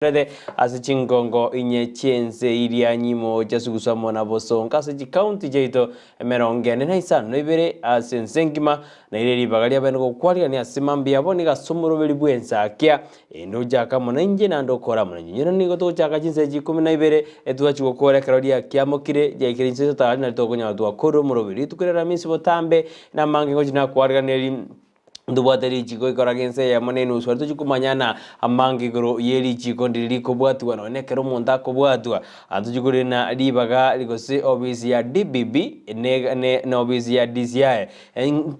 Rete ase chingongo inye chi'ense iria nyimo chiasugusu amo na bosongo ase chikaunti chiaito emerongo ene na isano na ibere ase ense engima, na ire ribaga riabene gokwarigania ase mambia abo nigo ase omoroberi bw'ensakia ende ochake amo nainche naende okore amo nainche. Inwe nigo togochaka chinsa echi ikomi na ibere etwachi gokora ekero riakiamokire riaikire inse totari nari tokonyora twakorire omoroberi. Rituko ria Aramisi botambe namange ngochia nakwariganeria. Ntobwate richiko ikoraga ense eyemo na enusu aria tochia komanyana amange igoro ye richiko ndiri rikobwatiwa nonye ekero omonto akobwatwa. Tochia korina ribaga gose ofisi ya DPP ne ne na ofisi ya DCI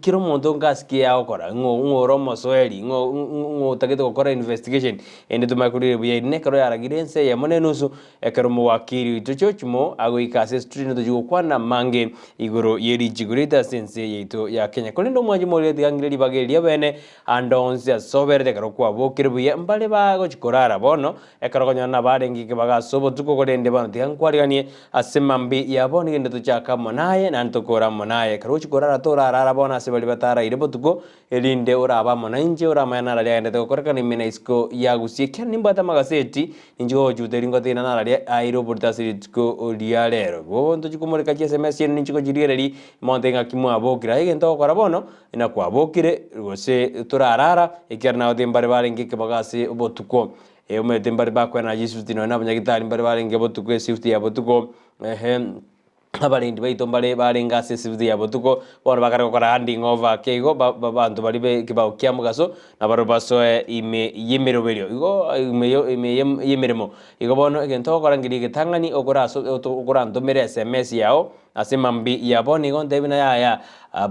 kera omonto ngasi ki agokora ng'o ng'o ore omosoeri ng'o ng'o otagete gokora investigation ende tomanye korire buya eri nekero yaragire ense eyemo na enusu Ekero omowakili oito George Moore agoika ase estudio ntochia gokwana amange igoro ye richiko riaito ase ense yaito ya Kenya. Korende omwanchi moria tiga ng'ire ribaga eri riabene ande onsi ase oberete ekero kwabokire buya mbare bagochi korara bono ekero okonyora nabarenge ekebaga ase obotuko korende bono tiga nkwariganie ase mambia ya bono egende tochake amo naye naende tokore amo naye. Ekero ogochi korara torarara bono ase baria bataraire botuko Erinde orabe amo nainche, oramanye nararia agendete gokorekana ime na isiko ya gusii, ekiagera nimbwate amagaseti, ninche gogochuta eri ngoteina nararia aire oborito ase rituko ria rero. Igo ntochia komoreka chiSMS chiaino ninche gochirigereria, monto engaki mwabokire. Aye egento ogokora bono, ng'a kwabokire, gose torarara, ekiagera nagotebi mbare barenge ekebago ase obotuko. Omanyete mbare bakoenana chisifti nonya na abanyagitari mbare barenge botuko esifti ya botuko, ehe. Abarendi baito mbare barenge ase esibiti ya botuko, bono bakare gokora handing over ake igo ba abanto baria be ekebao kia mogaso, nabarabwo basoe ime y'emeroberio igo ime yo ime y'emeremo. Igo bono egento ogokora nkeria egetang'ani okoraso okorantomere sms yao ase mambia ya bono igo ntebi buna yaya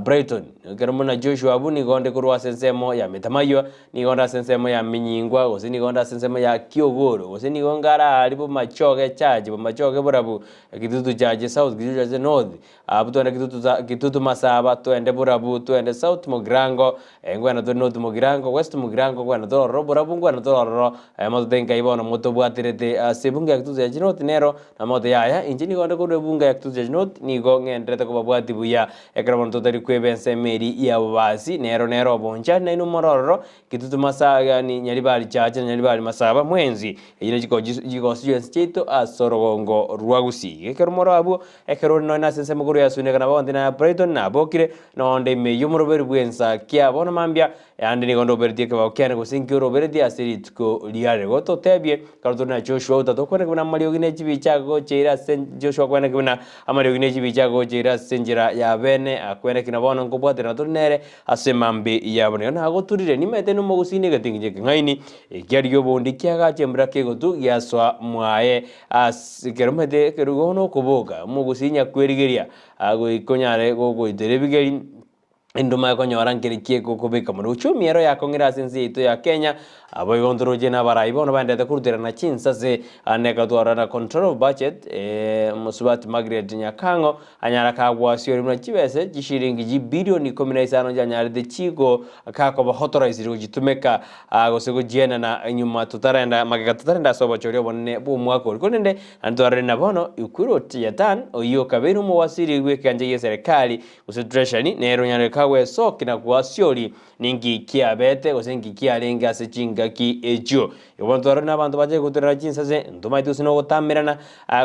Brighton, ekero buna Joshua abwo nigo onde korwa ase ensemo ya Metamaywa, Nigo onde ase ensemo ya Minyingwa, gose nigo onde ase ensemo ya Kiogoro, gose nigo ngare aaria Bomachoge Church, Bomachoge Borabu, Kitutu Church South, Kitutu Church North, abwo twende Kitutu sa Kitutu Masaba, twende Borabu, twende South Mugirango, ngwena tore North Mugirango, West Mugirango, ngwena tore ororo Borabu, ngwena tore ororo, motote nkai bono motobwaterete ase ebunge ya Kitutu Church North nero, namote yaya, inche nigo onde korwa ebunge ya Kitutu Church North, nigo ng'endererete kobabwatia buya. Ekero bono totari kweba ensemo eria y'abobasi, nero nere obonchani, nainwe more ororo, Kitutu Masaga, yaani Nyaribari Chache na Nyaribari Masaba, mwensi, echio ne chigosi chionsi chiaito ase orogongo rwa Gusii. Ekero more abwo, ekero ore nonya ase ensemo igoro ya Suneka na Bogonti na ya Brighton nabokire, nonde ime y'omoroberi bw'ensa kia bono mambia, Naende nigo ndoberetie ekebao kiane gose inki oroberetie ase rituko ria rero. Gototebie, ekero tore na Joshua otato okwaneke buna amariogi ne chibicha agocheire ase Joshua akwaneke buna amariogi ne chibicha agocheire ase enchera ya bene, akweneki na bono nkobwaterana tore nere ase mambi ya bono. Igo nagoturire, nimanyete nomogusii na egetingincho ekeng'aini, ekiarigia obondi kiagacha embura kegotu giasoa mwaye ase ekero omanyete ekero igo nokoboka, omogusii nyakwerigeria goika onyare gogoitera ebigeri. Enduma ekonyora nkere ki egokobeka mono uchumi ero yakong'ire ase ense yaito ya Kenya, aboigo ntoroche na abarai bono baenderete koruterana chinsase ande ekero twarora na control of budget mosubati Margaret Nyakang'o anyara kagwasiori buna chibese chishiringi chibilioni ikomi na isano chianyarete chigo kakoba authorized gochitumeka gose gochienana nyuma totarenda magega totarenda ase obochori obonene bwa omwaka oria. Korende naende twarorire na bono Ukur Yatani oyio okabeire omowasiri bw'ekegancha gie serikali Gose Treasury nere onyare kagwesokia na gwasiori ninki kiabete gose inki kiarenge ase chingaki echio. Igo bono twarorire nabanto bachake goturera chinsase, ntomaeti gose nogotamerana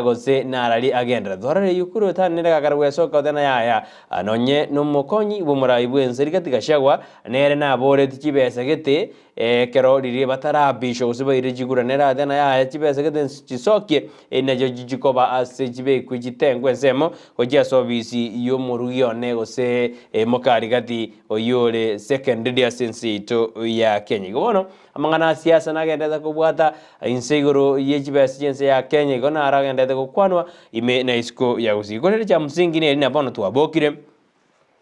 gose narari agenderete. Twarorire Yukuru etani nere gakare gwesokia goteba yaya nonye nomokonyi bw'omorai bw'ense Rigathi Gachagua nere naboreti chibesa gete Ekero riria bataraabishwa gose baire chikura, nere Athena yaye chibesa gete chisokie, eri nachio chikoba ase chibekwe chitengwe ensemo gochia ase obisi y'omorugi one gose mokarigati oyio ore second lady ase ense yaito ya Kenya. Igo bono amang'ana a siasa nagenderete kobwata inse igoro ye chibesa chi'ense ya Kenya igo naro agenderete gokwanwa ime na isiko ya Gusii. Korende chia msingi neri na bono twabokire.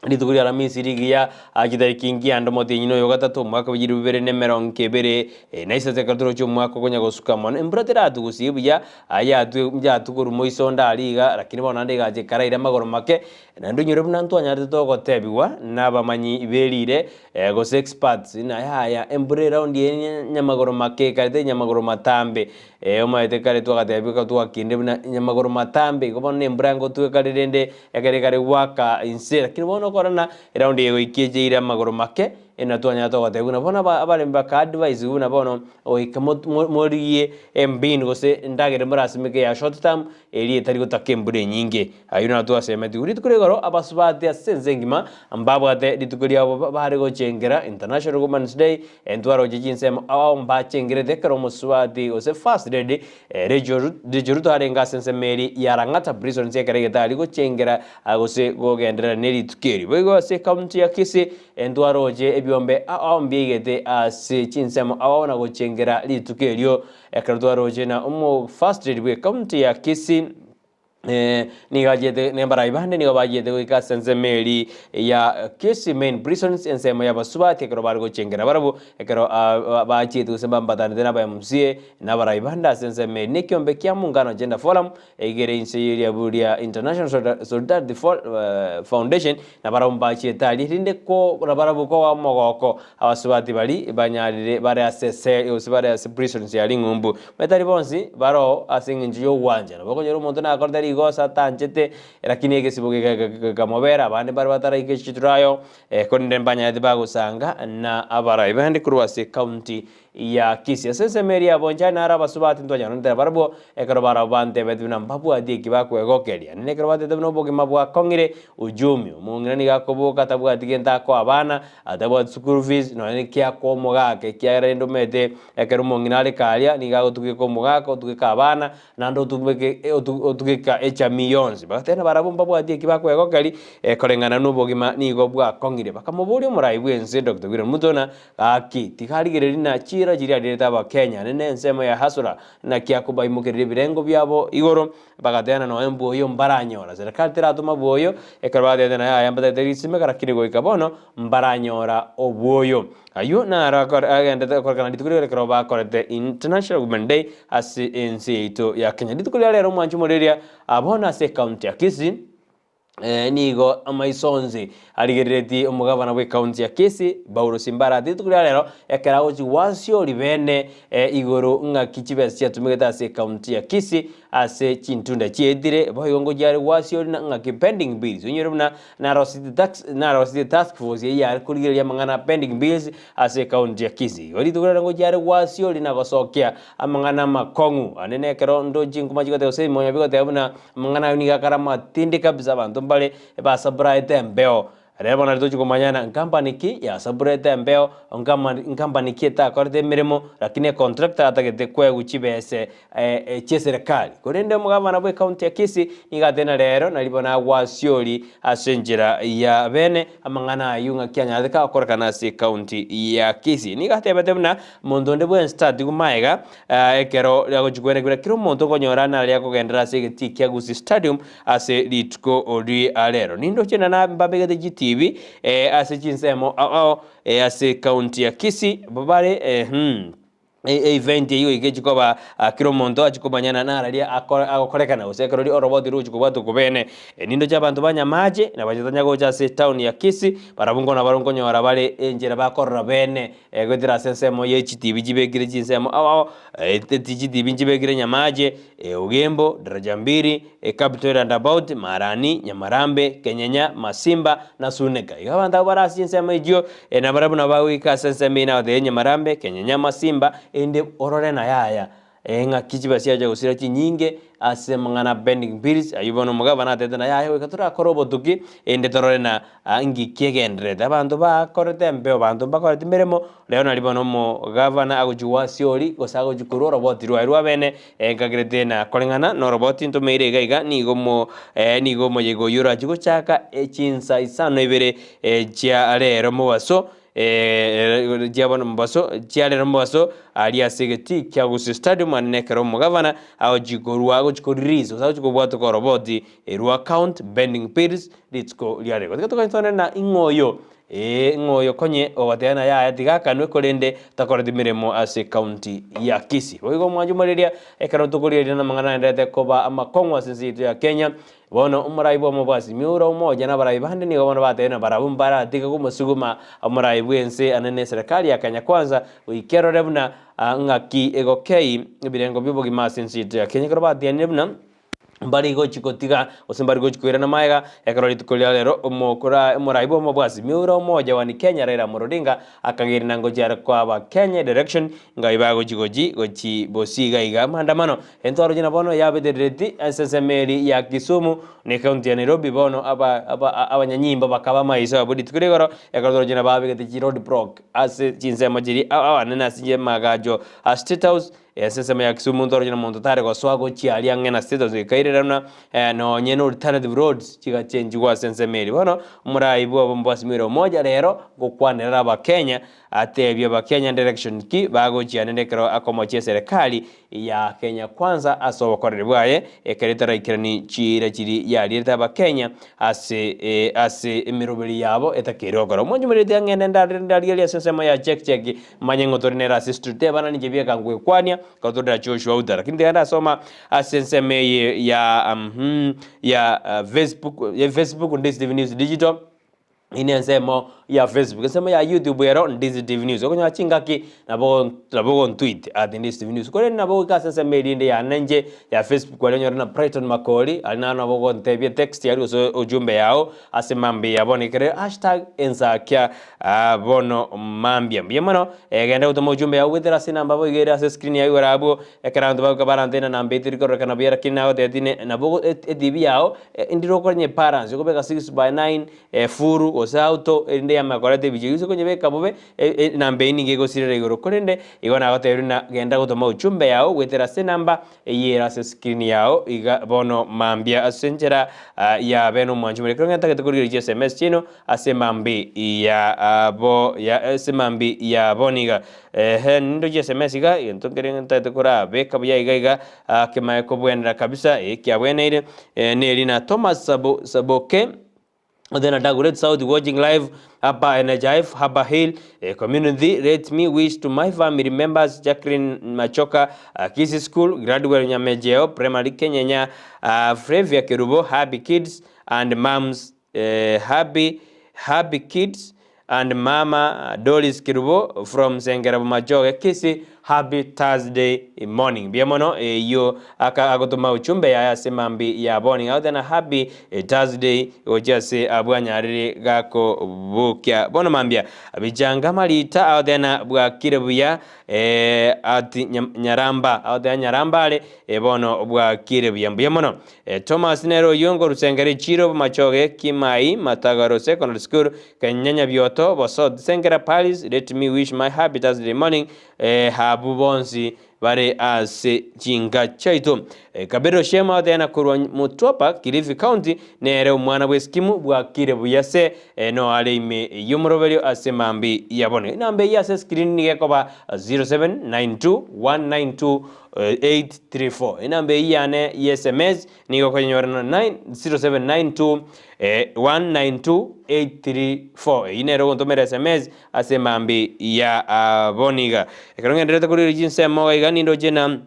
Rituko ria Alamisi rigiya, chitariki nkianda omotienyi na oyo gatato, omwaka bwe chilifu bibere na emerongo ebere na isato, ekero toroche omwaka okonya gosuka mono, embura teratugusie buya, yatwe yatwe korwa moiso onde aria iga, lakini bono naende egacha ekaraira amagoro make, naende onyore buna ntwanyarete togotebigwa nabamanyi berire gose experts ng'a yaya embura eraundi eye nyamagoro make ekarete nyamagoro matambe. Omanyete kare twagatebiwa ekero twakinde buna nyamagoro matambe, igo bono na embura ngotweka rende ekero ekare goaka inse, lakini bono okora ng'a eraundi eye goika echeire amagoro make. Ena twanyara togoteba buna bono aba abaremi baka advise buna bono goika mo mo morigie embinu gose endagera morasimeke ya short term eria etari gotaka embura enyinge. Ayio naro twasemetigwe. Rituko ria igoro abasubati ase ense engima mbabwate rituko riabo ba bare gochengera International Women's Day, ntwaroche chinsemo ao mbachengerete ekero omosubati gose first lady Rachel Rachel Ruto arenge ase ensemo eria ya Lang'ata Prisons ekero egetari gochengera gose gogenderera ne rituko erio. Boigo ase ecounty ya Kisii ntwaroche ebiombe ao mbiaigete ase chinsemo ao na gochengera rituko erio ekero twaroche na omo first lady bwe ecounty ya Kisii Nigo achiete nembarai bande nigo bachiete goika ase ensemo eria ya Kisii Main Prisons, ensemo y'abasubati ekero bare gochengera barabwo, ekero bachiete gose mbambatanete na aba MCA na abarai bande ase ensemo eria. Nekiombe kia Muungano Gender Forum egere inse y'eriabu ria International Solidarity Foundation, na barabwo mbachiete aria erinde ko nabarabwo koba omogoko abasubati baria banyarire bare ase ese gose bare ase prisons ya ring'umbu. Batari bonsi baroo ase eng'encho y'ogwancha. Nabo okonyora omonto nakorete rigosa atanchete, lakini egesibo gekamobera, abande mbare bataraika chitrial, korende mbanyarete bagosanga na abarai bande korwa ase ecounty ya Kisii. Ase ensemo eria ya Bonchari naro abasubati ntwanyaronetera barabwo, ekero barabwo bantebeti buna mbabwati eki bakwegokeria. Naende ekero batebete buna obogima bwakong'ire, ujumi, omong'ina nigo akoboka atabwati gento akoa abana, atabwati school fees, nonya neki akoa omogaka ekiagera rende omanyete ekero omong'ina are karia nigo agotugeka omogaka, otugeka abana, naende otugeke otugeka echamii yonsi. Bagateba barabwo mbabwati eki bakwegokeria, koreng'ana na obogima nigo bwakong'ire. Bakamoboria omorai bw'ense Doctor William Ruto ng'a Gaki, tigarigereria na chiira chiria arirete Abakenya, nene ensemo ya Hasura, naki akobaimokereria ebirengo biabo igoro, bagateana nonya mboyo mbaranyora. Serikali teratoma bwoyo, ekero bagatebete na yaya mbatagete risimeka, lakini goika bono mbaranyora obwoyo. Ayio naro akore agendete gokorekana rituko riria ekero bakorete International Women Day ase ense yaito ya Kenya. Rituko ria rero omwancho omoriri bono ase ecounty ya Kisii, Nigo amaiso onsi arigereretie omogabana bw'ecounty ya Kisii, Paulo Simbarati, rituko ria rero ekero agochia gwasiori bene igoro ng'aki chibesa chiatumegete ase ecounty ya Kisii ase chintunda chietire, boigo ngochia are gwasiori na ng'aki pending bills. Onyore buna naroseti tax naroseti task force eyio yare korigereria amang'ana a pending bills ase ecounty ya Kisii. Igo rituko ria rero ngochia are gwasiori na gosokia amang'ana amakong'u ande nekero ndochi nkoma chigoteba gose ebimonyo bigoteba buna Amang'ana ayio nigo akare amatindi kabisa, abanto mbare basaburaete embeo. Rero bono tochi komanyana nkampani ki yasaburete embeo, nkampani ki etakorete emeremo, lakini econtractor atagete koegwa chibese chi'eserekari. Korende omogabana bw'ecounty ya Kisii nigo atena rero nari bono agwasiori ase enchera ya bene amang'ana ayio ng'aki anyarete kagokorekana ase ecounty ya Kisii. Nigo atebete buna monto onde bwensi tatigwa maega Ekero riagochia kwerekera kera omonto okonyora nare akogenderera ase egetii kia Gusii Stadium ase rituko ria rero. Nindoche na mbabegete chitibi ase chinsemo ao ao ase ekaunti ya Kisii bare event eyio goika echi koba kera omonto achie komanyana nararia agokorekana gose ekero oroboti rogochia kobwatwa kobene. Nindoche abanto ba Nyamache na bachetanya gocha ase etown ya Kisii barabwo nkono nkonyora bare enchera bakorora bene. Goetera ase ensemo ye chitibi chibekire chinsemo ao ao, chitibi nchibekire Nyamache, Ogembo, Daraja Mbili, Capital Roundabout, Marani, Nyamarambe, Kenyenya, Masimba na Suneka. Igo abanto abwo bare ase chinsemo echio, nabarabwo nabo bagoika ase ensemo eye nagotebi Nyamarambe, Kenyenya, Masimba, erinde orore naye aya. Engaki chibe chiacha gosira chinyinge ase amang'ana a pending bills, ayio bono omogabana atebete na yaya goika torakore obotuki erinde torore na nki kegendererete. Abanto bakorete embeo, abanto mbakoreti meremo, rero nari bono omogavana agochia gwasiori gose agochia korwa oroboti rwaye rwa bene, nkagerete na koreng'ana na oroboti ntomeire iga iga nigo omo nigo omoyega oyio orachie gochaka chinsa isano na ibere chia rero mobaso. Chia bono mobaso, chiarere mobaso aria ase egetii kia Gusii Stadium ande nekero omogavana agochia korwa agochia ko release gose agochia kobwatoka oroboti rwa count bending pills rituko ria rero. Tiga tokonyetone na ing'o oyo ee ing'o oyo konye ogoteba na yaya tiga akanwe korende takoreti meremo ase ecounty ya Kisii. Boigo omwancho omoriria ekero tokorigereria namang'ana aenderete koba amakong'u ase ense yaito ya Kenya. Bono omorai bw'omobasi Miura omoja na abarai bande nigo bono batebire ng'a barabwo mbaratige komosuguma omorai bw'ense ane neserekari ya Kenya Kwanza goika erore buna ng'aki egokei ebirengo bi'obogima ase ense yaito ya Kenya. Ekero batianire buna. Mbari gochi gotiga, gose mbari gochi koirana magega, ekero rituko ria rero omokora omorai bw'omo bwa Azimio la Umoja One Kenya Raila Amolo Odinga akagerina ngochia are koa Abakenya edirection ngai bagochi gochi gochi bosio iga iga amaandamano entwaroche na bono yabeterereti ase ensemo eri ya Kisumu na ecounty ya Nairobi bono aba aba abanyanyimbo bakaba amaiso abwo rituko ria igoro ekero twaroche na babegete chiroad block ase chinsemo chiria abanene ase amagacho a State House. Ase ensemo ya Kisumu ntoroche na monto tare gosoa gochia aria ang'e na State House ekairera buna nonye na alternative roads chigachenchigwa ase ensemo eria. Bono omorai bwa obomo bwa Azimio la Umoja rero ngokwanerera abakenya atebie abakenya direction ki bagochia naende ekero akomochia eserekari ya Kenya Kwanza ase obokoreri bwaye ekero etaraikerani chiira chiria yarierete abakenya ase ase emeroberi yabo etakeire gokora. Omonche moreti ang'ende ndare ndarigereria ase ensemo ya check check Manye ng'a tore nere ase street ebana ninche bieka ngwekwania ekero tore na Joshua Outa lakini tiga ndasoma ase ensemo eye ya uhmm ya Facebook ya Facebook Ndisi TV News Digital eyio ne ensemo ya Facebook ensemo ya YouTube ero Ndisi TV News okonyora chingaki nabo nabo ogontweet at Ndisi TV News korende nabo ogoika ase ensemo eria ende yane inche ya Facebook aria onyore na Brighton Makori aria naro nabo ogontebia etext aria gose ujumbe yao ase mambia bono ekere hashtag ensakia Aa bono mambia. Mbuya mono, genda gotoma ojumbe yao goetera ase enamba boigo ere ase screen yao igoro abwo, ekero abanto bagoka barantene namba eye teri kororekana buya lakini nagotebetie ne nabo ogo etv yao ndire okore nyebalance okobeka six by nine full gose auto erinde yamanya koreta ebicha eywo gose konyebeka bobe enamba eywo nigo egosirera igoro korende igo nagotebirie buna genda gotoma ujumbe yao goetera ase enamba Eyio ere ase screen yao iga bono mambia ase enchera ya bene omwanchi more. Ekero ng'entagete korigereria chi sms chiaino ase mambi ya bo ya ase mambi ya bono iga. Ehe nindo chi sms iga egento nkere ntagete korabeka buya iga iga kemaye kobwenera kabisa eh kiabweneire neri na Thomas Sabo Saboke. Then a Dagoretti South watching live hapa NHIF Harbour Hill eh, community let me wish to my family members Jacqueline Machoka uh, Kisii School Gladwell Nyamejeo Primary Kenyenya uh, Flavia Kerubo Happy Kids and Moms eh, Happy Happy Kids and Mama Doris Kerubo from Sengera Bomachoge Kisii Happy Thursday morning. Mbuya mono eyio aka agotoma uchumbe yaye ase mambi ya boni agoteba happy Thursday gochia ase abwo anyarire gakobokia bono mambia bichanga marita agoteba bwakire buya eh, ati nyaramba agoteba nyaramba are eh, bono bwakire buya mbuya mono eh, Thomas nere oyio ngorusengera echiro bomachoge kimai matagaro secondary school Kenyenya bioto bosot sengera Paris let me wish my happy Thursday morning eh, abwo bonsi bare ase chinka chiaito. Eh, Kabero Shema otena korwa Mtwapa, Kilifi County, nere omwana bw'esikimu bwakire buya se eh, no are ime y'omoroberio ase mambi ya bono. Enamba eyio ase screen nigo ekoba 0792 192 834. Enamba eyio yane ya SMS Nigo okonyenyora na 0792 192 834. Eyio nere ogontomera sms ase emambi ya bono iga. Ekero ng'endererete korigereria chinsemo iga nindoche na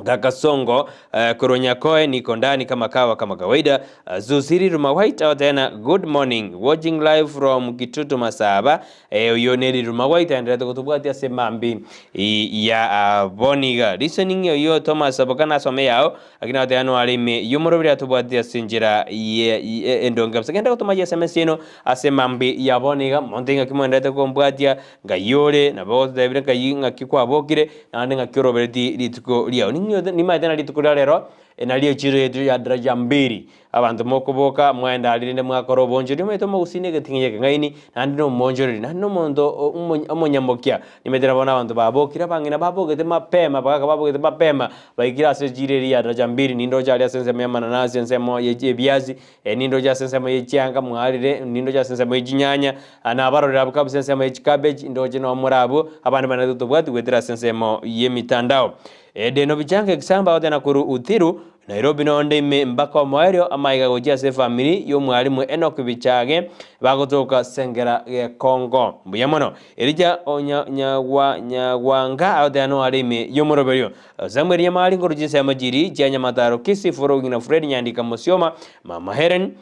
Kakasongo korwa Nyakoe niko ndani kama kawa kama kawaida. Zusiri Ruma White agoteba good morning watching live from Kitutu Masaba. Oyio neri Ruma White aendererete gotobwatia ase emambi ya bono iga. Listening oyio Thomas Saboka nasome yao Lakini agateba noare ime y'omoroberi atobwate ase enchera ye endonge kabisa. Genda gotoma chiSMS chiaino ase mambi ya bono iga, monto ing'aki mwenderete kombwatia, ngai ore, nabo ogototebire nkai ng'aki kwabokire, naende ng'aki orobereti rituko riao. Ning'o nimaete na rituko ria rero, nario echiro yaito ya daraja mbili. Abanto mokoboka, mwaenda aria rende mwakora oboonchoreri, omanyete omogusii na egeting'inyi ekeng'aini, naende na omoonchoreri, naende na omonto omonyamokia. Nimanyete na bono abanto babokire, abang'ina babogete mapema, abagaka babogete mapema, baikire ase echiiro eria ya daraja mbili, nindoche aria ase ensemo y'amananasi, ensemo ye ebiasi, nindoche ase ensemo ye chianga mwarire, nindoche ase ensemo ye chinyanya, nabarorire abwo kabisa ensemo ye chicabbage, ndoche noo more abwo, abande barente tobwati goetera ase ensemo y'emitandao. Edeno bichanga ekisamba gotena korwa Uthiru, Nairobi nonde ime mpaka omoerio amaiga gochia ase efamiri y'omwalimu Enock Bichage bagotoka Sengera Gekongo. Mbuya mono. Elija o Nyagwanga agoteba noare ime y'omoroberio. Samuel Nyamari nkorwa chinsemo chiri chia Nyamataro Kisii following na Fred Nyandika Mosioma, Mama Hellen,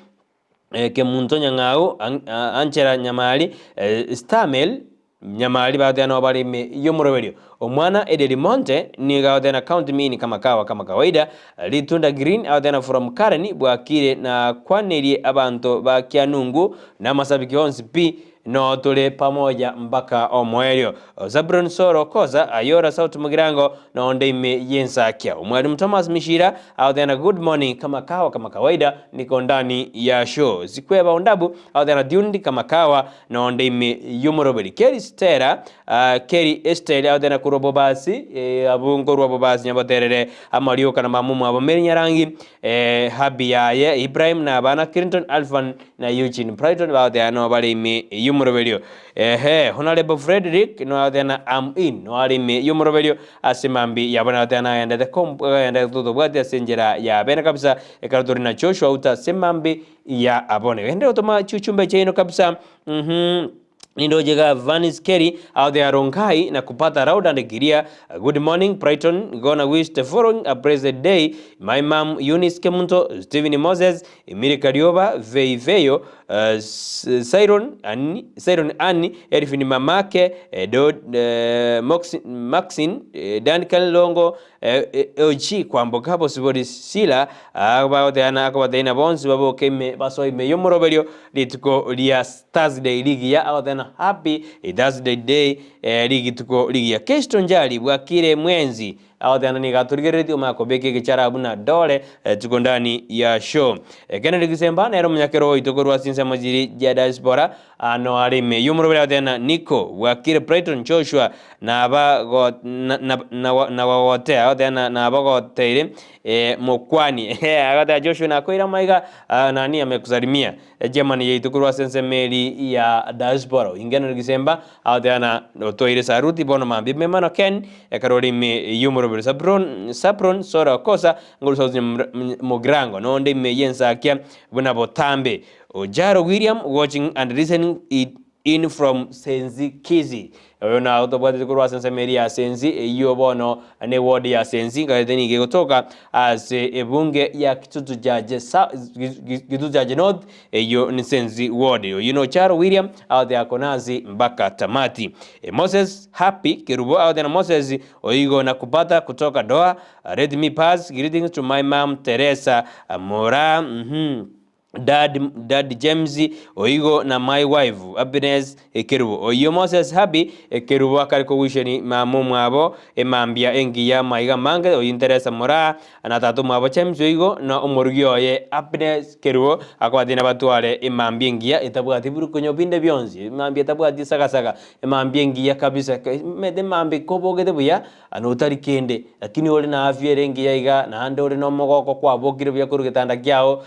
Kemunto Nyang'au, Angela Nyamari, Stamel. Nyamari bagoteba nabo bare ime y'omoroberio. Omwana Ederi Monte nigo agoteba count me in kama kawa kama kawaida. Ritunda Green agoteba from Karen bwakire nakwanerie abanto ba Kianungu na amasabiki onsi pi no tore pamoja mpaka omoerio. Zabron Soro Koza Ayora South Mugirango nonde ime y'ensakia. Omwalimu Thomas Mishira agoteba good morning kama kawa kama kawaida niko ndani ya show. Zikweba Ondabu agoteba tuned kama kawa nonde ime y'omoroberi. Keri Stella Keri Esther agoteba korwa Bobasi abwo nkorwa Bobasi nyaboterere amarioka na mama omwabo Mary Nyarangi happy yaye Ibrahim na abana Clinton Alphan na Eugene Brighton bagoteba no bare ime y'omoroberio. Ehe Honorable Frederick no agoteba am in no are ime y'omoroberio ase mambi yabo nagoteba nagendete agendete totobwati ase enchera ya bene kabisa ekero tori na Joshua Uta ase mambi ya abone. Gende gotoma chichumbe chiaino kabisa. Nindoje Vanis Kerry out there Rongai na kupata loud and clear. Good morning Brighton. Gonna wish the following a blessed day. My mom Eunice Kemunto, Stephen Moses, Emily Karioba, Veiveyo, Siron Anni, Siron Anni, Elfin Mamake, Maxine, Duncan Longo, OG Kwamboka Bosibori Sila, abagoteana akobateina bonsi baboke basoime y'omoroberio rituko ria Thursday ligiya agoteana happy Thursday day rigituko ligiya Kesto Njali bwakire mwenzi agoteana niga turigereretie omaka obeke egichara buna dole tuko ndani ya show. Kennedy Gisemba nero omunyakero oito korwa ase ensemo chiri ya diaspora ano arime y'omoroberi agoteana Nico bwakire Brighton Joshua nabagotea agoteana nabagoteire mokwani agotea Joshua nakoira maiga nani amekusalimia Germany yaitu korwa ase ensemo eri ya diaspora Kennedy Gisemba agoteana otoire saruti bono mambi memano Ken ekero ime y'omoroberi Sapron Sapron Sora Kosa nguru Mugrango nonde ime yensakia buna botambe Ojaro William watching and listening it in from Senzi Kizi oyo na otobwatete korwa ase ensemo eri ya Senzi eywo bono ne ward ya Senzi ngaete nigo egotoka ase ebunge ya Kitutu Chache Kitutu Chache North eyo ni Senzi ward. Oyo no Charo William agote akonazi mpaka tamati. Moses Happy Kerubo agote na Moses oigo na kupata kutoka Doha. Let me pass greetings to my mom Teresa Mora, Dad James oigo na my wife Happiness Ekerubo. Oyo Moses Happy Ekerubo akari kowisheni mamo mwabo emambia engiya maiga mange oyo Teresa Mora na tatu mwabo James oigo na omorugi oye Happiness Kerubo akwatina batware emambia engiya etabwati burukonyo binde bionsi emambia etabwati sagasaga emambia engiya kabisa mete mambi kobogete buya ano otari kende lakini ore na afya ere engiya iga naende ore na omogoko kwabokire buya korwa getanda kiao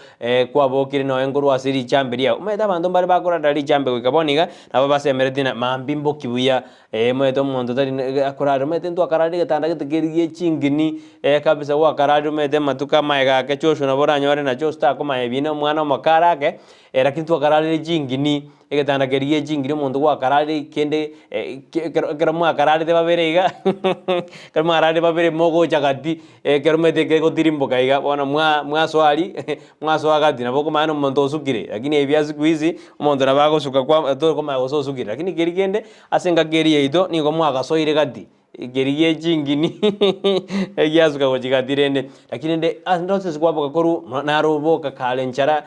kwabokire noe nkorwa ase richambe riao omanyete abanto mbare bakorara richambe goika bono iga nabo basemeretie na mambi mboki buya omanyete omonto tari akorara omanyete ntwakararire getanda gete keri gie chingini kabisa gwakararire omanyete amatuko amaye gake chosho nabo oranyore na choso takomanya ebi na omwana omokara ake lakini twakararire chingini egetanda keri gie chingini omonto gwakararire kende ekero mwakararete babere iga ekero mwakararire babere mogocha gati ekero omanyete kegotirimboka iga bono mwasoa mwasoa gati nabo okomanya na omonto osukire lakini ebi bia siku hizi omonto nabo agosuka kwa tokomanya gose osukire lakini keri kende ase engaki eri yaito nigo mwagasoire gati keri gie chingini egiasuka gochi gati rende lakini rende ase ase kwaboka korwa naroboka kare nchara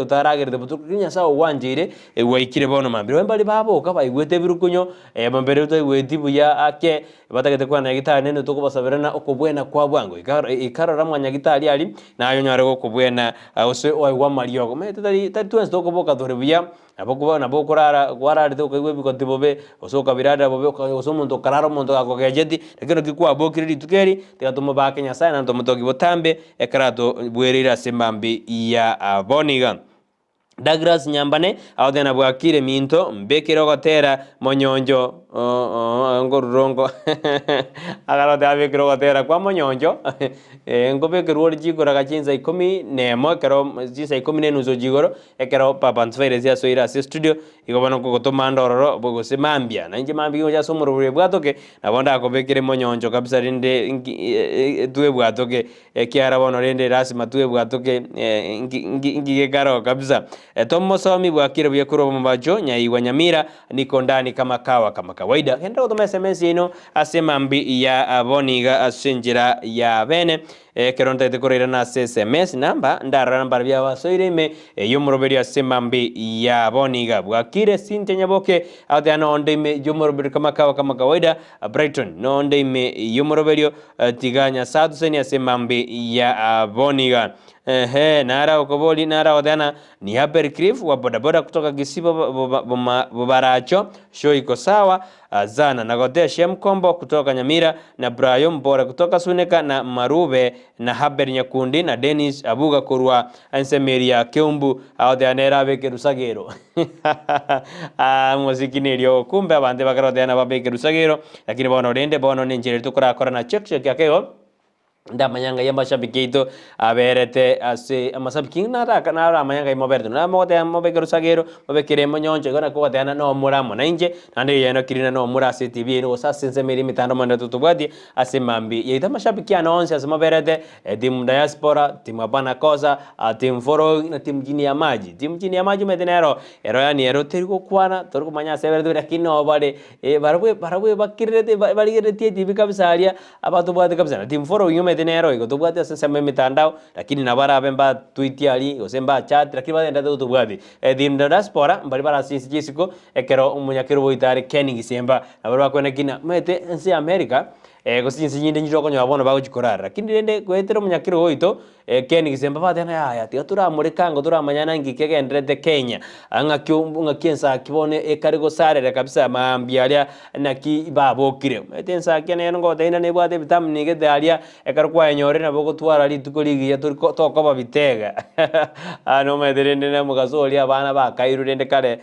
otaragerete botuko lakini Nyasaye ogwancheire gwaikire bono mambia mbare baboka baigwete ebirukunyo mbere otaigweti buya ake batagete kwana nyagitari nende tokobasaberana okobwena kwa bwango ikarora mwanyagitari ari naye onyore gokobwena gose oigwa amariogo omanyete tari tari twensi tokoboka tore buya nabo kuba nabo okorara kwararete okaigwa ebigoti bobe gose okabirarera bobe gose omonto okarara omonto gakogecheti lakini naki kwabokire rituko eri tiga tomobake Nyasaye naende tomotoki botambe ekero atobwereire ase emambi ya bono iga. Douglas Nyambane agoteba bwakire minto mbekere ogotera monyonjo. Nkorurongo akarote abekire ogotera kwa monyoncho nkobekerwa ore chikoraga chinsa ikomi na emo ekero chinsa ikomi na enusu gochia igoro ekero papa Ntsvairesi asoire ase estudio igo bono nkogotoma ande ororo gose mambia na inche mambia gocha ase omorobori ebwatoke nabo ndakobekere monyoncho kabisa rende nki twebwatoke Ekiagera bono rende lasima twebwatoke nki gekare kabisa. Tomosomi bwakire buya korwa omobacho nyaigwa nyamira niko ndani kama kawa kama kawaida. Genderera gotoma sms yaino ase mambi ya bono iga ase enchera ya bene. Ekero ntagete korairana ase sms namba ndarora mbarabia abasoire ime y'omoroberio ase mambi ya bono iga. Bwakire Cynthia Nyaboke agotebi nonde ime y'omoroberio kama kawa kama kawaida. Brighton nonde ime y'omoroberio Tiga Nyasae atusenie ase mambi ya boniga. Ehe, nara okobori, nara ogoteana, Ni Abel Cliff wa bodaboda kutoka Kisii Bobaracho, show iko sawa zana. Nagotea Shem Kombo kutoka Nyamira, na Brayo Mbore kutoka Suneka, na Marube, na Habel Nyakundi, na Dennis Abuga korwa ensemeri ya Keumbu, agoteana nere abeke rusagero. Omosiki neriogo kumbe abanto bakarotena babeke rusagero, lakini bono rende bono nenchera eria tokorakora na check check ake igo, ndamanya ng'ai amashabiki aito aberete ase amashabiki naraka naramanya ng'ai moberete namogoteba mobeke rusagero, mobekere monyoncho igo naki ogoteba nomore amo nainche, naende eyeno kirina nomore ase etv eye gose ase ensemo eria emetandao moende totobwatie ase mambia yaito amashabiki ane onsi ase moberete. Team diaspora, team hapana kosa, team following na team chini ya maji. Team chini ya maji omanyete nero, ero yaani ero teri gokwana, tori komanya ase eberete lakini nabo bare barabwo barabwo bakirerete barigereretie etibi kabisa aria, abatobwate kabisa. Na team following omanyete nero igo tobwate ase ensemo ya emitandao, lakini nabo barabe mbatweetie aria, gose mbachat, lakini bagendererete gotobwatia. Team diaspora, mbaria bare ase chinse chia isiko, ekero omonyakerogo oito are Ken Gisemba, nabo bakoenda kina, omanyete ense ya America. Gose chinse chinde inche okonyora bono bagochia korara. Lakini rende goetera omonyakero oito, Ken Gisemba bateba ng'a yaya tiga toramoreka ango toramanyana nki kegendererete Kenya, ng'aki ng'aki ensaki bono ekare gosarera kabisa maambia aria naki babokire. Omanyete ensaki nero ngotebia ng'a nebwate ebitamini gete aria, ekero kwayenyorire nabo ogotwara rituko rigiya tori ko tokoba bitega. Nomanyete rende na omogaso oria abana bakairwe rende kare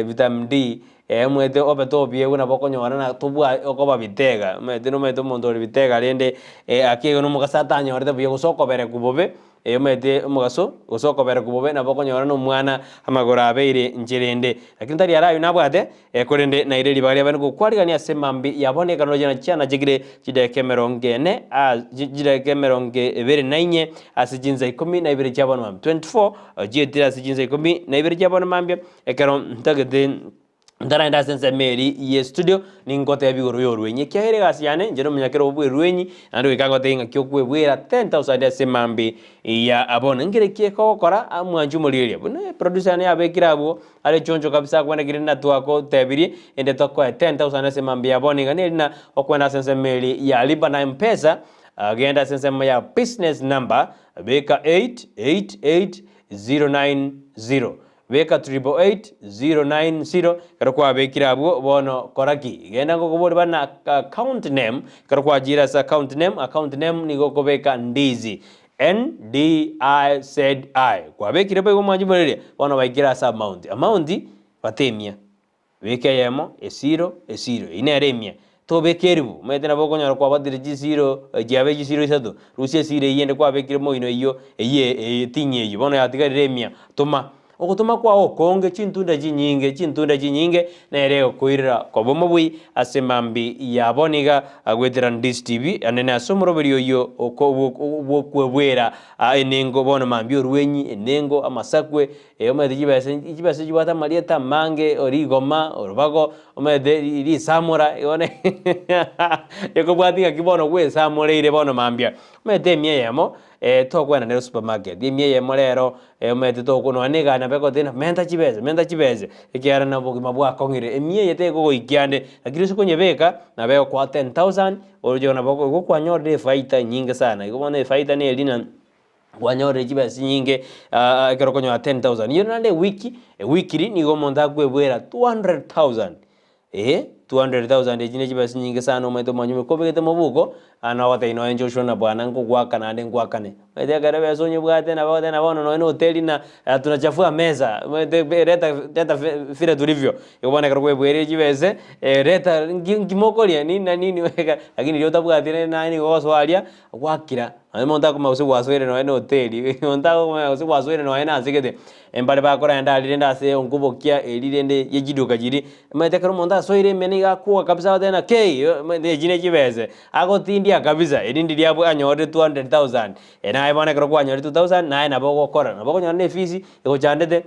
vitamin D. Omanyete obe tobiegwe nabo okonyora na tobwa okoba bitega, omanyete nomanyete omonto ore bitega rende ake igo nomogaso atanyorete buya gose okoberekwa bobe, omanyete omogaso gose okoberekwa bobe nabo okonyora na omwana amagoro abeire inche rende. Lakini tari aro aywo nabwate, korende naire ribaga riabene gokwarigania ase mambia ya bono ekero roche chianachekire chidakika emerongo ene chidakika emerongo ebere na inye ase chinsa ikomi na ibere chia bono mambia, 24 chietire ase chinsa ikomi na ibere chia bono mambia. Ekero ntagete ntaraenda ase ensemo eria y'estudio, ningotebia igoro y'orwenyi, ekiagera egasi yane inche nomonyakera bw'erwenyi, naende goika ngotebie ng'aki okwebwera 10,000 ase emambia ya bono. Nkere ki ekogokora mwanche omorigereria buna eproducer yane yabekire abwo are choncho kabisa akwenekire natwagotebirie ende tokoe 10,000 ase emambia ya bono iga neri na okwenda ase ensemo eria ya lipa na mpesa, genda ase ensemo ya business number, beka 888090. Beka 888090 ekero kwabekire abwo bono kora ki? Genda ngokobori bana account name ekero kwachire ase account name, account name nigo okobeka Ndizi, N-D-I-Z-I kwabekire boigo mwanchi moreria bono baikire ase amount, amount batemia. Beka eyemo, esiro, esiro, eyio nere emia. Tobeka eribu, omanyete nabo okonyora kwabatire chisiro chiabe chisiro isato, rusia esiro eyio ende kwabekire moino eyio, eyio eting'ie eyio, bono yatigarire emia, toma. Ogotoma kwao okonge, chintunda chinyinge, chintunda chinyinge, nere egokoirera koba omobui ase mambi ya bono iga goetera Ndizi TV, anene ase omoroberi oyio oko bwokwebwera enengo bono mambia orwenyi, enengo, amasakwe, Ee, omanyete chibesa chibesa chibwate amarieta amange, rigoma, orobago, omanyete risamora, igo bono ekobwati ng'aki bono gwesamoreire bono mambia. Omanyete emia eyemo, tokoenda nero supermarket, emia eyemo rero, omanyete toko nonya na egari nabo egoteba ng'a menta chibesa, menta chibesa, ekiagera na obogima bwakong'ire, emia eye tekogoikia ande, lakini ase okonyebeka, nabo egokoa 10,000, oroche nabo igo kwanyorire efaida enyinge sana, igo bono efaida neri ng'a. Kwanyorire chibesa chinyinge ekero okonyora 10,000. Eyio naende ewiki, eweekly nigo omonto akwebwera 200,000 eh, 200,000 echi ne chibesa chinyinge sana omanyete omanywe kobegete mobuko. Nogotebia nonya Joshua na bwana nkogoaka naende ngoakane. Omanyete ekero ebesa onyebwate nabo ogoteba na bono nonya na hoteli na tunachafua meza omanyete reta reta vile tulivyo. Igo bono ekero kweboereire chibese, reta nki nki mokoria nini na nini lakini riria otabwati rende naye nigo ogosoa aria gwakira. Nonya omonto akomanya gose gwasoire nonya na hoteli, omonto akomanya gose gwasoire nonya na ase gete, mbare bakorenda aria rende ase onkobokia eria rende ye chiduka chiria, omanyete ekero omonto asoire ime nigo akwoga kabisa agoteba ng'a kei, omanyete echi ne chibese, agotindia kabisa erinde riria abwo anyorire 200,000, naye bono ekero kwanyorire 2000 naye nabo ogokora, nabo okonyora na efisi egochandete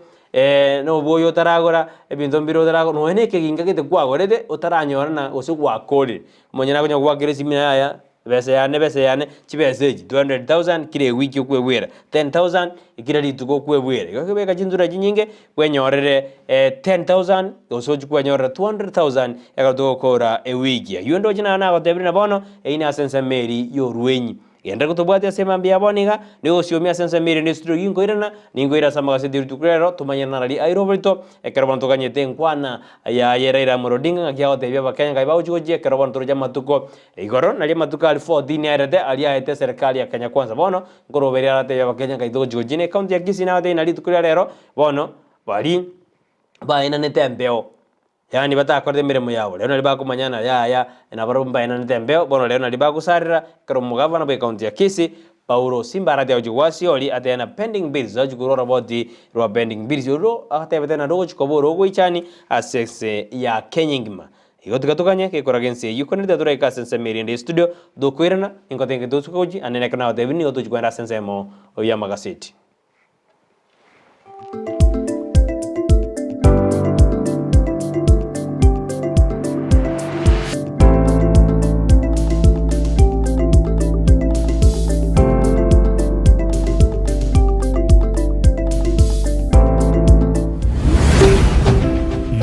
na obwoyo otaragora, ebinto mbire otaragora, nonya na ekeginga gete kwagorete otaranyora na gose gwakorire, omonyene akonya goakera esimi yaya. Ebesa yane, ebesa yane, chibesa echi 200,000 kera ewiki okwebwera, 10,000 kera rituko okwebwera. Igo ekebeka chintura chinyinge, kwenyorere 10,000 gose ochie kwenyorera 200,000 ekero togokora ewiki. Aywo ndoche naye nagotebirie na bono, eyio nase ensemo eria ya orwenyi. Genda gotobwatia ase emambia ya bono iga, nigo osiomia ase ensemo eria ne studio ginkoirana, ninkoira ase amagaseti ya rituko rero, tomanye narari aire oborito, ekero bono toganyete enkwana yaye Raila Amolo Odinga ng'aki agotebia abakenya ngai bagochia gochia ekero bono toroche amatuko Igoro nario amatuko aria 14 aerete aria aete eserekari ya Kenya Kwanza bono nkoroberia aratebie abakenya nkai togochi gochia ne ekaunti ya Kisii nabatebie na rituko ria rero bono bari baenanete embeo yaani batakorete emeremo yabo rero nario bakomanya ng'a yaya nabarobwo mbaenanete embeo bono rero nario bagosarera ekero omogavana bwe ekaunti ya Kisii Paulo Simba arateba gochia gwasiori atebe na pending bills agochi korwa oroboti rwa pending bills orwo agatebete naende ogochi koba ore ogoichani ase ense ya Kenya engima. Igo tiga toganye gekoraga ense eyio, korende tiga toraike ase ensemo eria ende y'estudio, tokoirana, ningotenke tosuke gochia, ande nekero nagotebirie nigo tochia kogenda ase ensemo y'amagaseti.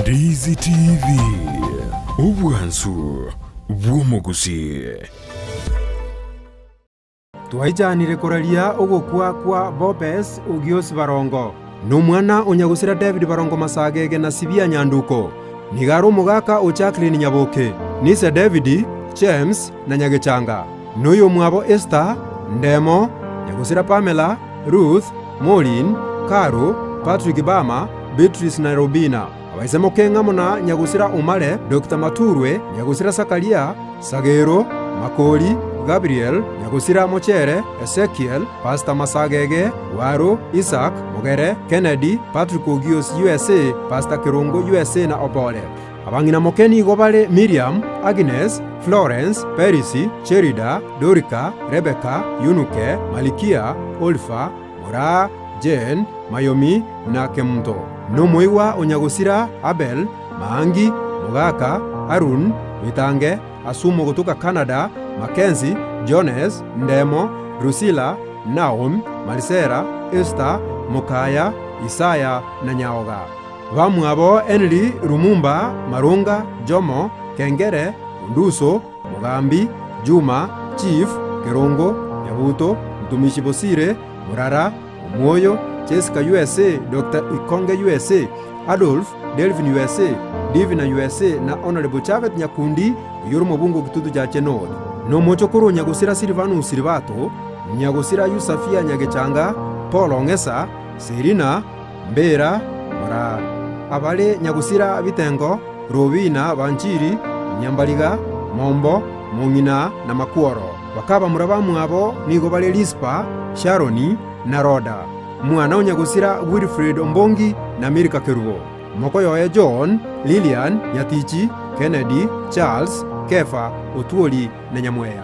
Ndizi TV, obwansu bw'omogusii. Twaichanire koraria ogokwa kwa Bobes Ogios Barongo, na omwana o nyagosira David Barongo Masagege na Sibia Nyanduko. Nigo are omogaka o Jacqueline Nyaboke, Nise David, James, na Nyagechanga, na oyomwabo Esther, Ndemo, nyagosira Pamela, Ruth, Maureen, Caro, Patrick Bama, Beatrice na Robina. Abaise mokeng'amo na nyagosira Omare, Doctor Maturwe, nyagosira Sakaria, Sagero, Makori, Gabriel, nyagosira Mochere, Ezekiel, Pastor Masagege, Waru, Isaac, Mogere, Kennedy, Patrick Ogios USA, Pastor Kerongo USA na Obore. Abang'ina moke nigo bare Miriam, Agnes, Florence, Perisi, Cherida, Dorika, Rebeka, Yunuke, Malikia, Olifa, Moraa, Jane, Mayomi, na Kemunto. Nomoigwa o nyagosira Abel, Maangi, Mogaka, Harun, Bitange, Asumo gotoka Canada, Mackenzie, Jones, Ndemo, Drusilla, Naum, Marisela, Esther, Mokaya, Isaya na Nyaoga. Bamwabo Henry Lumumba, Marunga, Jomo, Kengere, Onduso, Mogambi, Juma, Chief, Kerongo, Nyabuto, Mtumishi Bosire, Murara, Omwoyo, Jessica USA, Doctor Ikonge USA, Adolf, Delvin USA, Divina USA na Honourable Japhet Nyakundi oyio ore omobunge o Kitutu Chache North. Nomochokoro o Nyagosira Silvanus Silibato, Nyagosira Yusafia Nyagechanga, Paul Ong'esa, Selina, Mbera, Moraa. Abare Nyagosira Bitengo, Robina, Banchiri, Nyambariga, Mombo, Mong'ina na Makworo. Bakabamura bamwabo nigo bare Rispa, Sharoni, na Roda. Mwana o nyagosira Wilfred Ombongi na Milka Kerubo. Mokoyoye John, Lilian, Nyatichi, Kennedy, Charles, Kefa, Otwoli na Nyamweya.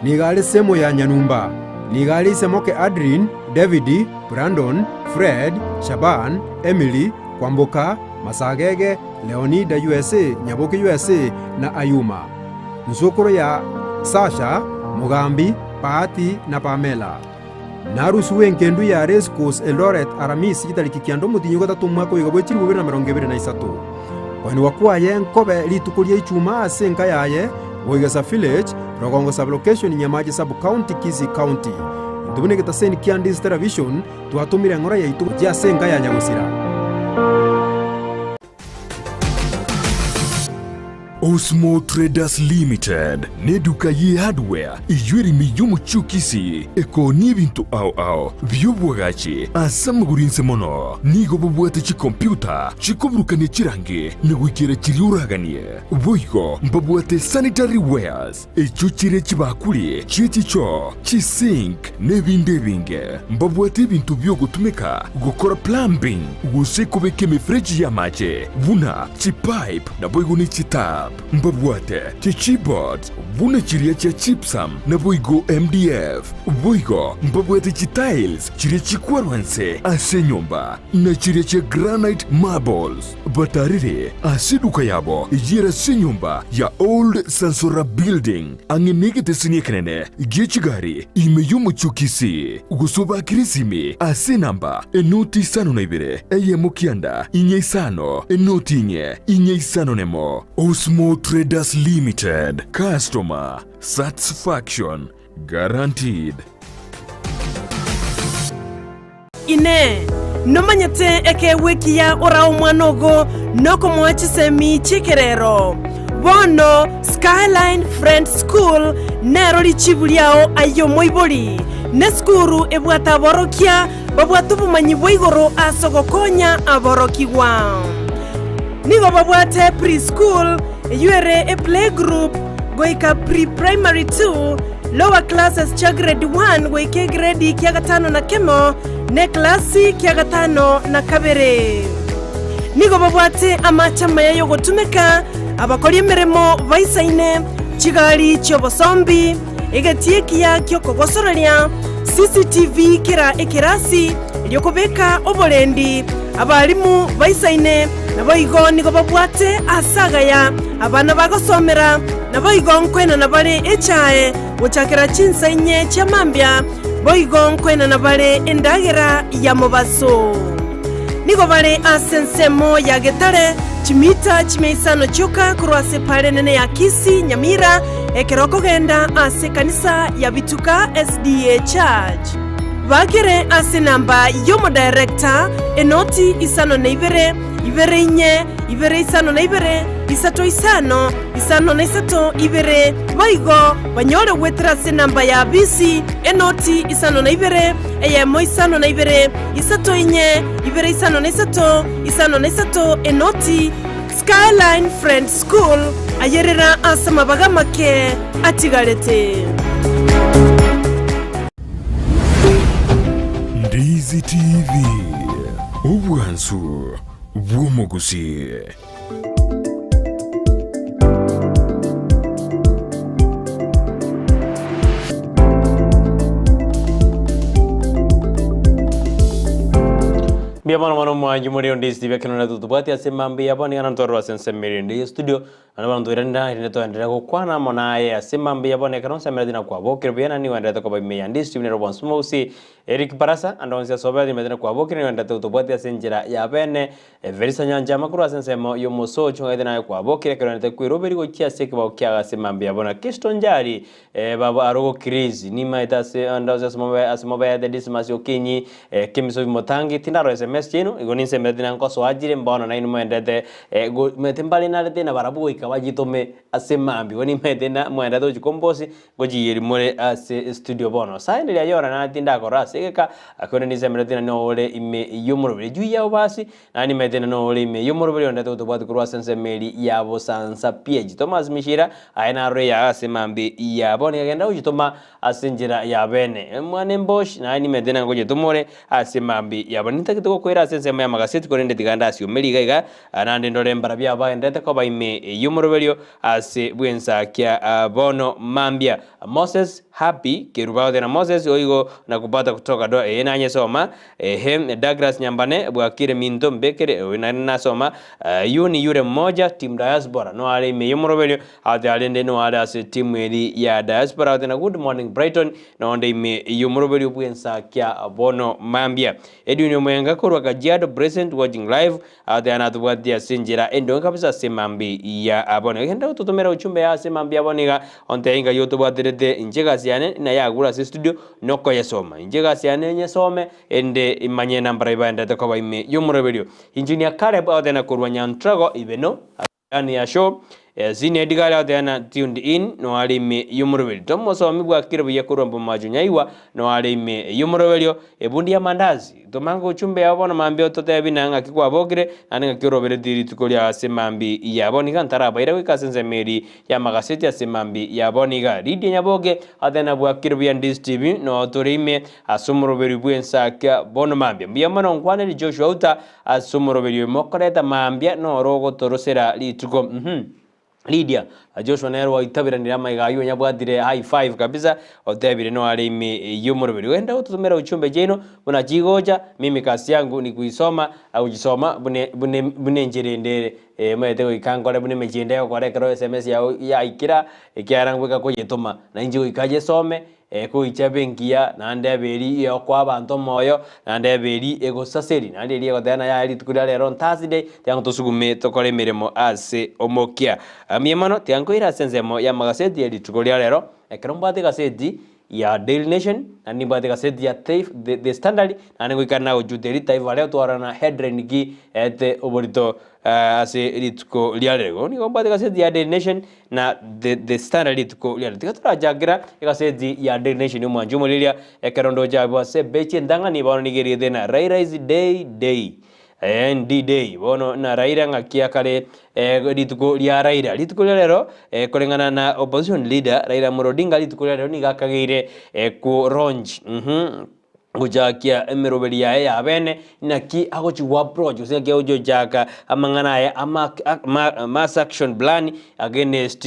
Nigo are Semo ya Nyanumba. Nigo are ise moke Adrin, David, Brandon, Fred, Shaban, Emily, Kwamboka, Masagege, Leonida USA, Nyaboke USA, na Ayuma. Nsokoro ya Sasha, Mogambi, Bahati na Pamela. Narusigwe engendu ya Racecourse Eldoret Aramisi chitariki kianda omotienyi ogatato omwaka oyoga bwe chilifu ibere na emerongo ebere na isato. Koenigwa kwaye nkobe rituko ria Ichuma ase enka yaye, Boigesa Village, Rogongo Sub-location, Nyamache Sub-county, Kisii County. Intwe buna egetaseni kia Ndisi Television twatomire eng'ora yaito gochia ase enka ya nyagosira. Osmo Traders Limited neduka ye hardware eyio ere ime y'omochie o Kisii ekoonia ebinto ao ao bi'obwagachi ase amagoro inse mono. Nigo bobwate chikompiuta chikoburukania chirangi na goikera chiria oraganie. Boigo mbabwate sanitary wares echio chire chibakuri chie chichoo, chisink, na ebinde ebinge. Mbabwate ebinto bi'ogotumeka gokora plumbing gose kobeka emefereji y'amache buna chipipe naboigo ne chitap. Mbabwate chichipboards buna chiria chia gypsum naboigo MDF. Boigo mbabwate chitiles chiria chikwarwa nse ase enyomba na chiria chia granite marbles. Batarire ase eduka yabo eyio ere ase enyomba ya Old Sansora Building ang'e negeteseni ekenene gie chigari ime y'omochie o Kisii, gose obakire esimi ase enamba enoti isano na ibere eyemo kianda inye isano enoti inye inye isano nemo. Osmo Traders Limited, Customer Satisfaction Guaranteed. Inee! Nomanyete ekeegwa ekiya orae omwana ogo nokomoa chisemi chi'ekerero? Bono Skyline Friends School nero richibu riao aye omoibori. Nesukuru ebwate aborokia babwate obomanyi bwa igoro ase ogokonya aborokigwa. Nigo babwate pre-school, eyio ere eplaygroup, goika pre-primary 2, Lower classes chia grade 1 goika egredi kia gatano na kemo, na eklasi kia gatano na kabere. Nigo babwate amache amaya y'ogotumeka, abakori emeremo baisaine, chigari chi'obosombi, egetii ekiya ki'okogosoreria, CCTV kera ekerasi, erio kobeka oborendi, abalimu baisaine, Naboigo nigo babwate aase agaya abana bagosomera, naboigo nkoenana bare echae gochakera chinsa inye chia mambia, boigo nkoenana bare endagera ya mobaso. Nigo bare ase ensemo ya Getare, chimita chimia isano chioka korwa ase epaara enene ya Kisii, Nyamira, ekero okogenda ase ekanisa ya Bituka SDA Church. Bakere ase enamba y'omodirector, enoti isano na ibere, ibere inye, ibere isano na ibere, isato isano, isano na isato, ibere. Boigo banyore goetera ase enamba ya bisi, enoti isano na ibere, eyemo isano na ibere, isato inye, ibere isano na isato, isano na isato, enoti. Skyline Friends School, ayerera ase amabaga amake atigarete. Ndizi TV, obwansu bw'omogusii. Mbuya mono mono omwanchi more onde Steve ekero na totobwati ase mambia bono iga nantwarwa ase ensemo erinde ye studio. Naende bono toiranera erinde toenderere gokwana amo naye ase mambia bono ekero nsemereti na kwabokire buya na nigo enderete koba ime ya Ndisi nere obwansu mogusi Eric Barasa ande onsi ase obeti nimanyete na kwabokire nigo enderete gotobwatia ase enchera ya bene Evelisa Nyancha amakuru ase ensemo y'omosocho ng'aete naye kwabokire ekero enderete kweroberi gochia ase ekebao kiago ase mambia bono Kristo Njari baba arogo Chris nimaete ase ande onsi ase mobe ase mobete Dismas Okinyi Kemisobi Motangi tindarora sms chiaino igo ninsemereti na nkosoa chire mbono nainwe moendete go maete mbare narete na barabwo goika bachitome ase mambia igo nimaete na moendete gochia kombosi ngochiiyeri more ase studio bono. Saini riria yora nare tindakora ase egeka korende ninsemereti na nore ime y'omoroberi juu yao basi naende nimaete na nore ime y'omoroberi ondete gotobwati korwa ase ensemo eria ya bosansa PH Thomas Mishira aye narore yaye ase mambia ya bono nigo agenda gochitoma Ase enchera ya bene, mwane mbosh, naye nimete na ngoche tomore ase mambi yabo. Nintagete gokoira ase ensemo y'amagaseti, korende tiga ndasiomeri iga iga, naende ndore mbarabwo abagenderete koba ime y'omoroberio ase bw'ensakia bono mambia. Moses Happy Kerubo agoteba na Moses oigo nakupata kutoka doa eye nanyesoma ehe Douglas Nyambane bwakire minto mbekere oyo naende nasoma Yuni yure mmoja team diaspora no are ime y'omoroberio Ase arende noare ase timu eri ya Diaspora gose na Good Morning Brighton nonde ime y'omoroberio bw'ensakia bono mambia. Edwin Omwenga korwa Kajiado present watching live agotebi natobwatie ase enchera endonge kabisa ase mambi ya bono. Genda gototomera uchumbe ya ase mambi ya bono iga ontebie inga yotobwaterete inche egasi yane nayagure ase studio nokoyesoma. Inche egasi yane nyesome ende imanye nambara ibaenderete koba ime y'omoroberio. Engineer Caleb agoteba korwa Nyantrago Ibeno. Dani Asho, Senior Edgar agoteba na tuned in noare ime y'omoroberi. Tomosomi bwakire buya korwa Mbomacho Nyaigwa noare ime y'omoroberio. Ebundi ya mandazi tomanga ochumbe yao bono mambia ototebi na ng'aki kwabokire naende ng'aki oroberetie rituko ria ase mambi ya bono iga ntarabaira goika ase ensemo eri y'amagaseti ase mambi ya bono iga. Lydia Nyaboke agoteba na bwakire buya Ndisi TV noo tore ime ase omoroberi bw'ensakia bono mambia. Mbuya mono nkwanere Joshua Uta Ase omoroberio oyo mokoreta mambia noro ogotorosera rituko. Uhum. Lydia, Joshua nere oitaberanire amaiga ayio onye abwatire high five kabisa, otebire noare ime y'omoroberio. Genda ototomere uchumbe chiaino buna chigocha, mimi kazi yangu ni kuisoma, agochisoma buna buna buna enchera ende ere. Eh, omanyete goika nkore buna emechie ende egokora ekero sms yao yaikera, ekiagera ngoika koyetoma, nainche goika nyesome, Ekoicha ebe engiya, naende ebe eria eyokoa abanto omoyo, naende ebe eria egosaseri, naende eria egoteba ng'a yaya rituko ria rero Thursday, tiga tosugume tokore emeremo ase omokia. Mbuya mono, tiga nkoire ase ensemo y'amagaseti ye rituko ria rero, ekero mbwate egaseti ya Daily Nation, naende nimbwate egaseti ya Taif The, The Standard, naende ngoika nagochuta eria Taifa Leo twarora na headline ki ete oborito ase rituko ria rero. Nigo mbwate egaseti ya Daily Nation, na The, The Standard rituko riane. Tiga torachakera egaseti ya Daily Nation omwancho omoriria ekero ndoche abwo ase ebechi entang'ani bono nigo eriete na Raila is day day. Eh, ndi day bono na Raila ng'aki akare eh, rituko ria Raila. Rituko ria rero eh, koreng'ana na opposition leader Raila Amolo Odinga rituko ria rero nigo akageire eh, ku launch mhm gochakia emeroberi yaye ya bene, naki agochi go approach gose naki agochi gochaka amang'ana aye ama ma mass action plan against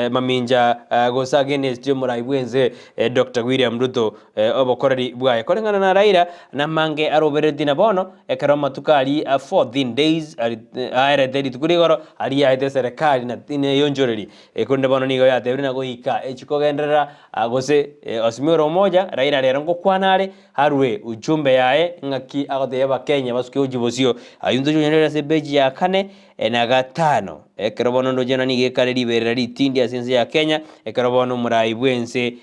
mamincha gose against omorai bwense Doctor William Ruto obokoreri bwaye. Koreng'ana na Raila namange aroberetie na bono ekero amatuko aria 14 days aerete rituko rigoro aria aete eserekari na neyonchoreri Korende bono nigo yatebire na goika echi kogenderera, gose Azimio la Umoja, Raila rero ngokwana are, arue ujumbe yaye ng'aki agotebia abakenya basuke gochia bosio. Ayio ntoche konyarera ase epeji ya kane na gatano. Ekero bono ndoche ng'a nigo ekare riberera ritindi ase ense ya Kenya, ekero bono omorai bw'ense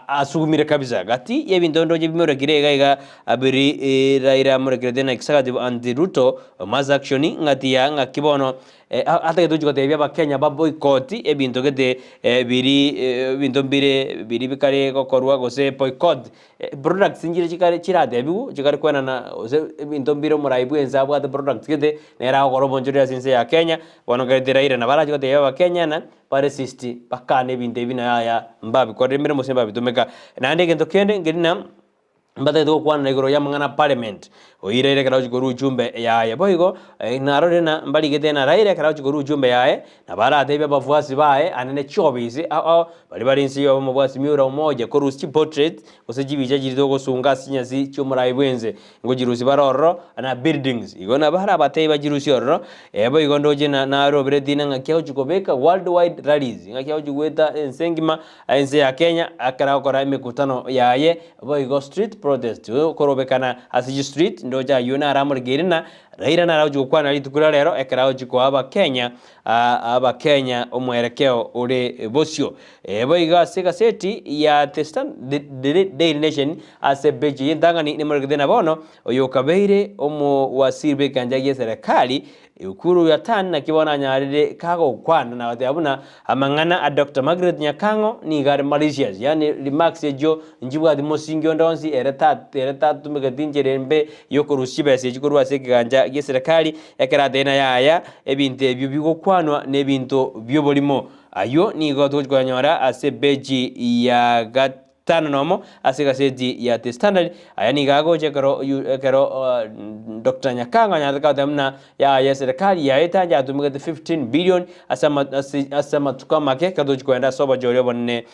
asugumire kabisa. Gati y'ebinto ndoche bimorekire iga iga biri Raila amorekerete na Executive anti Ruto mass action ng'ati ya ng'aki bono Atagete gochia gotebia abakenya ba boycott ebinto gete biri ebinto mbire biri bikare gokorwa gose boycott products nchire chikare chiratebiwu chikare koenana gose ebinto mbire omorai bwa ense abwate products gete nere agokora obonchoreri ase ense ya Kenya, bono kereti Raila nabo arache gotebia abakenya ng'a ba resist bakane ebinto ebi na yaya mbabikorire emeremo gose mbabitumeka. Naende egento kende nkeri ng'a. Mbatagete gokwana igoro y'amang'ana a parliament, oiraire ekero agochia korwa ujumbe yaye. Boigo narorire na mbarigete na Raila ekero agochia korwa ujumbe yaye, nabo aratebie abafuasi baye ande ne chiofisi ao ao baria bare inse y'obomo bwa Azimio la Umoja korusia chiportrait gose chibicha chiria togosunga ase chinyasi chi'omorai bw'ense ngochirusia bare ororo na buildings. Igo nabo arabatebie bachirusie ororo, boigo ndoche na naroberetie na ng'aki agochia kobeka worldwide rallies, ng'aki agochia goeta ense engima ense ya Kenya ekero agokora emekutano yaye. Boigo street protest okorobekana ase chistreet ndoche ayio naramorekeire na Raila naragochi gokwana rituko ria rero ekero agochi koa abakenya abakenya omwerekeo ore bosio. Boigo ase egaseti ya The Stand The Daily Nation ase epeji eye entang'ani nemorekete na bono oyo okabeire omowasiri bw'ekeancha gie serekari Ekuru ya Tan naki bono anyarire kagokwana na goteba buna amang'ana a Doctor Margaret Nyakang'o nigo are malicious yaani remarks echio nchibwati mosingi onde onsi ere ere tatumegeti enchera embe yokorusia chibesa echi korwa ase ekegancha gie serikali ekero atebire na yaya ebinto ebio bigokwanwa nebinto bioborimo. Ayio nigo togochi koyanyora ase epeji ya gatano nomo ase egaseti ya The Standard. Aya nigo agocha ekero ekero Doctor Nyakang'o anyarete goteba buna yaya eserekari yaye etancha yatumegete 15 billion ase ama ase ase amatuko amake ekero togochi kogenda ase obochori obonene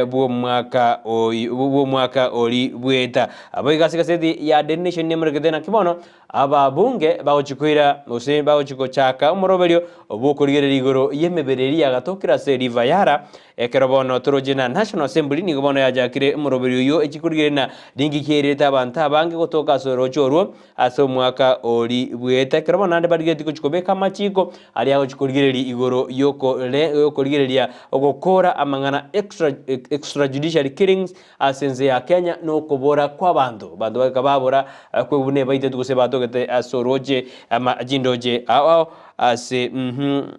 bw'omwaka oyi bw'omwaka ori bweta. Boigo ase egaseti ya Daily Nation nemorekete naki bono Ababunge bagochia koira gose bagochia gochaka omoroberio bw'okorigereria igoro y'emebere eria yagatokire ase River Yara. Ekero bono toroche na National Assembly nigo bono yachakire omoroberio oyio echia korigereria na ringi ki erirete abanto abange gotoka ase oroche orwo ase omwaka ori bwete. Ekero bono naende barigetie gochia kobeka amachiko aria agochia korigereria igoro y'okorigereria ogokora amang'ana extra extrajudicial killings Ase ense ya Kenya nokobora kw'abanto, abanto bagaika babora kwegwa buna ebaitetwe gose batogete ase orooche ama chindoche ao ao ase uhmm.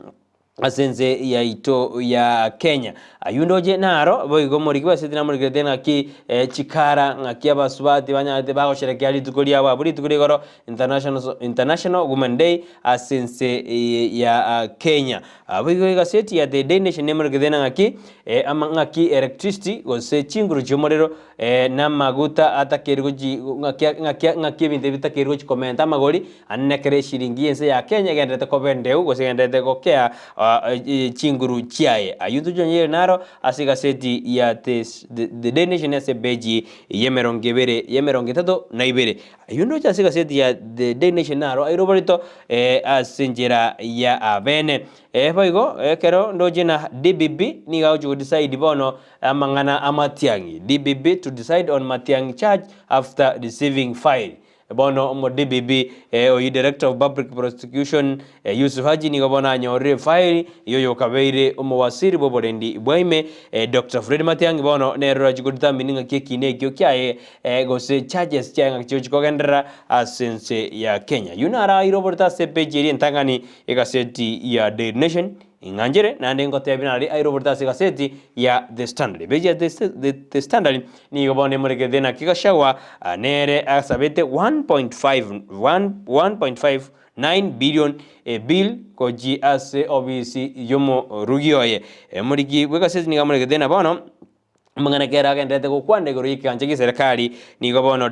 Ase ense yaito ya Kenya. Ayio ndoche naro boigo omoriki bw'eseti namorikerete ng'aki chikara ng'aki abasubati banyarete bagosherekea rituko riabo abwo rituko ria igoro International International Women Day ase ense ya Kenya. Boigo egaseti ya The Daily Nation nemorikerete ng'aki ama ng'aki electricity gose chinguru chi'omorero na amaguta atakeire gochi ng'aki ng'aki ng'aki ebinto ebi bitakeire gochi komenta amagori Ande nekero eshiringi y'ense ya Kenya egendererete koba endeu gose egendererete gokea chinguru chiaye. Ayio ntochonyire naro ase egaseti ya The The Daily Nation ase epeji y'emerongo ebere y'emerongo etato na ibere. Ayio ndoche ase egaseti ya The Daily Nation naro aire oborito ase enchera ya abene. Boigo ekero ndoche na DPP nigo agochia godecide bono amang'ana a Matiang'i. DPP to decide on Matiang'i charge after receiving file. Bono omo-DPP oyio Director of Public Prosecution Yusuf Haji nigo bono anyorire efaili y'oyokabeire omowasiri bw'oborendi bwa ime Doctor Fred Matiang'i bono nere orachie kodetermine ng'aki ekiina ekio kiaye gose charges chiaye ng'aki chigochia kogenderera ase ense ya Kenya. Oyio naro aire oborito ase epeji eria entang'ani y'egaseti ya Daily Nation. Ing'anchere naende ngotebie nari aire oborito ase egaseti ya The Standard. Epeji ya The Standard nigo bono emorekete naki Gachagua nere asabete 1.5 1.59 billion ebill gochia ase obisi y'omorugi oye. Omoriki bw'egaseti nigo amorekete na bono Amang'ana ekero agendererete gokwana igoro y'ekegancha gi'eserekari, nigo bono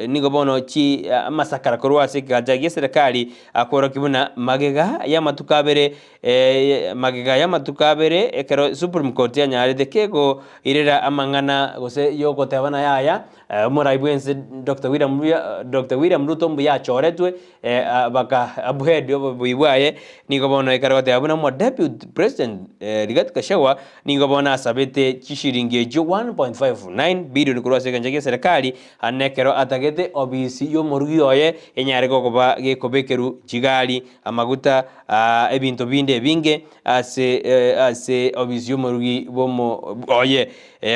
nigo bono chi amasakara korwa ase ekegancha gi'eserekari akworokia buna magega y'amatuko abere magega y'amatuko abere ekero Supreme Court yanyarete kegoirera amang'ana gose yogoteba na yaya omorai bwense Doctor William Doctor William Ruto mbuya achoretwe baka uphold obobuya bwaye, nigo bono ekero goteba buna omo deputy president Rigathi Gachagua Nigo bono asabete chishilingi echio 1.59 bilioni korwa ase egencho gi'eserekari, ande ekero atagete obisi y'omorugi oye enyare gokoba gekobekerwa chigari, amaguta, ebinto binde ebinge ase ase obisi y'omorugi bw'omo oye.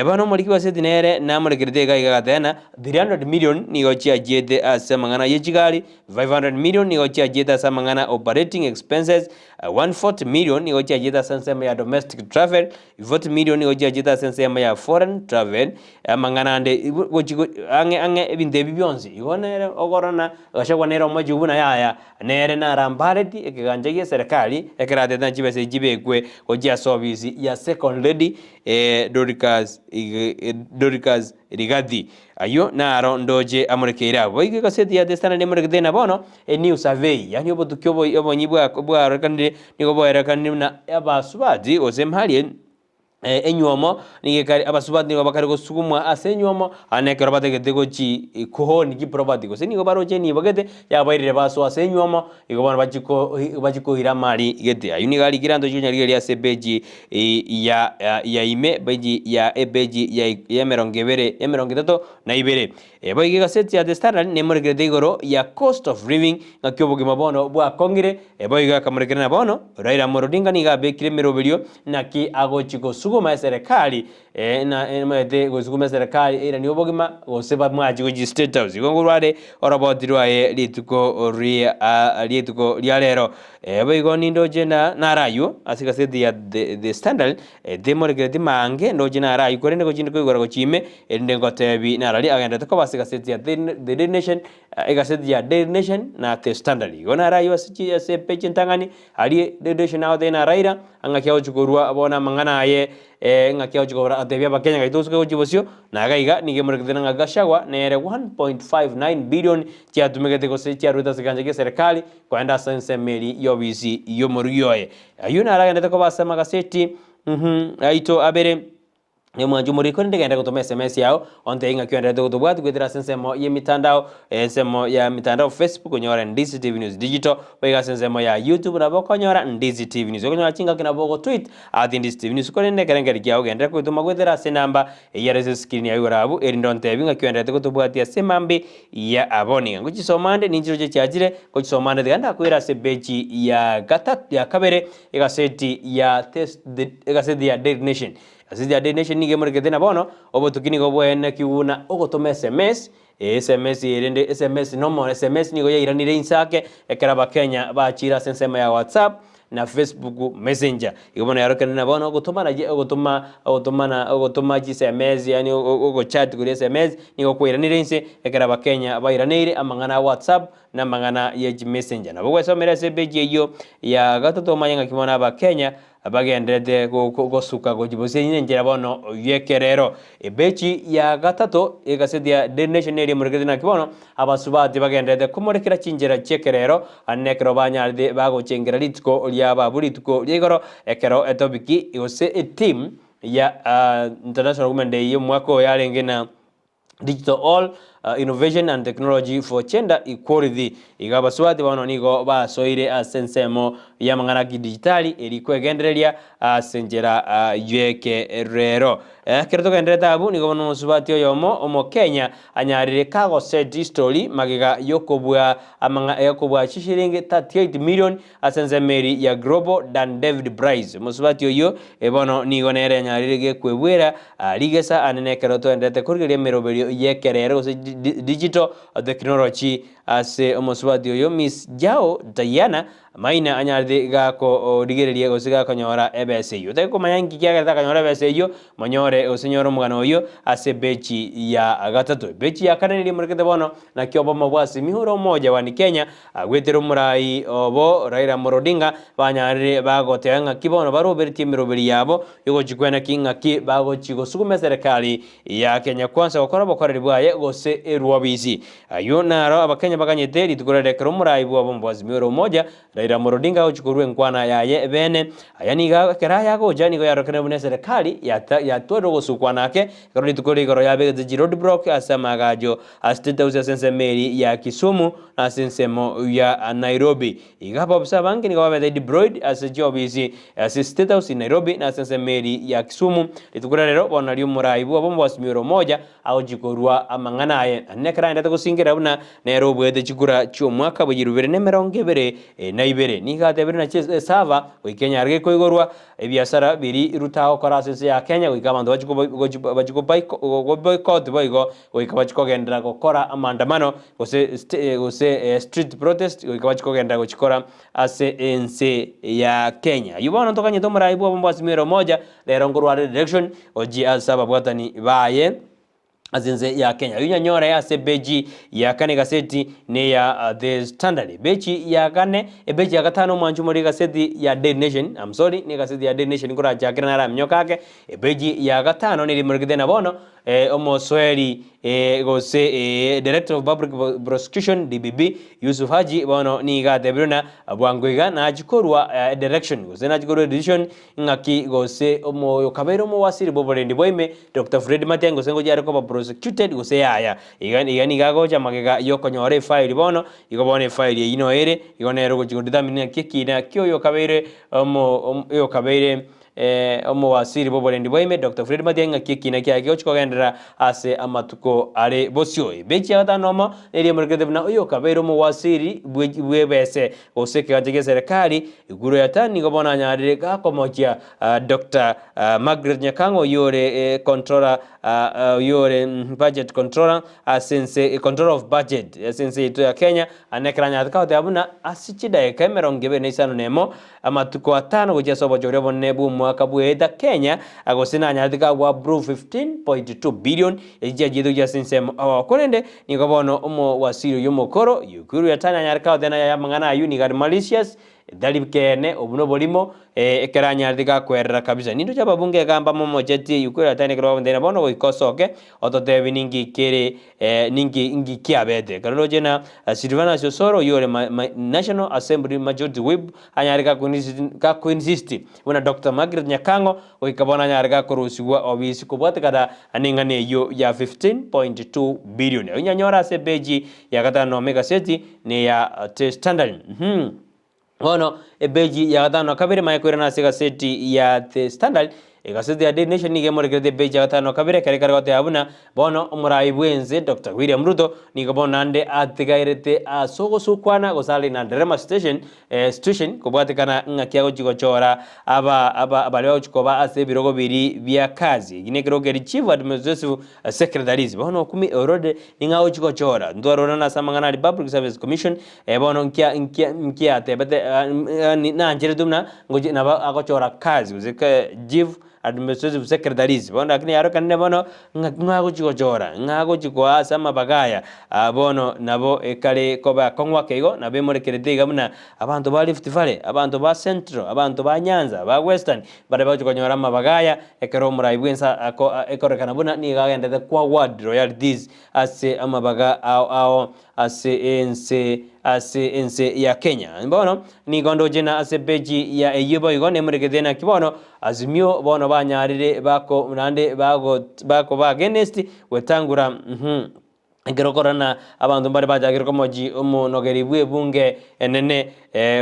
Bono omoriki bw'eseti nere namorekerete iga iga agateba ng'a 300 million nigo chiachiete ase amang'ana ye chigari, 500 million nigo chiachiete ase amang'ana operating expenses, 140 million nigo chiachiete ase ensemo ya domestic travel, 40 million nigo chiachiete ase ensemo ya foreign travel, amang'ana ande gochi ang'e ang'e ebinto ebi bionsi. Igo nere okorora Gachagua nere omochie buna yaya, nere narambareti ekegancha gie eserekari ekero atebete ng'a chibesa echi chibekwe gochia ase ofisi ya second lady Dorcas Dorcas Rigathi. Ayio naro ndoche amorekeire abwo. Boigo egaseti ya The Standard emorekete ng'a bono A new survey, yaani obotuki obonyi bwarorekanire nigo bwaerekanire buna abasubati gose mparie enywomo nigo ekare abasubati nigo bakare gosugumwa ase enywomo ande ekero batagete gochi kohoni chiproperty gose nigo baroche enibo gete yabairire basoa ase enywomo igo bono bachie ko bachie koira amari gete. Ayio nigo arikire ande ochie konyarigereria ase epeji ya ya ime epeji ya epeji ya emerongo ebere emerongo etato na ibere. Boigo egaseti ya The Standard nemorekerete igoro ya cost of living ng'aki obogima bono bwakong'ire, boigo akamorekera na bono Raila Amolo Odinga nigo abekire emeroberio naki agochi gosuguma eserekari na emaete gosuguma eserekari eiranie obogima gose bamwachi gochia State House. Igo nkorwa are oroboti rwaye rituko ria rituko ria rero. Boigo nindoche na naro aywo ase egaseti ya The Standard Timorekereti maange, ndoche naro ayio, korende gochia koigora gochia ime, erinde ngotebi narari agenderete koba ase egaseti ya The Daily Nation, egaseti ya Daily Nation na The Standard. Igo naro ayio ase chi ase epeji entang'ani, aria Daily Nation agotebia na Raila, ng'aki agochia korwa bono amang'ana aye ng'aki agochia kobora atebie abakenya gaki tosuke gochia bosio, na iga iga nigo emorekete ng'a Gachagua nere 1.59 billion chiatumegete gose chiaruete ase ekegancha gia eserekari kogenda ase ensemo eria y'obisi y'omorugi oye. Ayio naro agenderete koba ase amagaseti aito abere, Omwanchi omoriri, korende genda gotoma SMS yao, ontebie ng'aki oendererete gotobwatia goetera ase ensemo y'emitandao, ensemo ya mitandao Facebook onyore Ndizi TV News Digital, boigo ase ensemo ya YouTube nabo okonyora Ndizi TV News. Okonyora chingaki nabo ogotweet at Ndizi TV News, korende ekerengerio kiao genderera kogetoma goetera ase enamba eyio ere ase escreen yao igoro abwo, erinde ontebie ng'aki oendererete gotobwatia ase emambia ya abwo. Niga ngochisoma ande, ninchirochio chiachire, Ngochisoma ande tiga ndakwere ase epeji ya gatatu ya kabere egaseti ya egaseti ya Daily Nation. Egaseti ya Daily Nation nigo emorekete na bono obotuki nigo bwaenekigwe buna ogotoma sms, sms erende sms nomo sms nigo yairanire inse ake ekero abakenya bachire ase ensemo ya WhatsApp. na Facebook Messenger. Igo bono yarokerire na bono ogotomana ogotoma ogotomana ogotoma chisms yaani ogochat koria sms nigo kwairanire inse ekero abakenya bairaneire amang'ana a WhatsApp na amang'ana ye chimessenger. Nabo gwesomera ase epeji eyio ya gatato omanye ng'aki bono abakenya bagendererete gosuka gochia bosio ne enchera bono y'ekerero. Epeji ya gatato egaseti ya Daily Nation neri emorekete naki bono abasubati bagendererete komorekera chinchera chi'ekerero ande ekero banyarete bagochengera rituko riabo abwo rituko ria igoro ekero etopiki gose etheme ya International Women Day y'omwaka oyo yarenge na Digital All, Innovation and Technology for Gender Equality. Iga abasubati bono nigo basoire ase ensemo y'amang'ana a kidijitali eri kwegendereria ase enchera y'ekerero. Ekero togendererete abwo nigo bono omosubati oyomo Omokenya anyarire kagoset history magega y'okobua amang'a y'okobua chishilingi 38 million ase ensemo eri ya Global Dan David Prize. Omosubati oyio bono nigo nere anyarire gekwebwera rigesa anene ekero toenderete korigereria emeroberio y'ekerero gose digital technology ase omosubati oyo Miss Jao Diana Maina anyarete gakorigereria gose gakonyora ebesa eyio. Otari komanya inki kiagerete akanyora ebesa eyio, monyore gose nyore omogano oyio ase ebechi ya gatato. Ebechi ya kane niria emorekete bono, naki obomo bwa Azimio la Umoja One Kenya Agwetire omorai obo Raila Amolo Odinga banyarire bagoteba ng'aki bono baroberetie emeroberi yabo yogochikwena ki ng'aki bagochi gosuguma eserekari ya Kenya Kwanza gokora obokoreri bwaye gose erwobisi. Ayio naro abakenya baganyete rituko rire ekero omorai bwabo bwa Azimio la Umoja Raila Amolo Odinga agochi korua enkwana yaye bene. Aya nigo ekero aya agocha nigo yarorekire buna eserekari yatwarire ogosukwana ake ekero rituko rigoro yabegete chiroadblock ase amaagacho a State House ase ensemo eria ya Kisumu na ase ensemo ya Nairobi. Iga abaofisa abange nigo babete deployed ase chiofisi ase State House in Nairobi na ase ensemo eria ya Kisumu. Rituko ria rero bono nario omorai bwabo Mwasimiwa Omoja agochia korua amang'ana aye. Naende ekero aendete gosingerera buna nere obuete chikura chi'omwaka bwe chirubere na emerongo ebere na ibere. Nigo atebire na esava goika enyare gekoigorwa Ebiasara biria Ruto agokora ase ense ya Kenya goika abanto bachie goboikoti boigo goika bachie kogenderera gokora amaandamano gose gose street protest goika bachie kogenderera gochikora ase ense ya Kenya. Ayio bono ntoganyete omorai bwa obomo bwa Azimio la Umoja rero nkorware direction gochia ase ababwatani baye. Ase ense ya Kenya. Oyio nyanyore ase epeji ya kane egaseti neya The Standard. Epeji ya kane, epeji ya gatano omwanchi omori egaseti ya Daily Nation, I'm sorry, ne egaseti ya Daily Nation nkorachakere naraminyoka ake. Epeji ya gatano neri emorekete na bono omosoeri gose Director of Public Prosecution, DPP, Yusuf Haji bono nigo atebire buna bwango iga nachie korwa direction gose nachie korwa decision Ng'aki gose omoyo kabeire omowasiri bw'oborendi bwa ime, Doctor Fred Matiang'i gose ngochia are koba prosecuted gose yaya. Iga iga nigo agocha magega y'okonyora efaili bono, igo bono efaili eyio noyo ere, igo nere ogochia godetermine ng'aki ekina kia oyo okabeire omo oyo okabeire omowasiri bw'oborendi bwa ime, Doctor Fred Matiang'i ng'aki ekina kiaye kegochia kogenderera ase amatuko are bosio. Ebechi ya gatano nomo, neri emorekerete buna oyo okabeire omowasiri bwe bw'ebese Gose ekegancha gia serikali, igoro ya tani nigo bono anyarire gakomochia Doctor Margaret Nyakang'o oyio ore controller oyio ore budget controller ase ense controller of budget ase ense yaito ya Kenya ande ekero anyarete kagoteba buna ase chidaeka emerongo ebere na isano na emo amatuko atano gochia ase obochori obonene bwa omwaka bw'eeta Kenya gose nanyarete kagwa approve 15.2 billion echio chiachiete gochia ase ensemo korende Nigo bono omowasiri oyio omokoro, Ukiru Yatani anyare kagoteba naye amang'ana ayio nigo are malicious, tari keene, obwo noborimo, ekero anyarete gakwerera kabisa. Nindoche ababunge iga mbamomochetie Ukiru Yatani ekero bagontebia bono goika osoke ototebi ninki kere ninki inki kiabete. Ekero ndoche na Silvanus Osoro oyio ore National Assembly Majority Whip anyare gakoinsist buna Doctor Margaret Nyakang'o goika bono anyare gakorusigwa obisi kobwatekana neng'ana eyio ya 15.2 billion. Oyio nyanyore ase epeji ya gatano nomo egaseti neya The Standard. Bono epeji ya gatano na kabere manye koirana ase egaseti ya The Standard. Egaseti ya Daily Nation nigo emorekerete epeji ya gatano na kabere ekero ekare goteba buna bono omorai bw'ense Doctor William Ruto nigo bono naende atigaerete ase ogosukwana gose are na dilemma station situation kobwatekana ng'aki agochi gochora aba aba baria bagochi koba ase ebirogo biria bia kazi. Eki nekerogo keria Chief Administrative Secretaries bono okumi already ning'o agochi gochora ntwarorana ase amang'ana aria Public Service Commission bono nkia nkia nkiatebete yaani nancherete buna ngochi nabo agochora kazi gose chief administrative secretaries bono lakini yarokanire bono ng'a ng'a agochi gochora, ng'a agochi koa ase amabaga aya bono nabo ekare koba akong'u ake igo, nabo emorekerete iga buna abanto ba Rift Valley, abanto ba Central, abanto ba Nyanza, ba Western, baria bagochi konyora amabaga aya ekero omorai bwense ako ekorekana buna nigo agendete kwa ward royalties ase amabaga ao ao ase ense ase ense ya Kenya. Bono nigo ndoche na ase peji ya eyio boigo nemorekete naki bono Azimio bono banyarire bako naende bago bakoba against gwetangura uhum ekero okorora na abanto mbare bachakire komochi omonogeri bw'ebunge enene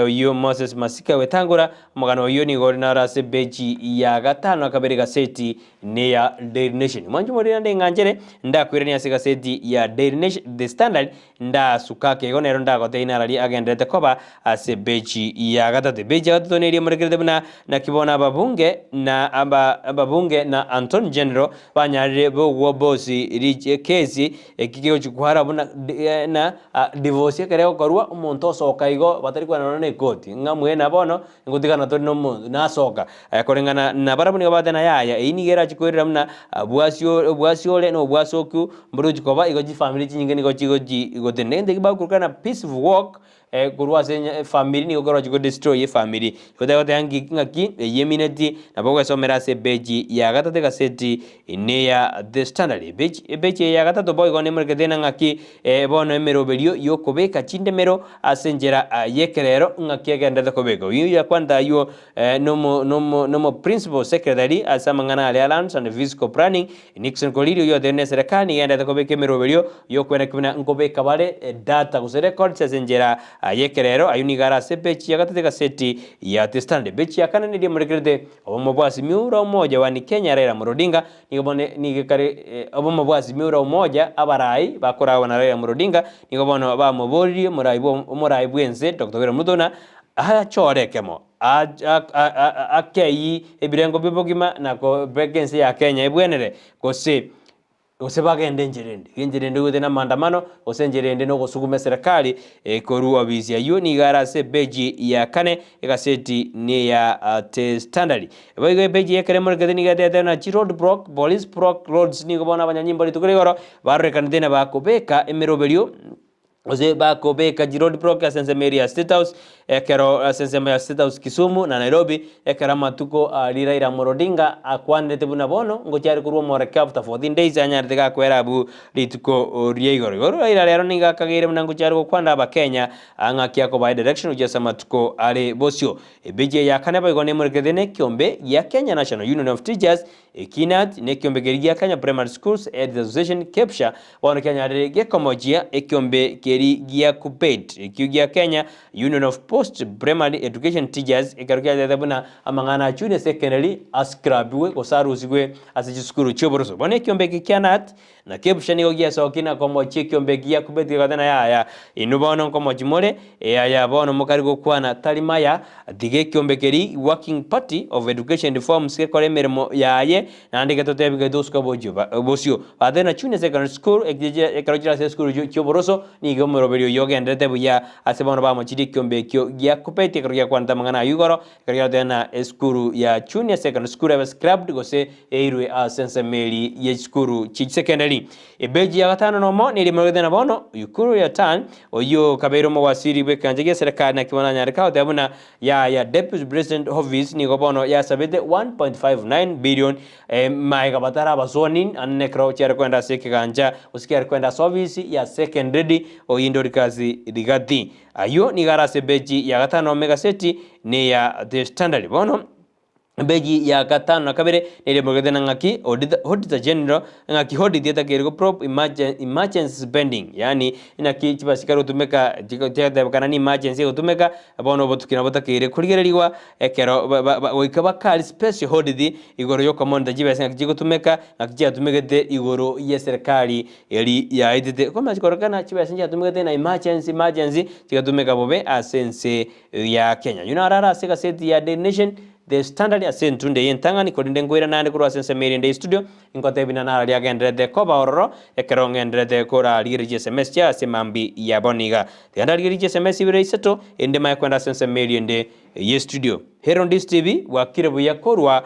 oyio Moses Masika gwetangura, omogano oyio nigo ore naro ase peji ya gatano na kabere gaseti neya Daily Nation. Mwanche more naende ng'anchere ndakoirania ase egaseti ya Daily Nation, The Standard, ndasuka ake igo nero ndagotebie narari agenderete koba ase epeji ya gatato. Epeji ya gatato neria emorekerete buna naki bono ababunge na aba ababunge na Antony General banyarire bogwo bosi rich ekesi eki kegochi kwara buna na divorce ekero egokorwa omonto osoka igo batari kwenana na ekoti ng'a mwena bono Ngotigana tore nomonto nasoka koreng'ana nabarabwo nigo bateba yaya, eyio nigo erache koirera buna bwasio bwasiore na obwasoku mborochi koba igo chifamiri chinyinge nigo chigochi gotenena. Egento ekio bakorokana peaceful walk korwa ase efamiri nigo kerochi ko destroy efamiri. Igo tari goteba nki ng'aki eyio emineti nabo ogwesomera ase epeji ya gatato egaseti neya The Standard. Epeji epeji eye ya gatato boigo nemorekete ng'a ng'aki bono emeroberio yokobeka chindemero Ase enchera y'ekerero ng'aki agenderete kobeka oyio yakwanete ayio nomo nomo nomo principal secretary ase amang'ana aria Lands and Physical Planning Nixon Korir oyio otebirie na eserekari nigo egenderete kobeka emeroberio y'okweneki buna nkobeka bare data gose records ase enchera y'ekerero ayio nigo are ase epeji ya gatato egaseti ya The Standard. Epeji ya kane neria emorekerete obomo bwa Azimio la Umoja One Kenya Raila Amolo Odinga Nigo bono nigo ekare obomo bwa Azimio la Umoja abarai bakoragwa na Raila Amolo Odinga nigo bono bamoboririe omorai bwa omorai bw'ense Doctor William Ruto buna achore ekemo akeyie ebirengo bi'obogima na kobeka ense ya Kenya ebwenere gose gose bagende enchera ende. Enchera ende goetania na amaandamano gose enchera ende na ogosuguma eserekari korwa obisi aywo nigo are ase epeji ya kane Egaseti neya The Standard. Boigo epeji y'ekero emorekete nigo etebete ng'a chi road block, police block roads nigo bono abanyanyimbo rituko ria igoro barorekanete na bakobeka emeroberio gose bakobeka chi road block ase ensemo eria ya State House ekero ase ensemo ya State House Kisumu na Nairobi ekero amatuko aria Raila Amolo Odinga akwanerete buna bono ngochia are korwa omoreke after 14 days anyarete gakwera abwo rituko ria igoro. Igoro Raila rero nigo akageire buna ngochia are gokwanera abakenya Aa ng'aki akobae direction gochia ase amatuko are bosio. Ebeji eye ya kane boigo nemorekete nekiombe gia Kenya National Union of Teachers, KNUT, na ekiombe keria gia Kenya Primary Schools Heads Association, KEPSHA, bono kianyarire gekomochia ekiombe keria gia KUPPET, ekio gia Kenya Union of Post Primary Education Teachers, ekero kiatebete buna amang'ana a junior secondary ascrabiwe gose arusigwe ase chisukuru chi'oboroso. Bono ekiombe eke kia KNUT Na kebusha nigo giasokia na komochia ekiombe eki giakubete gegateba, Yaya, inwe bono nkomochia more, ee aya bono mokare gokwana tari maya, tiga ekiombe keria Working Party of Education Reforms gekore emeremo yaye, naende getotebie getosuka bochio bosio. Batebire na Junior Secondary School ekero chire ase esukuru chi'oboroso, nigo omoroberio oyio ogenderete buya ase bono bamochirie ekiombe ekio giakubeti ekero giakwanete amang'ana ayio igoro, ekero giatebire na esukuru ya Junior Secondary School ebe scrapped gose Eirwe ase ensemo eria ye chisukuru chie chisekendari. Ebeji ya gatano nomo neria emorogete na bono, Ukur Yatani, oyio okabeire omowasiri bw'ekegancha gia serekari naki bono anyareka goteba buna yaya Deputy President Office nigo bono yasabete 1.59 billion magega batarabaswani ande nekero chiare kogenda ase ekegancha gose kiare kogenda ase ofisi ya second lady oyio Dorcas Rigathi. Ayio nigo are ase ebeji ya gatano nomo egaseti neya The Standard. Bono. Ebeji ya gatano na kabere nere emogete na ng'aki Auditor General ng'aki audit etakeire go probe emergency spending yaani inaki chibasikari gotumeka chigatebekana ni emergency egotumeka bono obotuki nabo botakeire korigererigwa ekero goika bakari special audit igoro yokomonitor chibesa ng'aki chigotumeka ng'aki chiatumegete igoro yeserikari eri yaetete. Okomanya kororekana chibesa nchiatumegete na emergency emergency chigatumeka bobe ase ense ya Kenya. Oyio naro are ase egaseti ya Daily Nation, The Standard ase entunde eye entang'ani, korende nkoira naende korwa ase ensemo erinde y'estudio, ingotebia buna naro riagendererete koba ororo ekero ng'endererete korarigereria chisms chia ase mambia ya bono iga. Tiga ndarigererie chisms ibere isato, erinde manye kwenda ase ensemo erinde y'estudio. Herondis TV, bwakire buya korwa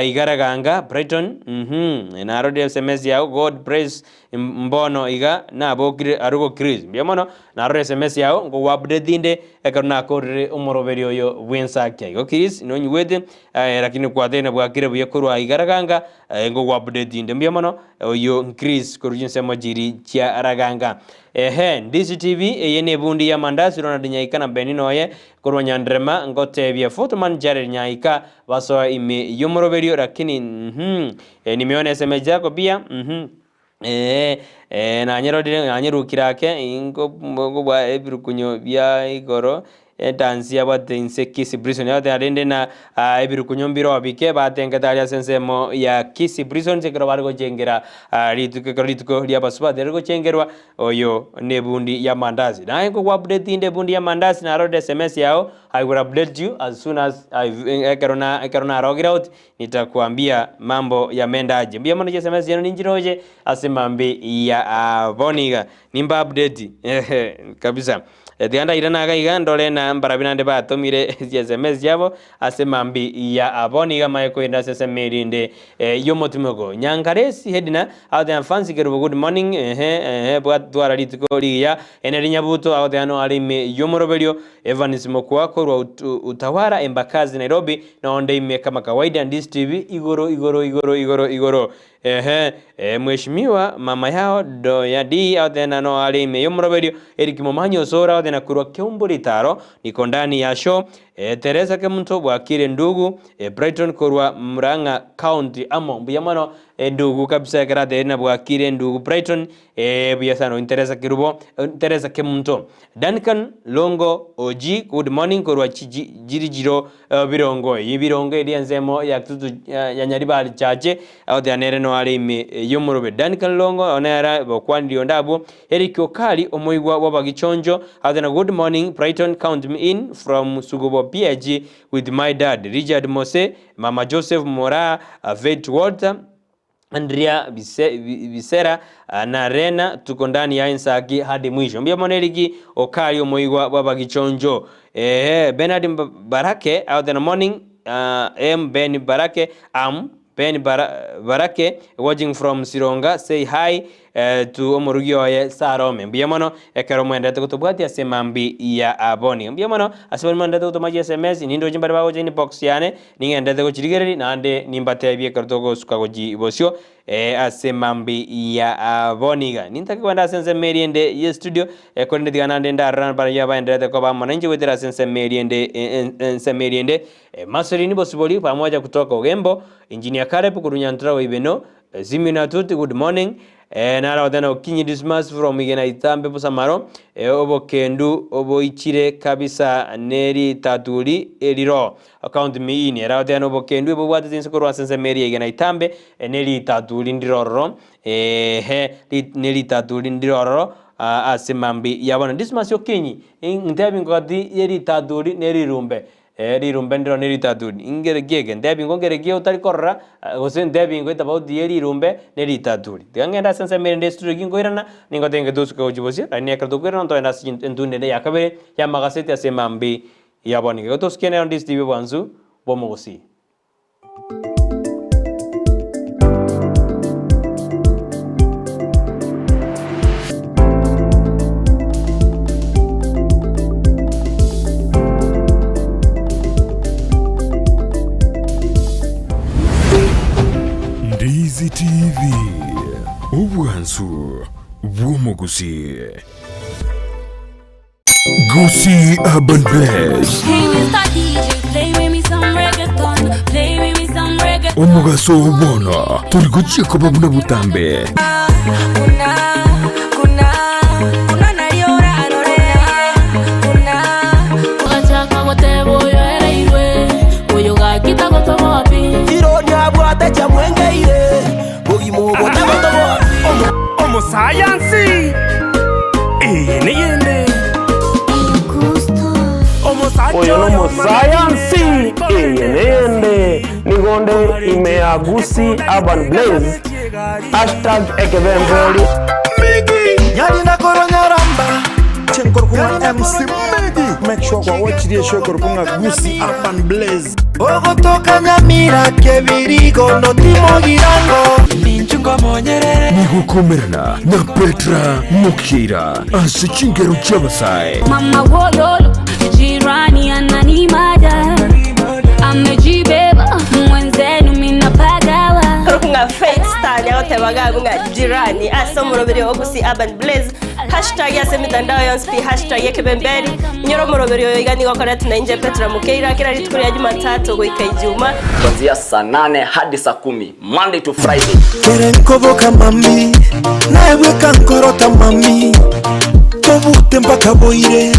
Igaraganga, Brighton, uhmm, narorire sms yao, God bless Mbono iga nabokire arwo Chris. Mbuya mono, narora sms yao nkogo update inde ekero nakorire omoroberio oyo bw'ensakia. Igo Chris nonyigwete eh, lakini kwatebire bwakire buya korwa iga Raganga eh, nkogo update inde. Mbuya mono oyo Chris korwa chinsemo chiri chia Raganga. Ehe, Ndisi TV eye ne ebundi ya Mandasi Ronald Nyaika na Benny Noye korwa Nyanderema ngotebia Footman Jared Nyaika basoa ime y'omoroberio lakini uhmm Nimeona sms yako pia uhmm eeh eh nanyerorire nanyerukire ake ingo ngobua ebirukunyo bia igoro edansi yabwate inse Kisii Prison yabwate rende na ebirukunyo mbiro bike batengete aria ase ensemo ya Kisii Prison ekero bare gochengera rituko ekero rituko ria abasubati riri gochengerwa oyo ne ebundi ya amandasi. Naye nkogo update inde ebundi ya amandasi narorire sms yao I will update you as soon as I ekero na ekero narogire out Nitakuambia mambo yamenda aje. Mbuya mono chiSMS chiaino ninchiroche ase mambi ya bono iga. Nimba update ehe kabisa. Tiga ndairane iga iga ndore na mbarabi naende batomire chiSMS chiabo ase mambi ya bono iga maye koenda ase esemo erinde yomotimoko. Nyankaresi Edna agoteba Fancy Kerubo good morning ehe ehe twara rituko rigiya. Henry Nyabuto agoteba noare ime yomoroberio. Evans Mokua korwa Utawala Embakasi Nairobi Nonde ime kama kawaida Ndisi TV igoro igoro igoro igoro igoro ehe eh, mheshimiwa mama yao doya D aotena no are ime yomoroberio Eric Momanyi osora aotena korwa Keumbu Ritaro niko ndani ya show eh, Teresa Kemunto bwakire ndugu eh, Brighton korwa Murang'a County amo mbuya mono endugu kabisa ekero atebire bwakire ndugu Brighton Eeh buya sana oyo Teresa Kerubo, Teresa Kemunto. Duncan Longo OG good morning korwa Chijirijiro Birongo. Eye Birongo eri ensemo ya Kitutu ya Nyaribari Chache agoteba nere no are ime y'omorobe. Duncan Longo oyo nere bokwanirie onde abwo. Eric Okari omoigwa bw'abagichoncho agoteba good morning Brighton count me in from Sugubo PAG with my dad Richard Mose, Mama Joseph Moraa, Vet Walter, Andrea Bisera na Rena tuko ndani ya ensaki hadi mwisho. Mbuya mono Eriki Okari omoigwa bw'abagichoncho. Eeh Bernard Barake out in the morning M Ben Barake am Ben Barake watching from Sironga say hi to omorugi oye Sarome. Mbuya mono ekero mwenderete gotobwatia ase mambi ya boni. Mbuya mono ase baria mwenderete gotoma chi sms nindoche mbare bagocha inbox yane Ning'endete gochirigereria, naende nimbatebie ekero togosuka gochia bosio ase mambi ya bono iga. Nintake kogenda ase ensemo eria ende y'estudio, korende tiga naende ndarora baria baenderete koba amo nainche goetera ase ensemo eria ende ensemo eria ende. Marceline Bosibori pamoja kutoka Ogembo, Engineer Caleb korwa Nyantrago Ibeno, Simeon Atuti good morning, Naro goteba Okinyi Dismas from Igena Itambe Bosamaro, obokendu oboichire kabisa neritaturi eriro. Count me in. Ere agoteba nobokendu ebobwate chinse korwa ase ensemo eria Igena Itambe neritaturi ndire ororo eeh neritaturi ndire ororo ase mambi ya bono. Dismas Okinyi, ntebi ngogati yeritaturi nerirumbe. Ee, rirumbe ndiro ne ritaturi. Ingere ki eke? Ntebi ngo nkere ki otari korora, gose ntebi ngo etofauti ye rirumbe ne ritaturi. Tiga ngende ase ensemo erinde esituri eki nkoirana, ningotebi nge tosuke gochia bosio, lakini ekero tokoirana ntogende ase entunde ende ya kabere y'amagaseti ase emambi ya bono. Igo tosuke nero ndisi tibi obwansu bw'omogusii. Ndizi TV, obwansu bw'omogusii. Gusii Urban Blast. Hey, Mr. DJ, play with me some reggaeton. Play with Omogaso oo bono tori gochia koba buna botambe. Omosayansi, eye neyende. Oyo nomosayansi, eye neyende. Nigo nde ime ya Gusii Urban Blaze, hashtag ekebemberi. Chenkorokwa MC Medi. Make sure kwa watch the show korokwa Gusii Urban Blaze. Ogotoka Nyamira kebirigo notimogirango. Nigokomerana na Petra Mokira ase chingero chi'abasae. Mama wololo, jirani ananimada, amejibeba mwenzenu minapagawa. Nga Faith Star nyagotebaga abwo ng'a jirani ase omoroberi o Gusii Urban Blaze hashtag ase emitandao yonsi pi hashtag ekebemberi inyore omoroberi oyo iga nigo okoretwe na inche Petra Mokeira kera rituko ria Jumatatu goika Ijuma. Kuanzia saa nane hadi saa kumi Monday to Friday. Kere nkoboka mami, naye bweka nkorota mami, tobute mpaka boire,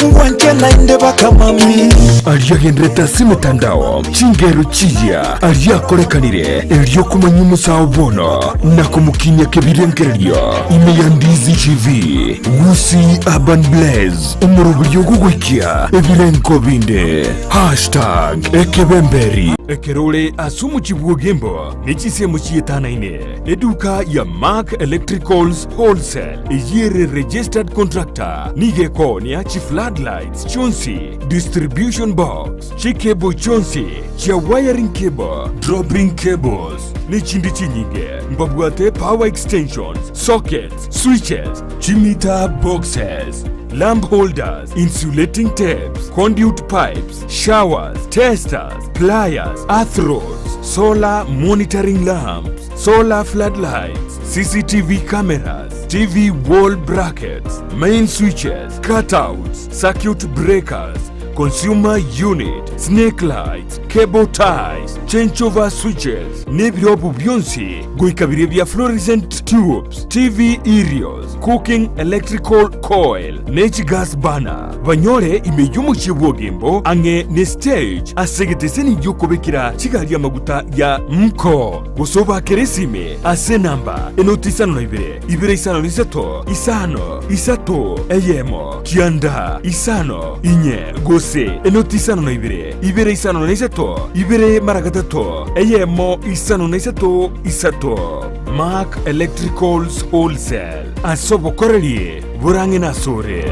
ngwanche naende baka mami. Aria agenderete ase emetandao, chingero chiya aria akorekanire, erio komanya omosao bono na komokinyia kebirengererio ime ya Ndizi TV, Gusii Urban Blaze, omoroberio ogogoikia ebirengo binde. Hashtag ekebemberi. Ekero ore ase omochie bw'Ogembo ne chinsemo chietanaine, eduka ya Mark Electricals Wholesale eyio ere registered contractor nigo ekoonia chi floodlights chionsi, distribution box, chicable chionsi chia wiring cable, dropping cables ne chinde chinyinge. Mbabwate power extensions, sockets, switches, chimeter boxes, lamp holders, insulating tapes, conduit pipes, showers, testers, pliers, earth rods, solar monitoring lamps, solar floodlights, CCTV cameras, TV wall brackets, main switches, cutouts, circuit breakers, consumer unit, snake lights, cable ties, changeover switches, nebirobu bionsi goika biria bia fluorescent tubes, TV aerials, cooking electrical coil, ne chigas burner. Banyore ime y'omochie bw'Ogembo ang'e ne stage ase egeteseni gi'okobekera chigari amaguta ya Mko. Gose obakere esime ase enamba enoti isano na ibere, ibere isano na isato, isano, isato, eyemo, kianda, isano, inye, gose enoti isano na ibere, ibere isano na isato, ibere mara gatato, eyemo, isano na isato, isato. Mark Electricals Wholesale, ase obokoreri borang'e nasore.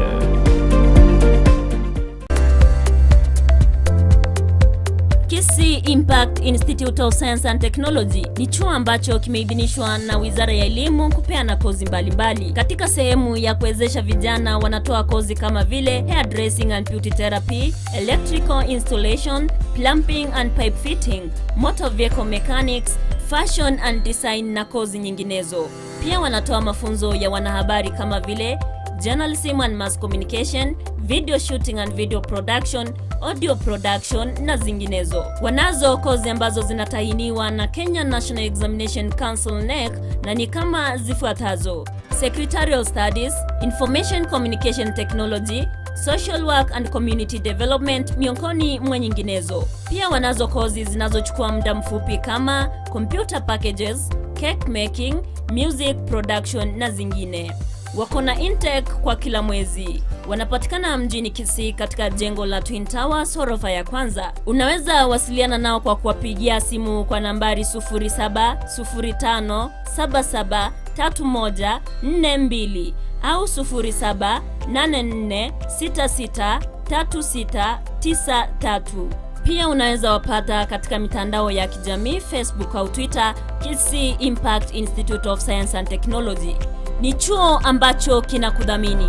Kisii Impact Institute of Science and Technology ni chuo ambacho kimeidhinishwa na Wizara ya Elimu kupeana kozi mbalimbali. Katika sehemu ya kuwezesha vijana, wanatoa kozi kama vile hairdressing and beauty therapy, electrical installation, plumbing and pipe fitting, motor vehicle mechanics, fashion and design na kozi nyinginezo. Pia wanatoa mafunzo ya wanahabari kama vile journalism and mass communication, video shooting and video production, audio production na zinginezo. Wanazo kozi ambazo zinatahiniwa na Kenya National Examination Council KNEC na ni kama zifuatazo: Secretarial Studies, Information Communication Technology, Social Work and Community Development miongoni mwa nyinginezo. Pia wanazo kozi zinazochukua muda mfupi kama computer packages, cake making, music production na zingine. Wako na intake kwa kila mwezi. Wanapatikana mjini Kisii katika jengo la Twin Towers ghorofa ya kwanza. Unaweza wasiliana nao kwa kuwapigia simu kwa nambari 0705773142 au 0784663693. Pia unaweza wapata katika mitandao ya kijamii Facebook au Twitter, Kisii Impact Institute of Science and Technology. Ni chuo ambacho kinakudhamini.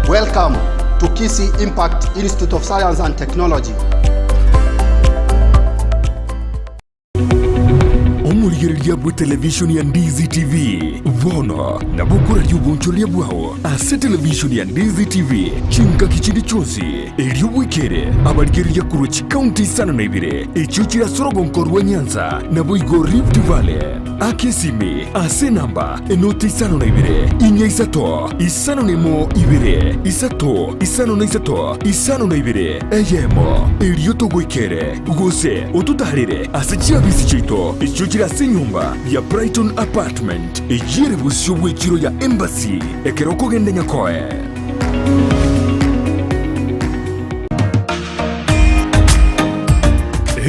Welcome to Kisii Impact Institute of Science and Technology. Omorigereria bw'etelevishoni ya Ndizi TV bono nabo okoraria obonchoreria bwao ase televishoni ya Ndizi TV chingaki chinde chionsi, erio bwekere abarigereria korwa chikaunti isano na ibere echio chire ase orogonko rwa Nyanza naboigo Rift Valley. Aka esimi ase enamba enoti isano na ibere, inya isato, isano na emo ibere, isato, isano na isato, isano na ibere, eyemo, erio togoikere, gose ototaarere ase chiabisi chiaito echio chire ase enyomba ya Brighton Apartment, eyio ere bosio bw'echiro ya Embassy, ekero okogenda Nyakoe.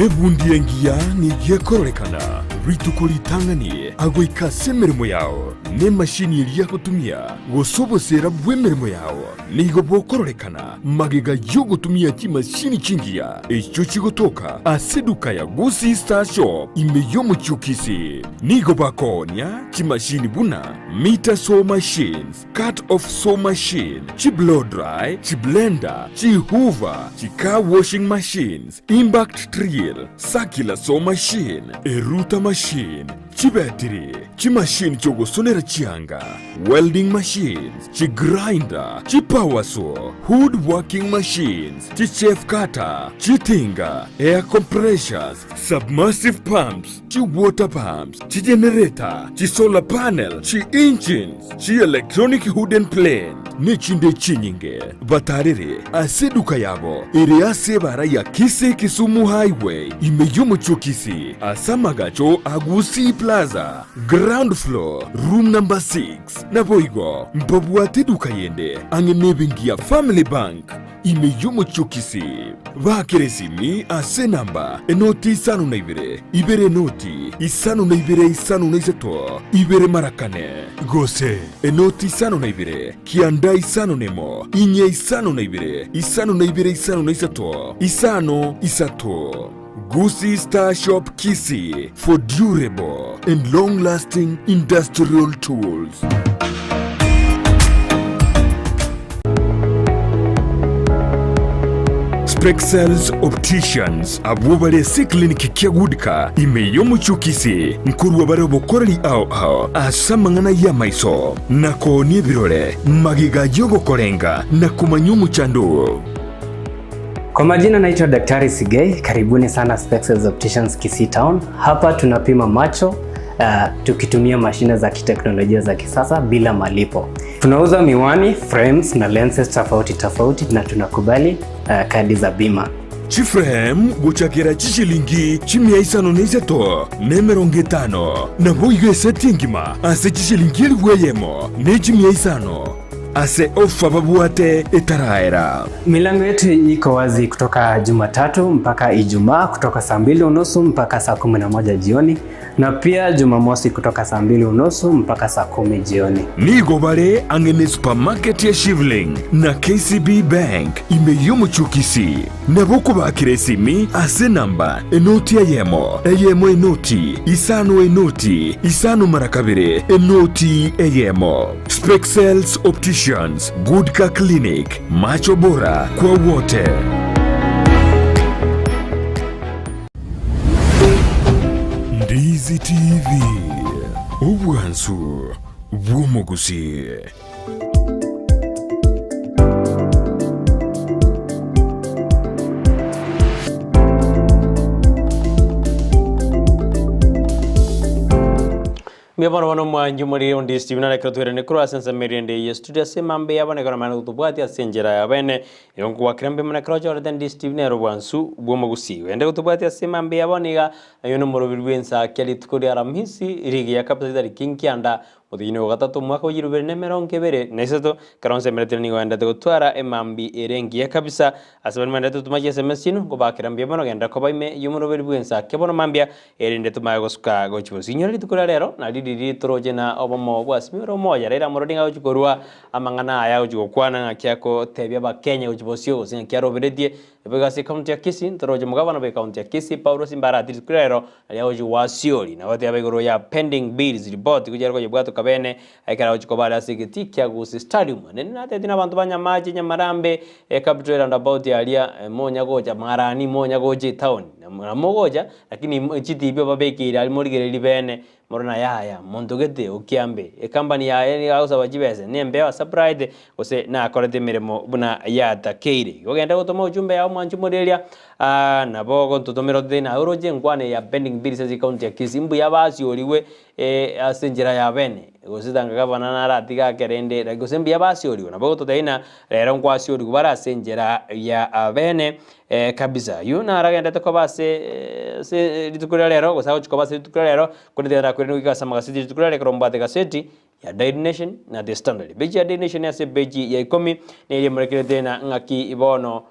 Ebundi engiya nigo ekororekana rituko ritang'ani agoika ase emeremo yao, na emashini eria agotumia, gose oboseera bw'emeremo yao nigo bokororekana magega y'ogotumia chimashini chingiya echio chigotoka ase eduka ya Gusii Star Shop ime y'omochie o Kisii. Nigo bakoonia chimashini buna meter saw machines, Cut off saw machine, chi blow dry, chi blender, chi hoover, chi car washing machines, impact drill, circular saw machine, eruta machine, chibetiri, chimachine chiogosonera chianga, welding machines, chi grinder, chi power saw, wood working machines, chi chaff cutter, chitinga, air compressors, submersive pumps, chi water pumps, chi generator, chi solar panel, chi engines, chi electronic wooden plane, nechinde chinyinge. Batarere ase eduka yabo ere ase ebara ya Kisii Kisumu Highway ime y'omochie o Kisii ase amagacho a Gusii Plaza, ground floor, room number 6. Naboigo mbabwate eduka yende ang'e nebenki ya Family Bank ime y'omochie o Kisii. Baakere esimi ase enamba enoti isano na ibere, ibere enoti isano na ibere isano na isato, ibere mara kane, gose enoti isano na ibere, kianda isano na emo, inye isano na ibere, isano na ibere isano na isato, isano isato. Gusii Star Shop Kisii for durable and long lasting industrial tools. Spexels Opticians abwo bare ase eclinic kia Goodcar ime y'omochie o Kisii nkorwa bare obokoreri ao ao ase amang'ana y'amaiso na koonia ebirore magega y'ogokorenga na komanya omochando oo. Kwa majina naitwa Daktari Sigei, karibuni sana Spexels Opticians Kisii Town. Hapa tunapima macho tukitumia mashine za kiteknolojia za kisasa bila malipo. Tunauza miwani, frames na lenses tofauti tofauti na tunakubali kadi za bima. Chiframe gochakera chishilingi chimia isano na isato, na emerongo etano, naboigo eseti engima ase chishilingi elifu eyemo, ne chimia isano, ase ofa babwate etaraera. Milango yetu iko wazi kutoka Jumatatu mpaka Ijumaa kutoka saa mbili unusu mpaka saa 11 jioni na pia Jumamosi kutoka saa mbili unusu mpaka saa 10 jioni. Nigo bare ang'e ne supermarket ya Shivling na KCB Bank ime y'omochie o Kisii. Nabo okobakera esimi ase enamba enoti eyemo, eyemo enoti, isano enoti, isano mara kabere, enoti eyemo. Spexels Opticians, Good Car Clinic, macho bora kwa wote. Ndizi TV, obwansu bw'omogusii. Mbuya bono bono omwanchi omoriri onde Stephen arekere twerane korwa ase ensemo eria ende eye studio ase emambe yabo na ekero mane gotobwatia ase enchera ya bene igo nkogwakera mbuya mono ekero ochorete ndi Stephen ere obwansu bw'omogusii wende gotobwatia ase emambe yabo niga ayio nomoroberi bw'ensaki ya rituko ria Aramisi rigiya kabisa ritariki nkianda Omotienyi o gatato omwaka o chirubere na emerongo ebere na isato, ekero nsemeretie nigo endete gotwara emambi ere engiya kabisa. Ase baria mendete gotoma chiSMS chiaino, nkobakera mbuya mono genda koba ime y'omoroberi bw'ensa ake bono mambia, erinde tomanye gosuka gochia bosio. Inyora rituko ria rero, nario riria toroche na obomo bwa Simioro omoya, Raila Amolo Odinga agochia korua amang'ana aya agochia gokwana ng'aki akotebia abakenya gochia bosio gose ng'aki aroberetie Eboigo ase ekaunti ya Kisii, ntoroche omogabana bw'ekaunti ya Kisii, Paulo Simba aratire rituko ria rero, aria agochia gwasiori na goteba igoro ya pending bills report gochia are koyebwatoka. gosoka bene ekero agochia koba are ase egetii kia Gusii Stadium. Naende natebirie na abanto ba Nyamache, Nyamarambe, Capital roundabout aria monya gocha Marani monya gocha etown na mogocha lakini chitibi obabekeire aria morigererie bene More na yaya, monto gete okiambe, ecompany yaye nigo agosaba chibesa, nembeo asupplied, gose nakorete emeremo buna yatakeire. Igo genda gotoma ujumbe yao mwanche moreria, ah, nabo ogontotomera ototebie naye oroche enkwana eye ya pending bills ase ecounty ya Kisii, mbuya basiorigwe ase enchera ya bene, gose tanga gavana naratiga ake rende, gose mbuya basiorigwe, nabo ogototebia ng'a rero nkwasiorigwe bare ase enchera ya bene. Kabisa, ayio naragenderete koba ase ase rituko ria rero, gose agochia koba ase rituko ria rero, korende tiga ndakwire goika ase amagaseti rituko ria rero ekero mbwate egaseti ya Daily Nation na The Standard. Epeji ya Daily Nation ase epeji ya ikomi, neri emorekerete na ng'aki bono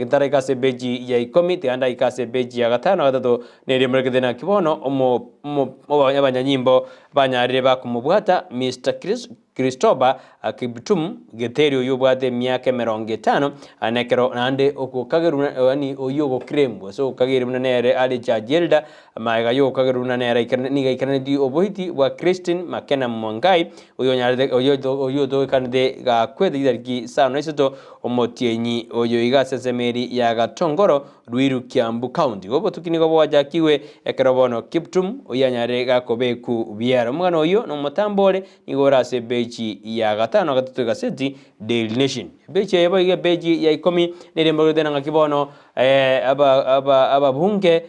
ntaraika ase epeji ya ikomi, tiga ndaika ase epeji ya gatano na gatato, neri emorekerete naki bono omo omo abanyanyimbo banyarire bakomobwata Mister Chris. Christopher Kiptum Githeri oyio obwate emiaka emerongo etano na ekero naende ogokagerwa buna yaani oyio ogoclaim gose ogokagerwa buna nere are judge elder magega ya ogokagerwa buna nere aikerane nigo aikaraneti oboiti bwa Christine Makena Mwangai oyio onyarete oyio oyio otogekanete gakwete chitariki isano na isato omotienyi oyo iga ase ensemo eria ya Gatongoro Ruiru Kiambu County. Igo obotuki nigo bwachakigwe ekero bono Kiptum oyio anyarire gakobeku biara. Omogano oyio nomotambo ore Nigo ore ase epeji ya gatano na gatato egaseti Daily Nation. Epeji eye boigo epeji ya ikomi nere emorogete ng'aki bono aba aba ababunge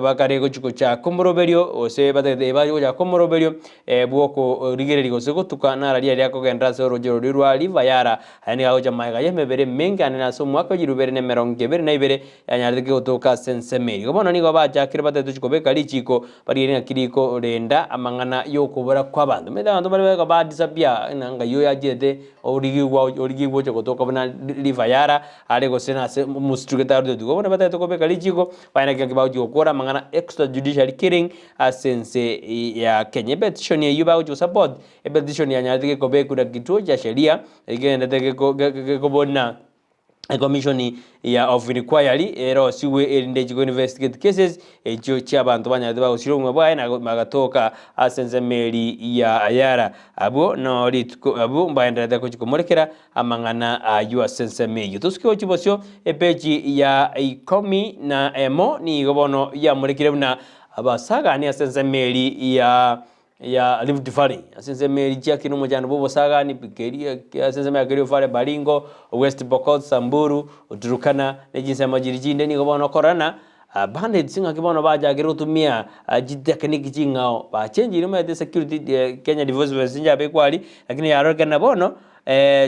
bakare gochi gochaka omoroberio gose batagete bache gochaka omoroberio bw'okorigereria gose gotuka nara riaria akogenderera ase oroche roria rwa River Yara. Aya nigo agocha magega y'emebere emenge ane ase omwaka o chirubere na emerongo ebere na ibere yanyarete gotoka ase ensemo eria. Igo bono nigo bachakire batagete gochi kobeka richiko Barigererie ng'aki rikorenda amang'ana y'okobora kw'abanto. Omanyete abanto mbare barenge ba disappear ng'a ng'ai oyo achiete origigwa origigwa ocha gotoka buna river yara are gose nase omositu gete aruteti. Igo bono batagete kobeka richiko baye naki bagochi gokora amang'ana extra judiciary killing ase ense ya Kenya. Epetition eywo bagochi gosupport, epetition yanyarete gekobekwa na kituo cha sheria egenderete geko gekobuna. Ecommission ya of inquiry erosigwe erinde echi ko investigate cases echio chia abanto banyarete bagosira obogima bwaye na bagatoka ase ensemo eri ya Yara. Abwo no rituko abwo mbaendererete gochi komorekera amang'ana ayio ase ensemo eyio. Tosuke gochia bosio epeji ya ikomi na emo nigo bono yamorekire buna abasagani ase ensemo eri ya ya Rift Valley, ase ensemo eria chiakire omochando bw'obosagani keria ase ensemo ya Kerio Valley, Baringo, West Pokot, Samburu, Turkana, ne chinsemo chiria chinde nigo bono okorora ng'a bandits ng'aki bono bachakire gotumia chitechnique ching'ao, bachenchire omanyete security Kenya Defence Force nchabekwa aria, lakini yarorekana bono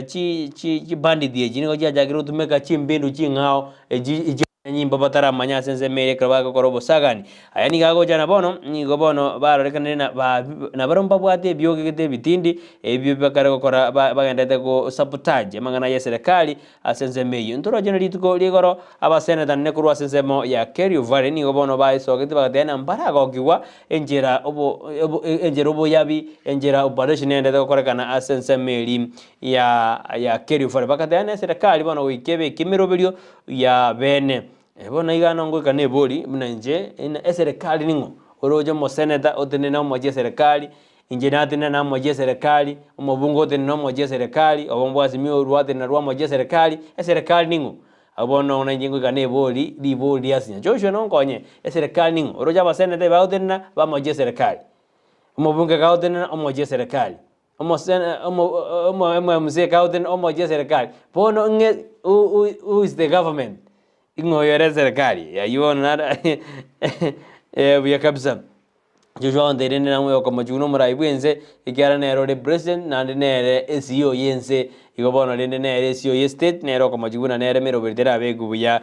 chi chi chibandit echi nigo chiachakire gotumeka chimbindu ching'ao echi. Nyimbo bataramanya ase ensemo eria ekero bagokora obosagani. Aya nigo agocha na bono, nigo bono barorekanire na ba nabarabwo mbabwate ebioge gete ebitindi, ebio bakare gokora ba bagenderete go sabotage amang'ana y'eserekari ase ensemo eyio. Ntoroche na rituko rigoro abaseneta nene korwa ase ensemo ya Kerio Valley nigo bono baesogete bagateba ng'a mbaragokigwa enchera obo obo enchera oboyabi, enchera operation egenderete gokorekana ase ensemo eria ya ya Kerio Valley. Bagateba ng'a eserekari bono goika ebeke emeroberio ya bene. Bono iga nongoika nebori buna inche eserekari ning'o? Oroche omoseneta otenene omochie eserekari, inche natenena namochie eserekari, omobunge otenene omochie eserekari, obo mbwasimi rwatenena rwamochie eserekari, eserekari ning'o? Abwo bono buna inche ngoika nebori ribori riasinya. Joshua nonkonye, eserekari ning'o? Oroche abaseneta ebagotenena bamochie eserekari, omobunge kagotenena omochie eserekari. Omosene omo omo MCA kagotenena omochie eserekari, bono ng'e who who who is the government? Ing'o oyo ore eserekari? Aywo bono naro buya kabisa. Joshua agontebia rende namoe okomochigwa na omorai bwa ense, ekiagera nere ore president naende nere eCEO ya ense, igo bono rende nere eCEO ya estate, nere okomochigwa buna nere emeroberi terabekwe buya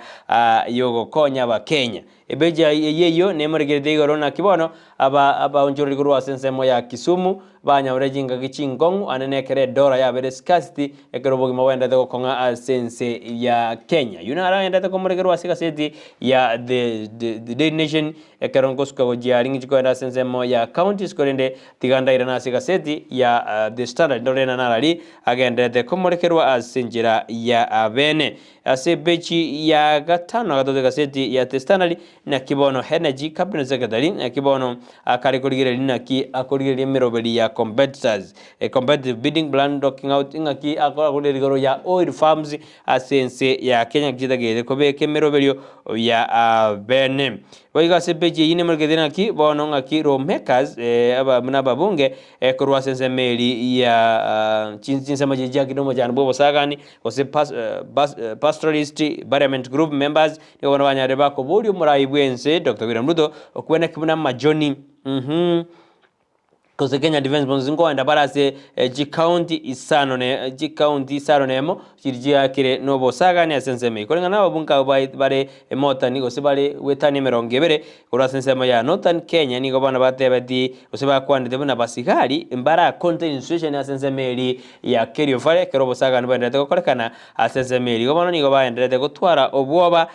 yogokonya abakenya. Ebeji eyio eyio nemorekerete igoro naki bono aba abaonchoreri korwa ase ensemo ya Kisumu banyaure chingaki chinkong'u ane nekero edora yabere scarcity ekero obogima bwaenderete gokong'a ase ense ya Kenya. Oyio naro aenderete komorekerwa ase egaseti ya The The Daily Nation ekero ngosuka gochia aria ng'inchi kogenda ase ensemo ya counties korende tiga ndairane ase egaseti ya The Standard ndore ng'a narari agenderete komorekerwa ase enchera ya bene. Ase epeji ya gatano na gatato egaseti ya The Standard, naki bono Energy Cabinet Secretary naki bono akare korigereria naki akorigereria emeroberi ya. competitors Competitive bidding plan locking out ing'aki akorire igoro ya oil farms ase ense ya Kenya chitagete kobeka emeroberio ya bene. Boigo ase page eyio nemorekete ng'aki bono ng'aki lawmakers aba buna ababunge korwa ase ensemo eri ya chinsemo chiria chiakire omochando bwa obosagani gose pastoralist parliament group members nigo bono banyarire bakoboria omorai bwense Doctor William Ruto okweneki buna amajoni. Gose Kenya Defence Forces nkoenda bare ase chikaunti isano ne chikaunti isano na emo chiria chiakire na obosagani ase ensemo eye. Koreng'ana nababunge abwo bae bare emotani gose bare goetania emerongo ebere korwa ase ensemo ya Northern Kenya nigo bono batebeti gose bakwanete buna basigari mbara contain situation ase ensemo eria ya Kerio Valley ekero obosagani bwaendererete gokorekana ase ensemo eria. Igo bono nigo baendererete gotwara obwoba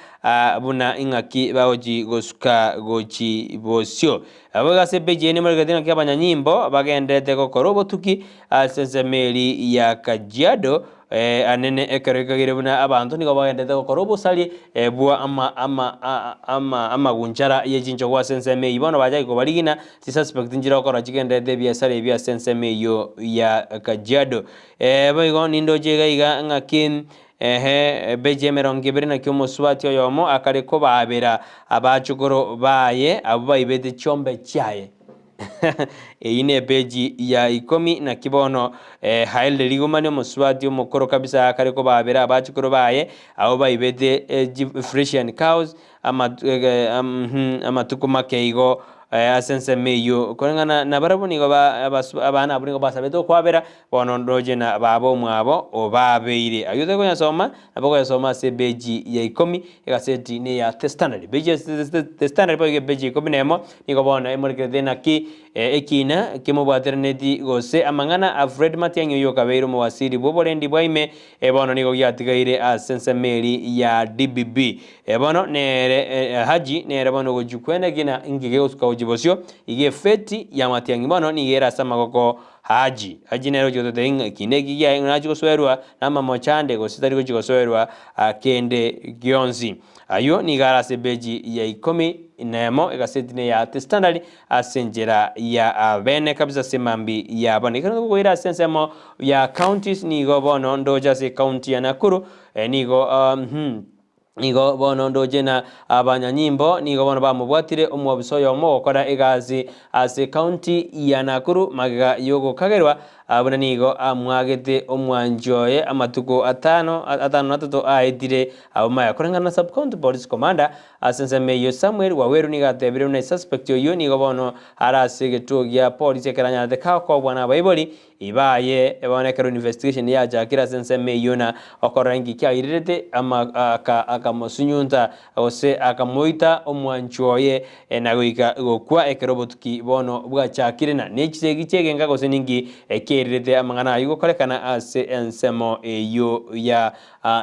buna ing'aki bagochi gosuka gochi bosio. Naboigo ase epeji eye nemorekete ng'aki abanyanyimbo bagendererete gokora obotuki ase ensemo eria ya Kajiado anene ekero ekageire buna abanto nigo bagendererete gokora obosari bwa ama ama ama amagunchara ye chinchogu ase ensemo eyio. Bono bachake kobarigina chisuspect nchire gokora chigendererete ebiasara ebio ase ensemo eyio ya Kajiado. Boigo nindoche iga iga ng'aki Ehe, ebeji emerongo ebere naki omosubati oyomo akare kobaabera abachokoro baye abwo baibete chiombe chiaye. Eyio nepeji ya ikomi naki bono Hailde Rigomani omosubati omokoro kabisa akare kobaabera abachokoro baye abwo baibete Frisian cows amatuko make igo ase ensemo eyio. Koreng'ana nabarabwo nigo abana abwo nigo basabete okwabera, bono ndoche na baba omwabo obabeire. Ayio otari koyasoma, nabo okoyasoma ase epeji ya ikomi, egaseti neya The Standard. Epeji ya The Standard boigo epeji ya ikomi na emo, nigo bono emorekerete naki ekina kemobwateraneti gose amang'ana a Fred Matiang'i oyio okabeire omowasiri bw'oborendi bwa ime Bono nigo giatigaire ase ensemo eria ya DBB. Bono nere Haji nere bono ogochia kwenegina inki gegosuka gochia bosio, iga efeti ya matiang'i bono nigo ere ase amagoko Haji. Haji nere ogochia gototebia ng'a ekina eki kiaye ng'a nachia gosoerwa namamocho ande gose tari gochia gosoerwa kende gionsi. Ayio nigo are ase epeji ya ikomi nemo egaseti neya The Standard Ase enchera ya bene kabisa ase mambia ya bono. Ekero tokoira ase ensemo ya counties nigo bono ndoche ase ecounty ya Nakuru nigo nigo bono ndoche na abanyanyimbo nigo bono bamobwatire omwobisa oyomo ogokora egasi ase ecounty ya Nakuru magega yogokagerwa buna nigo amwagete omwanchi oye amatuko atano atano na atato aetire abwo maya. Koreng'ana na sub county police commander Ase ensemo eyio Samuel Waweru nigo atebire buna esuspect oyio nigo bono are ase egetuo gia polisi ekero anyarete gokobwa nabaibori baye bono ekero investigation yachakire ase ensemo eyio na okorora inki kiairerete ama aka akamosunyunta gose akamoita omwanchwa oye na goika gokwa ekero obotuki bono bwachakire na nechisegi chiegenka gose ninki kiairerete amang'ana ayio gokorekana ase ensemo eyio ya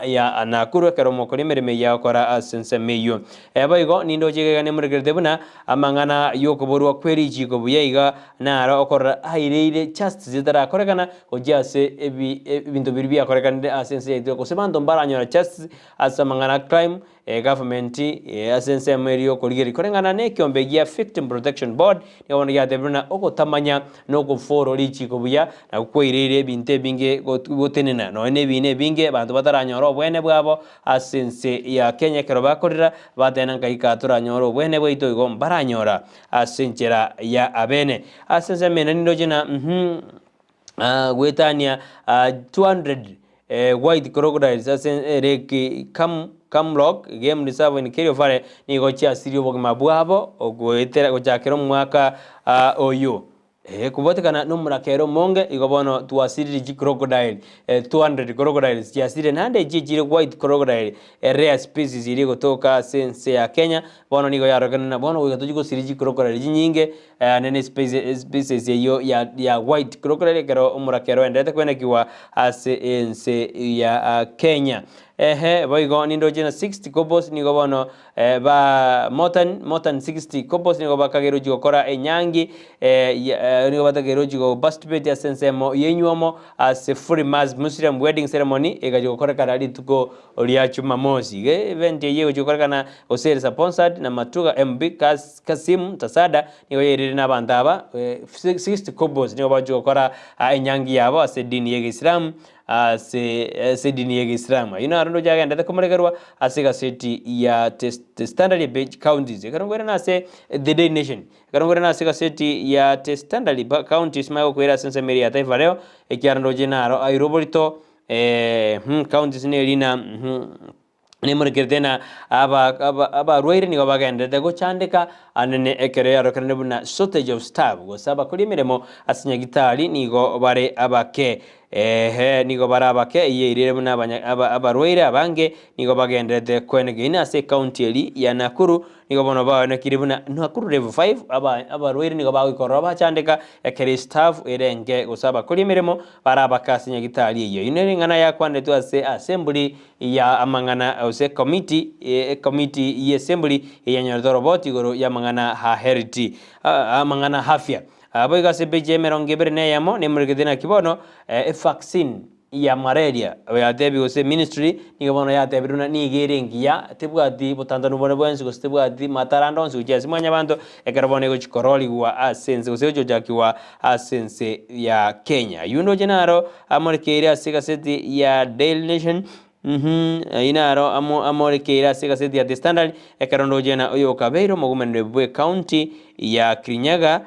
ya Nakuru ekero mokora emeremo eyio agokora ase ensemo eyio. Boigo nindoche iga iga nemorekerete buna amang'ana y'okoborwa kwe richiiko buya iga naro okorora aireire justice etarakorekana gochia ase ebi ebinto biria biakorekanire ase ense yaito gose banto mbaranyora justice ase amang'ana a crime Egovernment ase ensemo eria y'okorigereria koreng'ana nekiombe gia Victim Protection Board nigo bono giatebire buna ogotamanya na ogofollow richiko buya nabwo kwaireire ebinto ebinge gotenena nonya na ebiina ebinge abanto bataranyora obwene bwabo ase ense ya Kenya ekero bakorera bateba nkai kaa toranyore obwene bwaito igo mbaranyora ase enchera ya abene. Ase ensemo ende nindoche na goetania 200 white crocodiles ase Lake Kamlok Game Reserve in Kerio Valley nigo chiasirie obogima bwabo goetera gochakera omwaka oyo. Kobwatekana nomorakera omonge igo bono twasirire chicrocodile 200 crocodiles chiasirire naende echi echire white crocodile A rare species eria egotoka ase ense ya Kenya, bono nigo yarorekana na bono goika tochie gosiria chikrocodile chinyinge naende ne species eyio ya ya white crocodile ekero omorakera oenderete kwenekigwa ase ense ya Kenya. Ehe boigo nindoche na 60 couples nigo bono ba more than more than 60 couples nigo bakageirwe gochia gokora enyangi nigo batakeirwe gochia go participate ase ensemo yenywomo ase Fully Mass Muslim wedding ceremony egachia gokorekana rituko ria Jumamosi. Iga event eyio egochia gokorekana gose ere sponsored na Matuga MB Kassim Tasada nigo yairire. Yairire na abanto aba 60 couples nigo bagochia gokora enyangi yabo ase edini ya egeisilamu ase ase edini ya egeisilamu. Ayio naro ndoche agenderete komorekerwa ase egaseti ya The Standard ebe counties. Ekero nkoirana ase The Daily Nation, ekero nkoirana ase egaseti ya The Standard counties manye gokoira ase ensemo eria ya Taifa Leo, ekiagera ndoche naro airwe oborito counties neri na. Nemorekerete na abarwaire nigo bagendererete gochandeka anene ekero yarokanire buna shortage of staff gose abakori emeremo ase nyagitari nigo bare abake. Eeh nigo bare abake eyio eirire buna abarwaire abange nigo bagendererete koenegeina ase ecounty eri ya Nakuru Nigo bono baonekirie buna Nakuru level 5 abarwaire nigo bagoikorora bachandeka ekero estaff ere enke gose abakori emeremo bare abake ase nyagitari eyio. Eyio nere eng'ana yakwanetwe ase assembly ya amang'ana gose ecommittee ecommittee ye assembly eyanyorete oroboti igoro y'amang'ana a health amang'ana afya. Boigo ase epeji ya emerongo ebere na eyemo nemorekete naki bono evaccine ya malaria yatebiwe gose ministry nigo bono yatebire buna nigo ere engiya tebwati botantanu bonde bwensi gose tebwati matara ande onsi gochia ase mwanyabanto ekero bono egochi kororigwa ase ense gose egochi gochakigwa ase ense ya Kenya. Aywo ndoche naro amorekeire ase egaseti ya Daily Nation aywo naro amo amorekeire ase egaseti ya The Standard ekero ndoche na oyo okabeire omogomenero bwe county ya Kirinyaga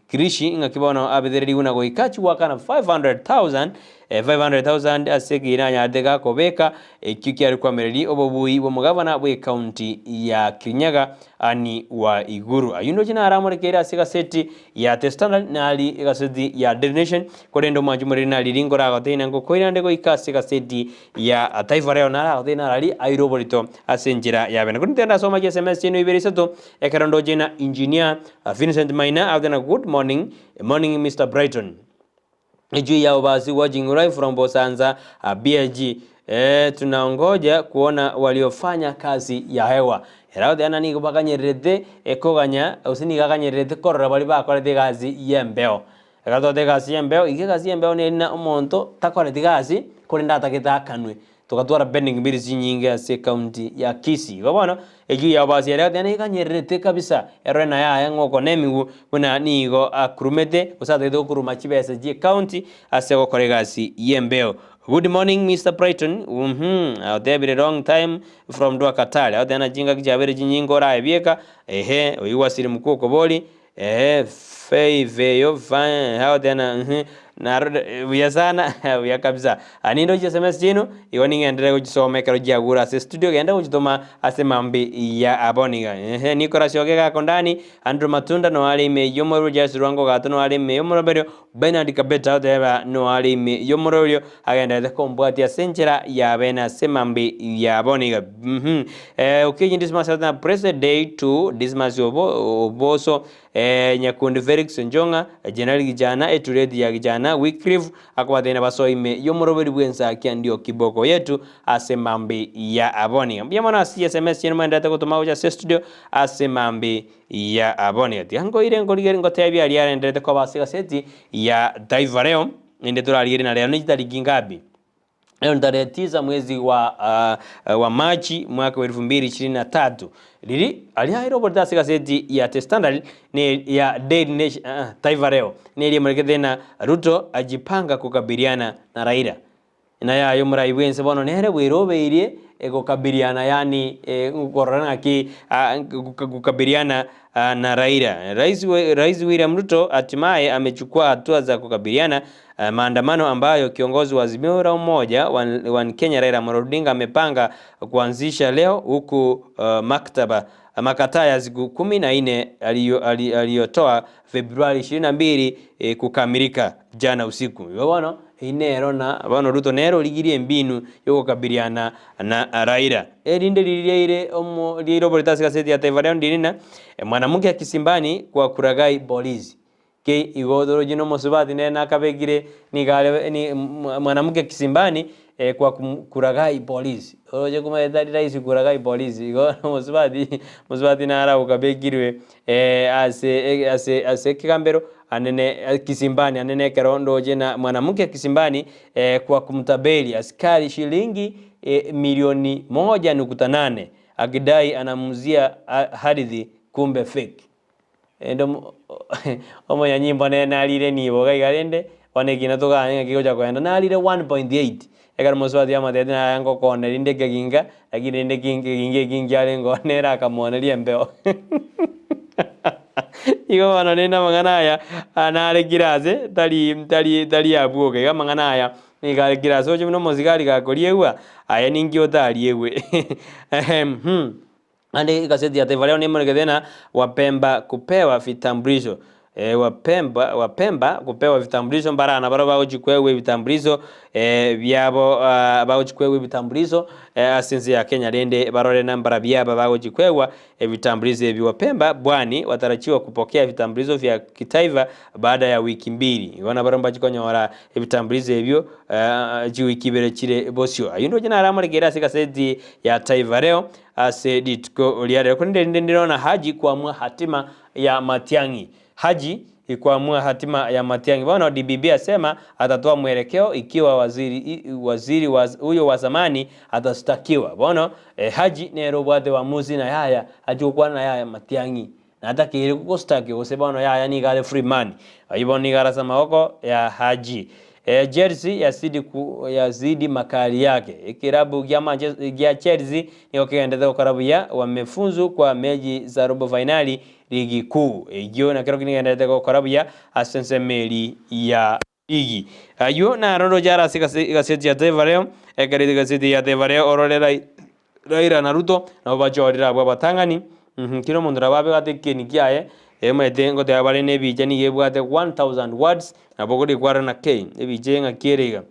Kirishi ng'aki bono abetererigwe na goika chigoakana 500,000, 500,000 ase ekeina anyarete gakobeka, ekio kiare koamereria obobui bw'omogavana bw'ecounty ya Kirinyaga Anne Waiguru. Ayio ndoche naro amorekeire ase egaseti ya The Standard nari egaseti ya Daily Nation, korende omwanchi omoriri nariri nkoragoteina ngokoirande goika ase egaseti ya Taifa Leo naragoteina narari aire oborito ase enchera ya bene. Korende ndasoma chiSMS chiaino ibere isato ekero ndoche na Engineer Vincent Maina agoteba good morning, morning Mister Brighton. Ejuu ya Obasi watching live from Bosanza BAG. Eh, tunaongoja kuona waliofanya kazi ya hewa. Ere agoteba ng'a nigo bakanyererete ekoganya gose nigo akanyererete korora baria bakorete egasi y'embeo. Ekero togoteba egasi y'embeo, iga egasi y'embeo neri na omonto takoreti gasi korende atagete akanwe. Togatwara pending bills chinyinge ase ecounty ya Kisii. Igo bono, eyio ya Obasi ere agotebi neganyererete kabisa, erore naye aye ng'a oko nemigwe buna nigo akurumete gose atagete gokuruma chibesa chie ecounty ase ogokora egasi y'embeo. Good morning Mister Brighton, uhmm otebire long time from Doha Qatar, agoteba ng'a chingaki chiabeire chinyinge oraye bieka, ehe oyio gwasire mokwo okobori. Eeh feiveyo fine how tena uhmm narorire buya sana buya kabisa. Aa nindoche sms chiaino igo ning'enderere gochisoma ekero chiagure ase estudio genda gochitoma ase mambi ya abwo niga ehe Nicholas Ogega ako ndani, Andrew Matunda noare ime y'omorwori Jairus Lwango Ogato noare ime y'omoroberio, Bernard Kabeta oteba noare ime y'omoroberio agendererete kombwatia ase enchera ya bene ase mambi ya abwo niga uhmm. Okinyi Dismas na Blessed day to Dismas obo oboso Nyakundi Felix Onchong'a General Gichana Etureti ya Gichana Wycliffe akobatebia basoe ime y'omoroberi bw'ensakia ndio kiboko yetu ase mambi ya aboni. Mbuya mono ase sms chiaino mwenderete gotoma gocha ase studio ase mambi ya aboni. Tiga nkoire nkorigeri ngotebie aria arenderete koba ase egaseti ya Taifa Leo ende torarigerie na rero ne chitariki ngapi. Leo ni tarehe tisa mwezi wa, uh, wa Machi mwaka wa elfu mbili ishirini na tatu riri aria aire oborito ase egaseti ya The Standard ne ya Daily Nation, uh, Taifa Leo neri emorekete na Ruto ajipanga kukabiliana na Raila naye aye omorai bwense bono nere bwerobeirie egokabiliana yaani eh, korora ng'aki ah, kukabiliana na Raila. Rais, Rais William Ruto hatimaye amechukua hatua za kukabiliana maandamano ambayo kiongozi wa Azimio la Umoja One Kenya Raila Amolo Odinga amepanga kuanzisha leo huku maktaba makataa ya siku 14 aliyotoa Februari 22 kukamilika jana usiku. Igo bono eyio nero na bono Ruto nere origirie embinu yogokabiliana na Raila. Erinde riria riaire omo riaire oborito ase egaseti ya Taifa Leo ndiri ng'a mwanamke kisimbani kwa kulaghai polisi. Ki igo toroche na omosubati nere nakabekire nigo are ni mwanamke kisimbani kwa kulaghai polisi. Oroche komanyete tari rahisi kulaghai polisi igo omosubati omosubati naro okabekirwe ase ase ase ekegambero anene kisimbani anene ekero ndoche na mwanamke kisimbani kwa kumtabeli askari shilingi milioni moja nukta nane akidai anamuuzia ardhi kumbe fake. Rende omonyanyimbo nere narire nibo iga iga rende, bono ekina toganye ng'aki gocha kogenda, narire 1.8, ekero mosubati amotebeti naye ngokooneri rinde ekeginga, lakini rende ekeginga ekio nkiarenge oo nere akamooneria embeo. Igo bono rende amang'ana aya, narekire ase tari tari tari abwo oka, igo amang'ana aya nigo arekire ase oche buna omosigari gakoriegwa, aye ninki otariegwe. Naende egaseti ya Taifa Leo nemorekete ng'a Wapemba kupewa vitambulisho eh, Wapemba, Wapemba kupewa vitambulisho mbara nabaro bagochia koegwa ebitambulisho eh, biabo ah, bagochia koegwa ebitambulisho eh, ase ense ya Kenya rende barore na mbara biaba bagochia koegwa ebitambulisho ebi. Wapemba Bwani watarajiwa kupokea vitambulisho vya kitaifa baada ya wiki mbili. Igo nabaro mbachie konyora ebitambulisho ebio eh, chiwiki ibere chire bosio. Ayio ndoche naramorekere ase egaseti ya Taifa Leo. Ase rituko ria rero. Korende rinde ndirona Haji kwamua hatima ya Matiang'i. Haji kwamua hatima ya Matiang'i. Bono DBB asema atatoa mwelekeo ikiwa waziri waziri huyo wa zamani atastakiwa. Bono eh, Haji nere obwate uamuzi na yaya achi gokwana na yaya Matiang'i. Natakeire gostaki gose bono yaya nigo are free man. Ayio bono nigo are ase amaboko ya Haji. Eh, Chelsea yazidi ku yazidi makali yake. Ekerabu gia Manchester gia Chelsea nigo kegendete gokora buya wamefuzu kwa mechi za robo fainali ligi kuu. Eyio nakero kegenderete gokora buya ase ensemo eri ya ligi. Ayio naro roche are ase egaseti ya Taifa Leo, ekero egaseti ya Taifa Leo orore Raila na Ruto nabo bachorire abwo abatang'ani, kera omonto nabo abegate ekieni kiaye, emaete ngoteba bare na ebicha nigo ebwate 1000 words, nabo okorikwarera na K, ebicha eye ng'aki ere iga.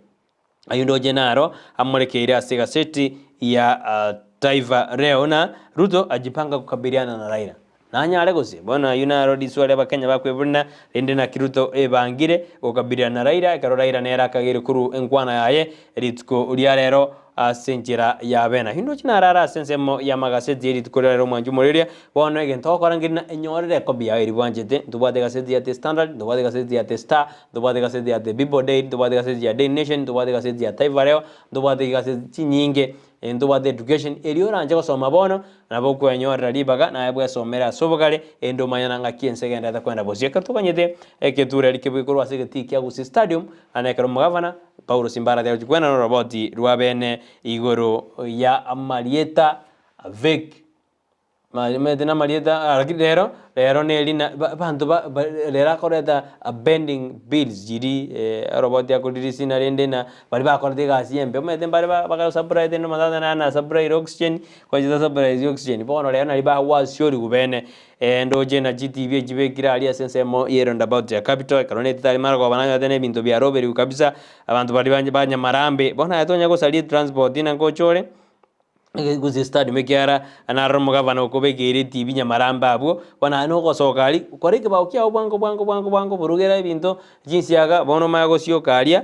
Ayio ndoche naro amorekeire ase egaseti ya Taifa Leo na Ruto ajipanga kukabiliana na Raila. Nanyare gose? Bono ayio naro riswali Abakenya bakwebuna, rende naki Ruto ebangire gokabiliana na Raila ekero Raila nere akageire korwa enkwana yaye rituko ria rero ase enchera ya bene. Ayio ndoche narare ase ensemo y'amagaseti ye rituko ria rero omwanchi omoreria, bono egento ogokora nkeri na enyorere ekobi yao eria bwanchete, ntobwate egaseti ya The Standard, ntobwate egaseti ya The Star, ntobwate egaseti ya The People Daily, ntobwate egaseti ya Daily Nation, ntobwate egaseti ya Taifa Leo, ntobwate chigaseti chinyinge, ntobwate Education, eria oranche gosoma bono, Nabo okwenyorera ribaga, naye bwesomere ase obogare, erinde omanye na ng'aki ense egenderete kwenda bosio. Ekero toganyete egetureri kebwe korwa ase egetii kia Gusii Stadium, naende ekero omogavana, Paulo Simbarati agochia kwenana oroboti rwa bene igoro ya amarieta Vic Omanyete na amarieta lakini rero, rero neri na abanto ba rero akoreta bending bills chiria oroboti akorelease narende na baria bakorete egasi embe omanyete mbare bagasupply tende omonto nare nasupplyire oxygen. Kwachete surprise oxygen bono rero nari bagwasiorigwa bene ndoche na chitibi echi chibekire aria ase ensemo ye roundabout ya capital ekero netete aria marogoba nanyorete na ebinto biaroberigwe kabisa abanto baria banye banyamarambe bono aye tonya gosaria etransport ng'a ngocha ore gose stadium ekiagera naroro omogavana okobekeire etibi nyamarambe abwo bono aye nogosoka aria kora ekebao kiago bwango bwango bwango bwango burugera ebinto chinsiaga bono omanye gosioka aria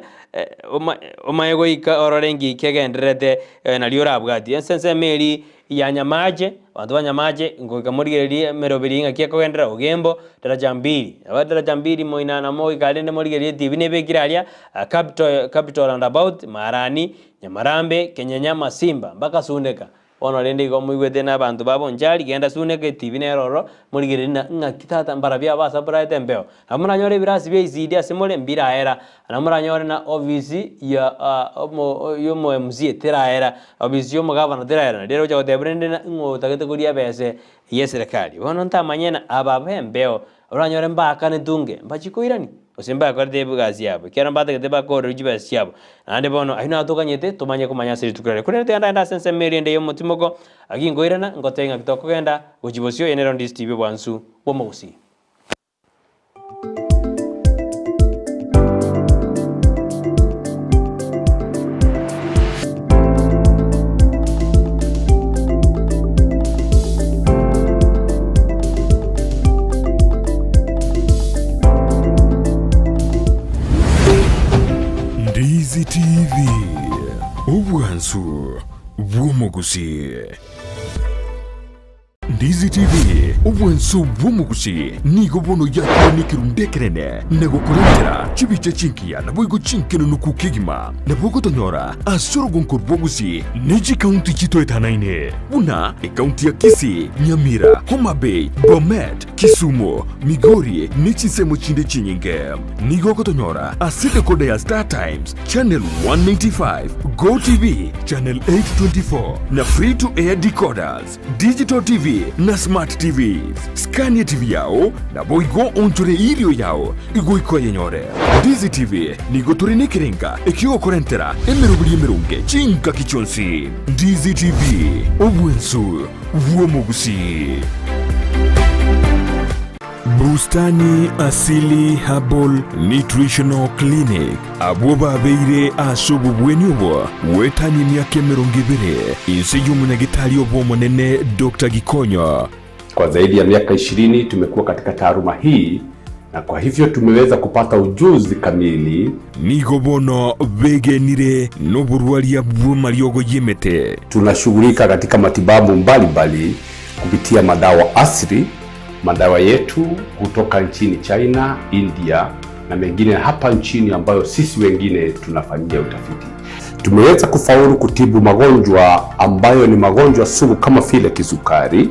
omanye goika orore nki kegendererete nario orabwatie. Ase ensemo eria ya Nyamache, abanto ba Nyamache ngoika morigererie emeroberi ng'aki ekogenderera Ogembo, daraja mbili, aba daraja mbili moina namo goika rende morigererie etibi nebekire aria capital capital roundabout, Marani, Nyamarambe, Kenyenya, Masimba, mpaka Suneka. Bono rende igo moigwete na abanto ba bonchari, genda suneka etibi nere ororo, morigererie na ng'aki tata mbarabio aba asapuraete embeo. Nabo moranyore ebirasi bia ECD ase more mbiraera, nabo moranyore na ofisi ya omo yomo MCA teraera, ofisi ya omogavana teraera, nario ere gocha goteba rende na ng'o otagete koria ebese ya eserekari. Bono ntamanye na aba b'embeo Oranyore mbaakane tunge, mbachie koirania, gose mbakorete egasi yabo, ekiagera mbatagete bakorerwe chibesa chiabo. Naende bono ayio natoganyete tomanye komanya ase rituko riaye. Korende tiga ndagende ase ensemo eria ende y'omotimoko, aki nkoirana, ngotebie ng'aki tokogenda gochia bosio, eye nero ndisiti y'obwansu bw'omogusii. Ndizi TV, obwansu bw'omogusii. Ndizi TV, obwanso bw'omogusi nigo bono yakire nekerundu ekenene na gokorentera chibicha chingiya naboigo chinkenunuku kegima. Nabo ogotonyora ase orogonko rw'ogusi ne chikaunti chitoetanaine buna ekaunti ya Kisii, Nyamira, Homa Bay, Bomet, Kisumu, Migori ne chinsemo chinde chinyinge. Nigo ogotonyora ase decoder ya Star Times, Channel 195, Go TV, Channel 824 na Free to Air decoders, Digital TV na Smart TVs. Skania TV yao naboigo onchore irio yao igoika oyenyore. Ndizi TV nigo tore nekerenga ekiogokorentera emeroberi emeronge chingaki chionsi. Ndizi TV, obwensu bw'omogusii. Bustani Asili Herbal Nutritional Clinic, abwo babeire ase obobweni obo goetania emiaka 20 inse y'omonyagitari obo omonene Doctor Gikonyo. Kwa zaidi ya miaka 20 tumekuwa katika taaluma hii na kwa hivyo tumeweza kupata ujuzi kamili. Nigo bono begenire noborwaria bw'amariogo y'emete. Tunashughulika katika matibabu mbalimbali kupitia madawa asili, madawa yetu kutoka nchini China, India na mengine hapa nchini ambayo sisi wengine tunafanyia utafiti. Tumeweza kufaulu kutibu magonjwa ambayo ni magonjwa sugu kama vile kisukari,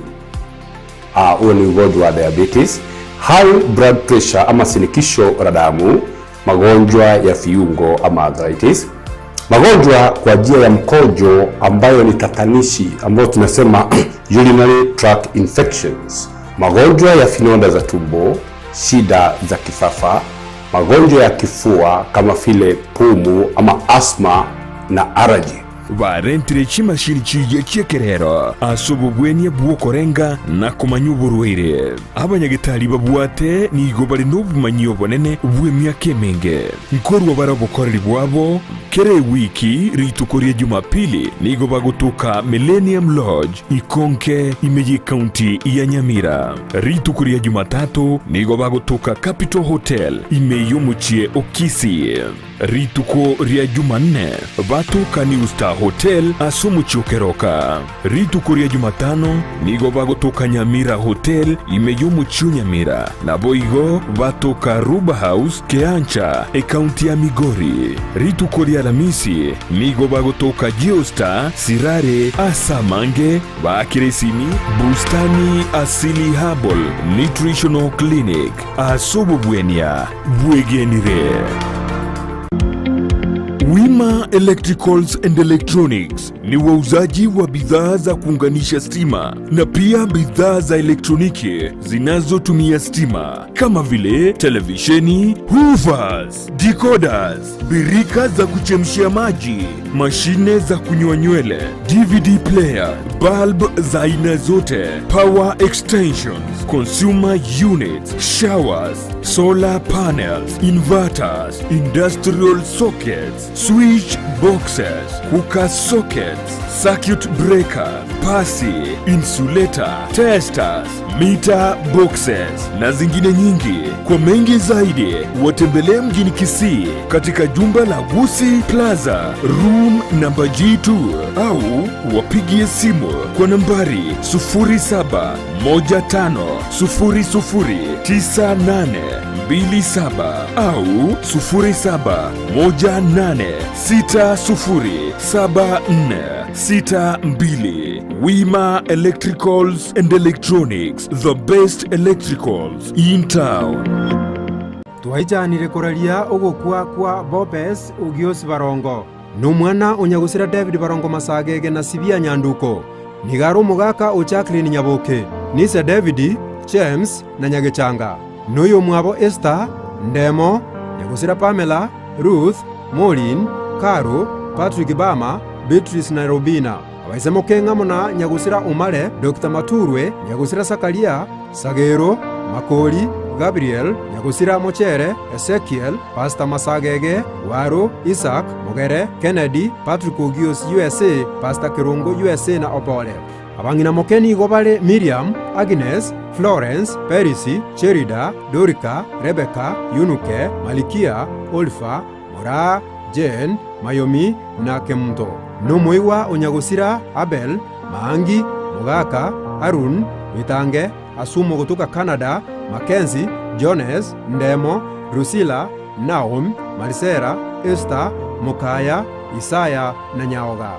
huo ni ugonjwa wa diabetes, high blood pressure ama shinikizo la damu, magonjwa ya viungo ama arthritis, magonjwa kwa njia ya mkojo ambayo ni tatanishi ambayo tunasema urinary tract infections, magonjwa ya vidonda za tumbo, shida za kifafa, magonjwa ya kifua kama vile pumu ama asthma na allergy. Barentire chimashini chiria chi'ekerero ase obobwenia bw'okorenga na komanya oborwaire. Abanyagetari babwate nigo bare nobomanyi obonene bw'emiaka emenge. Nkorwa bare obokoreri bwabo kera ewiki rituko ria Jumapili nigo bagotoka Millennium Lodge Ikonke ime y'ecounty ya Nyamira. Rituko ria Jumatatu nigo bagotoka Capital Hotel ime y'omochie o Kisii. Rituko ria Jumanne batoka New Star Hotel ase omochie o Keroka. Rituko ria Jumatano nigo bagotoka Nyamira Hotel ime y'omochie o Nyamira, naboigo batoka Ruba House Keancha, ekaunti ya Migori. Rituko ria Alamisi nigo bagotoka Geostar Sirare ase amange baakire esimi Bustani Asili Herbal Nutritional Clinic ase obobwenia bwegenire. Wima Electricals and Electronics ni wauzaji wa bidhaa za kuunganisha stima na pia bidhaa za elektroniki zinazotumia stima kama vile televisheni, hoovers, decoders, birika za kuchemshia maji, mashine za kunyoa nywele, DVD player, bulb za aina zote, power extensions, consumer units, showers, solar panels, inverters, industrial sockets, switch boxes, cooker sockets, circuit breaker, pasi, insulator, testers, meter boxes na zingine nyingi. Kwa mengi zaidi watembelee mjini Kisii katika jumba la Gusii Plaza room namba G2 au wapigie simu kwa nambari 0715009827 au 0718607462. Wima Electricals and Electronics, the best electricals in town. Twaichanire koraria ogokwa kwa Bobes Ogios Barongo, na omwana o nyagosira David Barongo Masagege na Sibia Nyanduko. Nigo are omogaka o Jacqueline Nyaboke, Nise David, James, na Nyagechanga, na oyomwabo Esther, Ndemo, nyagosira Pamela, Ruth, Maureen, Caro, Patrick Bama, Beatrice na Robina. Abaise mokeng'a amo na nyagosira Omare, Doctor Maturwe, nyagosira Sakaria, Sagero, Makori, Gabriel, nyagosira Mochere, Ezekiel, Pastor Masagege, Waru, Isaac, Mogere, Kennedy, Patrick Ogios USA, Pastor Kerongo USA na Obore. Abang'ina moke nigo bare Miriam, Agnes, Florence, Perisi, Cherida, Dorika, Rebeka, Yunuke, Malikia, Olifa, Moraa, Jane, Mayomi, na Kemunto. Nomoigwa o nyagosira Abel, Maangi, Mogaka, Harun, Bitange, Asumo gotoka Canada, Mackenzie, Jones, Ndemo, Drusilla, Naomi, Marisela, Esther, Mokaya, Isaya na Nyaoga.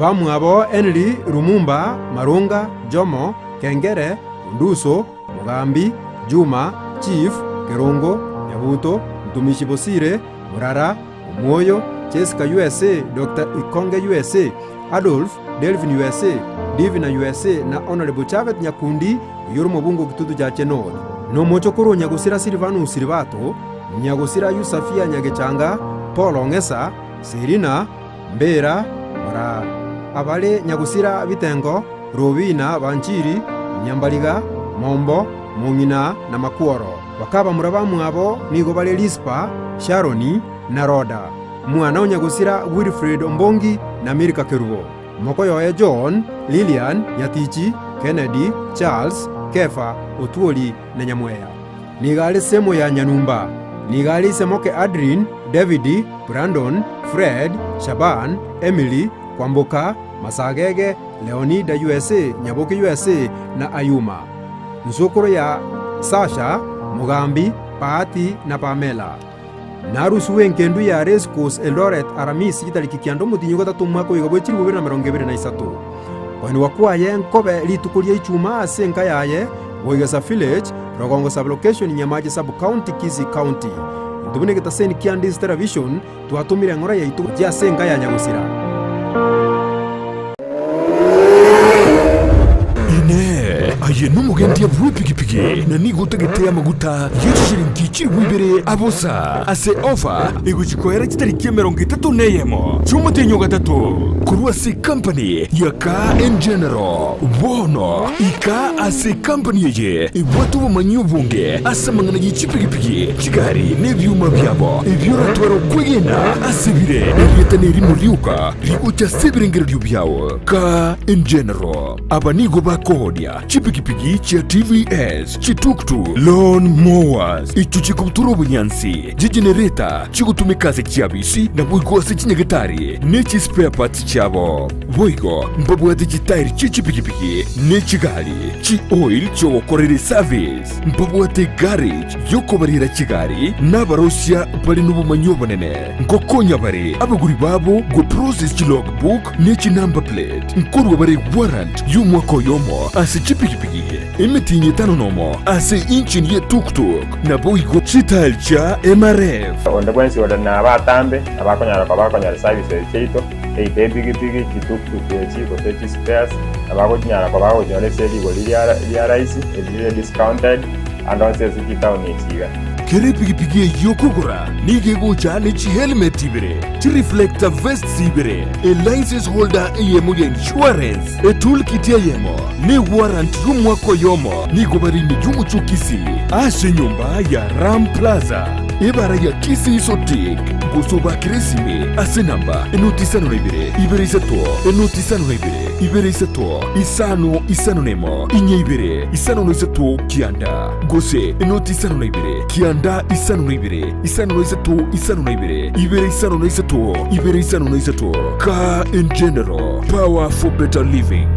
Bamwabo Henry Lumumba, Marunga, Jomo, Kengere, Onduso, Mogambi, Juma, Chief, Kerongo, Nyabuto, Mtumishi Bosire, Murara, Omwoyo, Jessica USA, Doctor Ikonge USA, Adolf, Delvin USA, Divina USA na Honourable Chavet Nyakundi oyio ore omobunge o Kitutu Chache North. Na omochokoro o Nyagosira Silvanus Silibato, Nyagosira Yusafia Nyagechanga, Paul Ong'esa, Selina, Mbera, Moraa. Abare Nyagosira Bitengo, Robina, Banchiri, Nyambariga, Mombo, Mong'ina na Makworo. Bakabamura bamwabo nigo bare Rispa, Sharoni, na Roda. Mwana o Nyagosira Wilfred Ombongi na Milka Kerubo. Mokoyoye John, Lilian, Nyatichi, Kennedy, Charles, Kefa, Otwoli na Nyamweya. Nigo are Semo ya Nyanumba. Nigo are ise moke Adrin, David, Brandon, Fred, Shaban, Emily, Kwamboka, Masagege, Leonida USA, Nyaboke USA, na Ayuma. Nsokoro ya Sasha, Mogambi, Bahati na Pamela. Narusiwe engendu ya Race Course Eldoret Aramisi chitariki kianda omotienyi ogatato omwaka oiga bwe chilifu bibere na emerongo ebere na isato. Koenigwa kwaye nkobe rituko ria Ichuma ase enka yaye, Boigesa Village, Rogongo Sub-location, Nyamache Sub-county, Kisii County. Intwe buna egetaseni kia Ndisi Television twatomire eng'ora yaito gochia ase enka ya Nyagosira. Inee! Aye nomogendia bw'epigipigi, na nigo otagete amaguta ye chishilingi chilifu ibere abosa ase ofa egochia koera chitariki 31 chi'omotienyi o gatato, korwa ase ekampani ya Car and General? Bono ika ase ekampani eye ebwate obomanyi obonge ase amang'ana ye chipigipigi, chigari, na ebioma biabo, ebio oratware okwegena ase bire. Erieta nerimo rioka rigocha ase ebirengererio biao. Car and General. Aba nigo bakooonia chipigipigi chia TVS, chituktuk, lawn mowers, echio chikobutora obonyansi, chigenereta chigotumeka ase chiabisi naboigo ase chinyagetari ne chispare parts chiabo. Boigo mbabwate chitairi chie chipigipigi ne chigari, chi-oil chiogokorera eservice. Mbabwate garage yokobarera chigari na abarosia bare nobomanyi obonene. Nkokonya bare abagori babo go process chi log book ne chi number plate. Nkorua bare warrant y'omwaka oyomo ase chipigipigi, emetienyi etano nomo ase engine ye tuk tuk, naboigo chitile chia MRF. Onde bwensi ore nabatambe nabo akonyara koba akonyora services chiaito, either epigipigi, chituktuk echi, gose chispares, nabo agochinyara koba agochinyora ase rigori ria rahisi, eri rire discounted, ande onsi ase chitaoni echi iga. Kera epigipigi eyio okogora nigo egocha ne chihelmet ibere, chireflector vests ibere, elicense holder eyemo ya insurance, etoolkit eyemo, na ewarrant y'omwaka oyomo. Nigo bare ime y'omochie o Kisii ase enyomba ya Ram Plaza, ebara ya Kisii Sotik, gose obakere esimi ase enamba enoti isano na ibere, ibere isato, enoti isano na ibere, ibere isato, isano isano na emo, inye ibere, isano na isato, kianda, gose enoti isano na ibere, kianda isano na ibere, isano na isato, isano na ibere, ibere isano na isato, ibere isano na isato. Car in General, power for better living.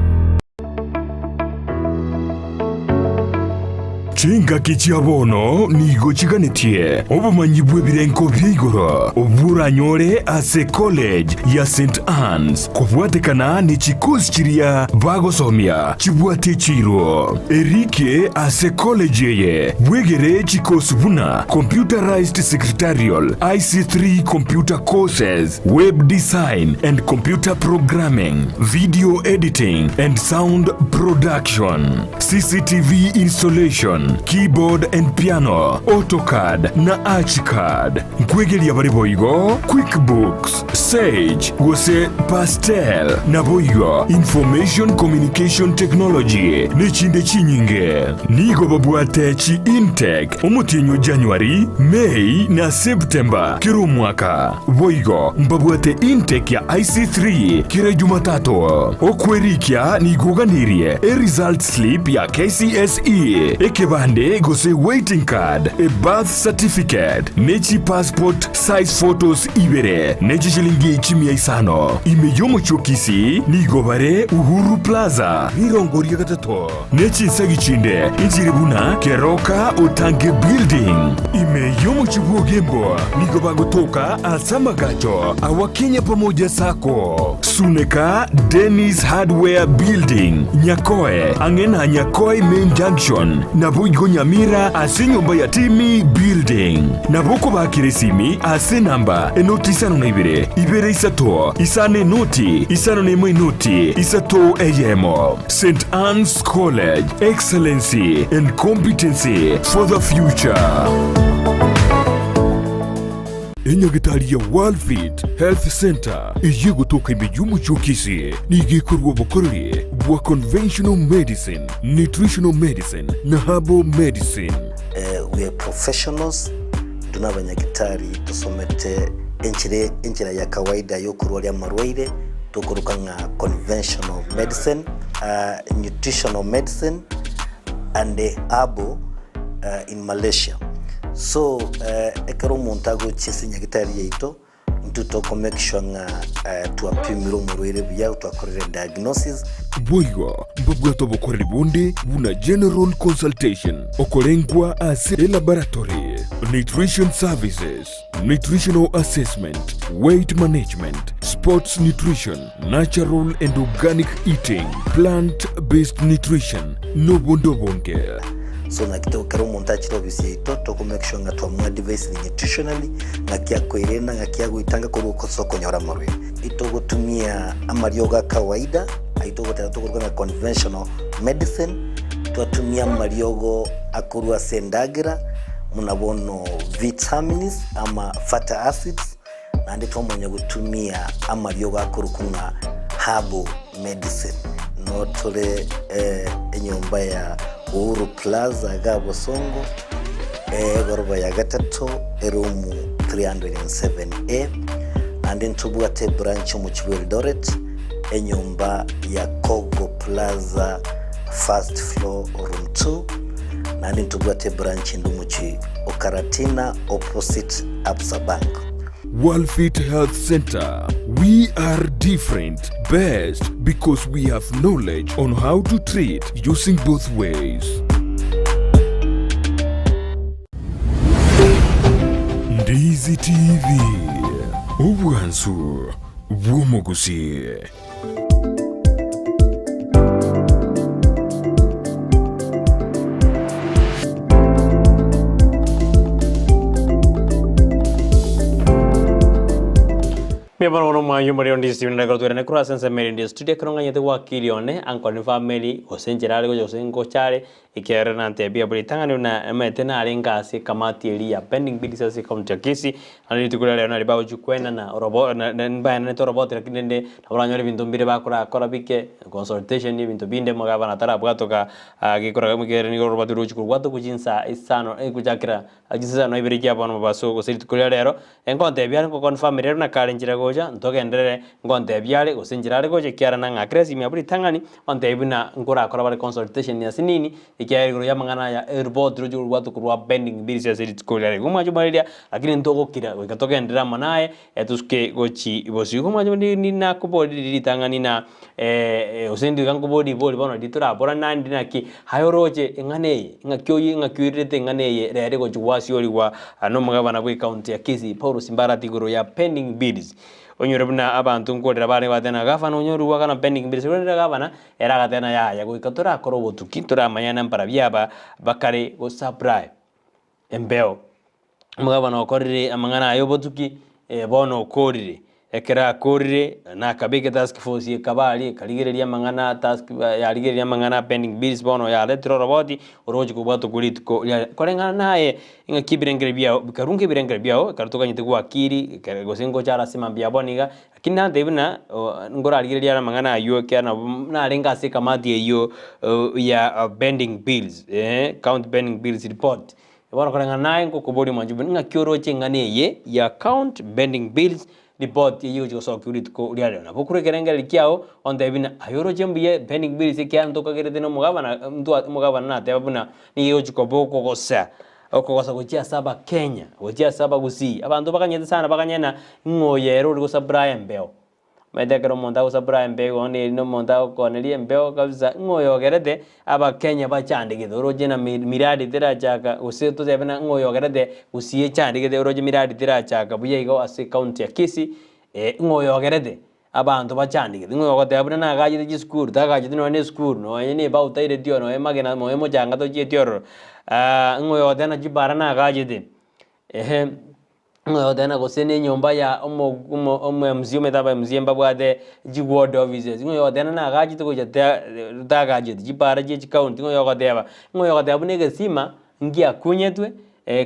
Chingaki chia bono nigo chiganetie obomanyi bw'ebirengo bia igoro obwo oranyore ase College ya St Anne's kobwatekana ne chikosi chiria bagosomia chibwate chiiro. Erike ase college eye bwegere chikosi buna Computerized Secretarial, IC3 Computer Courses, Web Design and Computer Programming, Video Editing and Sound Production. CCTV installation, keyboard and piano, AutoCAD na Archicad. Nkwegeria bare boigo QuickBooks, Sage gose Pastel naboigo Information Communication Technology nechinde chinyinge. Nigo babwate chi intake omotienyi o January, May na September kera omwaka. Boigo mbabwate intake ya IC3 kera Jumatatu. Okwerikia nigo oganirie e result slip ya KCSE, ekebande. Ekebande gose waiting card, a birth certificate, ne chipassport size photos ibere, ne chishilingi chimia isano. Ime y'omochie o Kisii nigo bare Uhuru Plaza, rirongo ria gatato, ne chinsagi chinde inchire buna Keroka Otange Building. Ime y'omochie bw'Ogembo nigo bagotoka ase amagacho awa Kenya Pamoja Sacco, Suneka Dennis Hardware Building, Nyakoe, ang'e na Nyakoe Main Junction, naboigo Nyamira ase enyomba ya Timmy Building. Nabo okobakera esimi ase enamba enoti 52, 2 3, 5 0, 51 enoti, 3 eyemo. St Anne's College, excellency and competency for the future. Enyagitari ya Worldfit Health Centre eyio egotoka ime y'omochie o Kisii nigo ekorua obokoreri bwa conventional medicine, nutritional medicine na herbal medicine. We are professionals, intwe nabanyagitari tosomete enchera enchera ya kawaida yokorwaria amarwaire tokoroka ng'a conventional medicine, nutritional medicine and herbal in Malaysia. So ekero omonto agochia ase nyagitari yaito, intwe toko make sure ng'a twapimire omorwaire buya, twakorire diagnosis. Boigo mbabwate obokoreri bonde buna general consultation, okorengwa ase elaboratory, nutrition services, nutritional assessment, weight management, sports nutrition, natural and organic eating, plant based nutrition, nobonde obonge. So naki to ekero omonto achire ofisi yaito toko make sure ng'a twamoadvisire nutritionally, ng'aki akoirena, ng'aki agoitanga korwa ase okonyora amarwaire. Itogotumia amariogo a kawaida, ayio togoteba tokoruga ng'a conventional medicine, twatumia amariogo akorwa ase endagera, buna bono vitamins ama fatty acids, naende twamanya gotumia amariogo akorokwa ng'a herbal medicine. Noo tore enyomba ya Uhuru Plaza igaa Bosongo, egoroba ya gatato, eroom 307A, naende ntobwate ebranch omochie bwa Eldoret, enyomba ya Kogo Plaza first floor room 2, naende ntobwate ebranch ende omochie o Karatina opposite Absa Bank. Worldfit Health Centre, we are different, best because we have knowledge on how to treat using both ways. Ndizi TV, obwansu bw'omogusii. Mbuya mono mono mwanyu more onde Steven Ndagoro twerane korwa ase ensemo ere ndi studio ekero ng'anyete gwakiri one ankore family gose enchera are gocha gose ngocha are Ekiagera nantebia buna ritang'ani buna emete narenge ase ekamati eria ya pending bills ase ecounty ya Kisii, naende rituko riria rero nario bagochia koenana orobo na na mbaenanete oroboti lakini rende nabo oranyore ebinto mbire bakorakora bike, consultation ebinto binde omogabana atarabwatoka gekora ekere nigo oroboti rogochia korwatokwa chinsa isano gochakera chinsa isano na ibere chia bono mobaso gose rituko ria rero. Nkontebia are ngoconfirm rero na kare nchera gocha, ntogenderere, nkontebia are gose nchera are gocha ekiagera nang'akere esimi abwo ritang'ani, ontebie buna nkorakora bare consultation ase nini, ekiagera igoro y'amang'ana aya eripoti roche korwatwe korwa pending bills ase rituko riria igo mwanche omariria, lakini ntogokira goika togenderere amo naye, tosuke gochi bosio. Igo mwanche omariria ninakoborire ritang'ani na gose ndiga nkoborie ribori bono riria toraborane naende naki, aye oroche eng'ana eye, ng'aki oye ng'aki oirerete eng'ana eye rero egochia gwasiorigwa nomogabana bw'ecounty ya Kisii Paul Simbarati igoro ya pending bills. Onyore buna abanto nkorera bare bateba ng'a gavana onyorigwe agana pending bills, rende gavana ere agateba ng'a yaya goika torakore obotuki toramanyane mbarabwo aba bakare gosupply embeo. Omogabana okorire amang'ana aya obotuki, bono okorire. Ekero akorire, nakabeka etask force ekaba aria, ekarigereria amang'ana task yarigereria amang'ana a pending bills bono yaretire oroboti, orogochia kobwatwa kwa rituko riaye. Koreng'ana naye, engaki ebirengeri biago, bikarunga ebirengeri biago, ekero toganyete gwakiri, ekero gose ngocha are ase mambia bono iga, lakini nantebia buna nkorarigereria are amang'ana aywo ekiagera nabo narenge ase ekamati eywo ya pending bills, county pending bills report. Bono koreng'ana naye ngokoboria omwanchi buna ng'aki oroche eng'ana eye ya account pending bills. Ripoti eyio egochia gosokiwa rituko ria rero. Nabo okure ekerengererio kiao, ontebie buna aye oroche mbuya pending bills ekiagera ntokagerete na omogabana ntwa omogabana nateba buna nigo egochia koba okogosa, okogosa gochia ase abakenya, gochia ase abagusii. Abanto bakanyete sana bakanyena ng'a oyo ere ore gosupply embeo. Omanyete ekero omonto agosupply embeo igo bono eri na omonto agokoneria embeo kabisa, ng'a oyo ogerete abakenya bachandegete oroche na mi miradi terachaka gose totebe na ng'a oyo ogerete gusii echandegete oroche miradi terachaka buya igo ase ecounty ya Kisii, ng'a oyo ogerete abanto bachandegete, ng'a oyo ogoteba buna nagachete chisukuru tagacheti nonye na esukuru nonye na ebao taireti oo nonye magena nonye mochanga tochieti ororo, ng'a oyo ogoteba na chibara nagachete, ehe. Ng'a ogoteba gose na enyomba ya omo omo omo MC omanyete aba MC mbabwate chi ward offices, ng'a oyo ogoteba nagachete gocha ta tagacheti chipara chia chicounty, ng'a oyo ogoteba, ng'a oyo ogoteba buna egesima ngiakunyetwe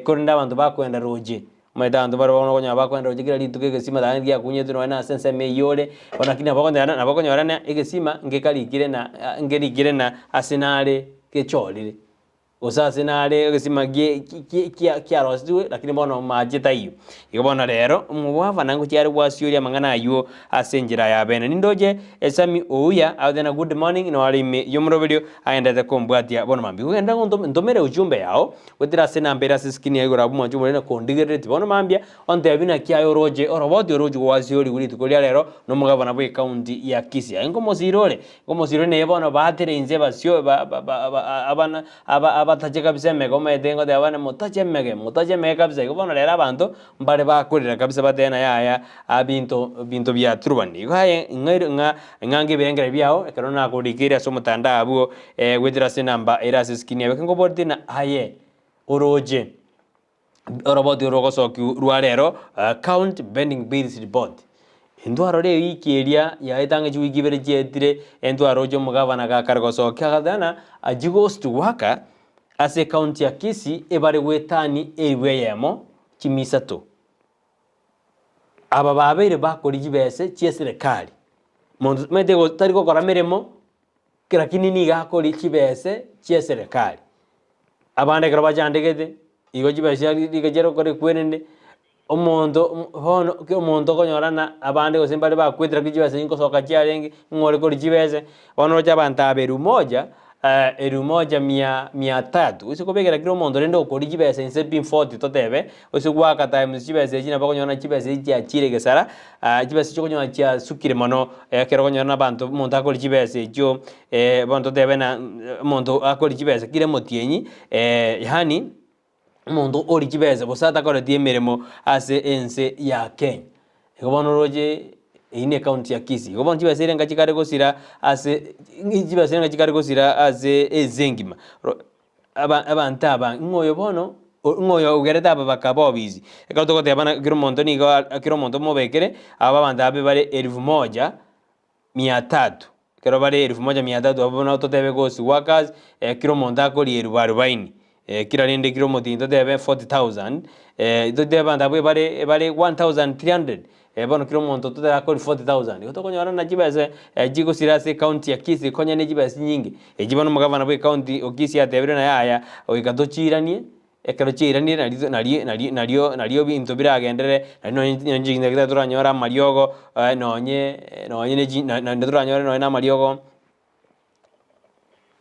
korende abanto bakoenda roche, omanyete abanto bare bono okonyora bakoenda roche kera rituko egesima naende ngiakunyetwe nonye na ase ensemo eywo ore, bono lakini nabo okonyora nabo okonyora na egesima ngekarikire na ngerikire na ase nare gechorire. Gose ase nare egesima gie ki ki kiarosetigwe, lakini bono mache taiyo. Igo bono rero, omogavana ngochia are gwasioria amang'ana ayio ase enchera ya bene. Nindoche esami ouya agoteba ng'a good morning, noo are ime y'omoroberio agenderete kombwatia bono mambia. Igo genda ngontome ntomere ujumbe yao, goetera ase enamba ere ase eskrini ya igoro abwo mwanche omorende kondigereretie bono mambia, Ontebie naki aye oroche oroboti oroche gwasioria rituko ria rero nomogavana bw'ecounty ya Kisii. Aye nkomosira ore, nkomosira ore naye bono baatere inse basio ba ba ba abana aba abatache kabisa emege omanyete ngoteba bane motache emege, motache emege kabisa. Igo bono rero abanto mbare bakorera kabisa batebe ng'a yaya binto binto biaturubani. Igo aye ng'aire ng'a ng'ange ebirengererio biao ekero nakorikeire ase omotandao abwo goetera ase enamba ere ase eskrini yago. Ekero nkoboretie ng'a aye oroche. Oroboti oro rogosokiwa rwa rero, Count Bending Bills Report. Intwarora ewiki eria yaetang'e chiwiki ibere chietire, entwaroche omogavana gakare gosokia agateba ng'a achie ghost worker ase ecounty ya Kisii ebare goetani elifu eyemo chimia isato. Aba babeire bakori chibese chia eserekari, monto omanyete igo tari gokora meremo, lakini nigo akori chibese chia eserekari. Abande ekero bachandegete, igo chibesa chiaria nigo chiare gokora ekwerende, omonto bono ki omonto okonyora na abande gose mbare bakwete lakini chibesa chingosoka chiarenge, ng'o ore koria chibesa, bono oroche abanto aba elfu moja, elfu moja mia mia tatu, gose kobekera kera omonto rende okoria chibesa inse pi forty totebe, gose goaka times chibesa echi nabo okonyora chibesa echi chiachire gesara, chibesa echi okonyora chiasukire mono, ekero okonyora na abanto omonto akoria chibesa echio. Bono totebe ng'a omonto akoria chibesa kera omotienyi, yaani omonto oria chibesa gose atakoreti emeremo ase ense ya Kenya. Igo bono oroche eywo ne ecounty ya Kisii. Igo bono chibesa erenga chikare gosira ase chibesa erenga chikare gosira ase ense engima. Ro aba abanto aba ng'a oyo bono ng'a oyo ogerete aba bakaba obisi. Ekero togoteba ng'a kera omonto nigo kera omonto omobekere, aba abanto abe bare elfu moja mia tatu, ekero bare elfu moja mia tatu abwo bono totebe gose workers, kera omonto akoria elfu arubaini, kera rende kera omotienyi totebe 40,000, totebe abanto abwo ebare bare 1300, bono kera omonto totebe akoria 40,000, igo tokonyora ng'a chibesa chigosira ase ecounty ya Kisii konya ne chibesa chinyinge, echi bono omogavana bwa ecounty o Kisii atebire ng'a yaya goika tochiiranie. Ekero chiairanire nario nario nario nario nario ebinto biragenderere, nario nonye nonye chingaki toranyore amariogo nonye nonye ne chi naende toranyore nonye na amariogo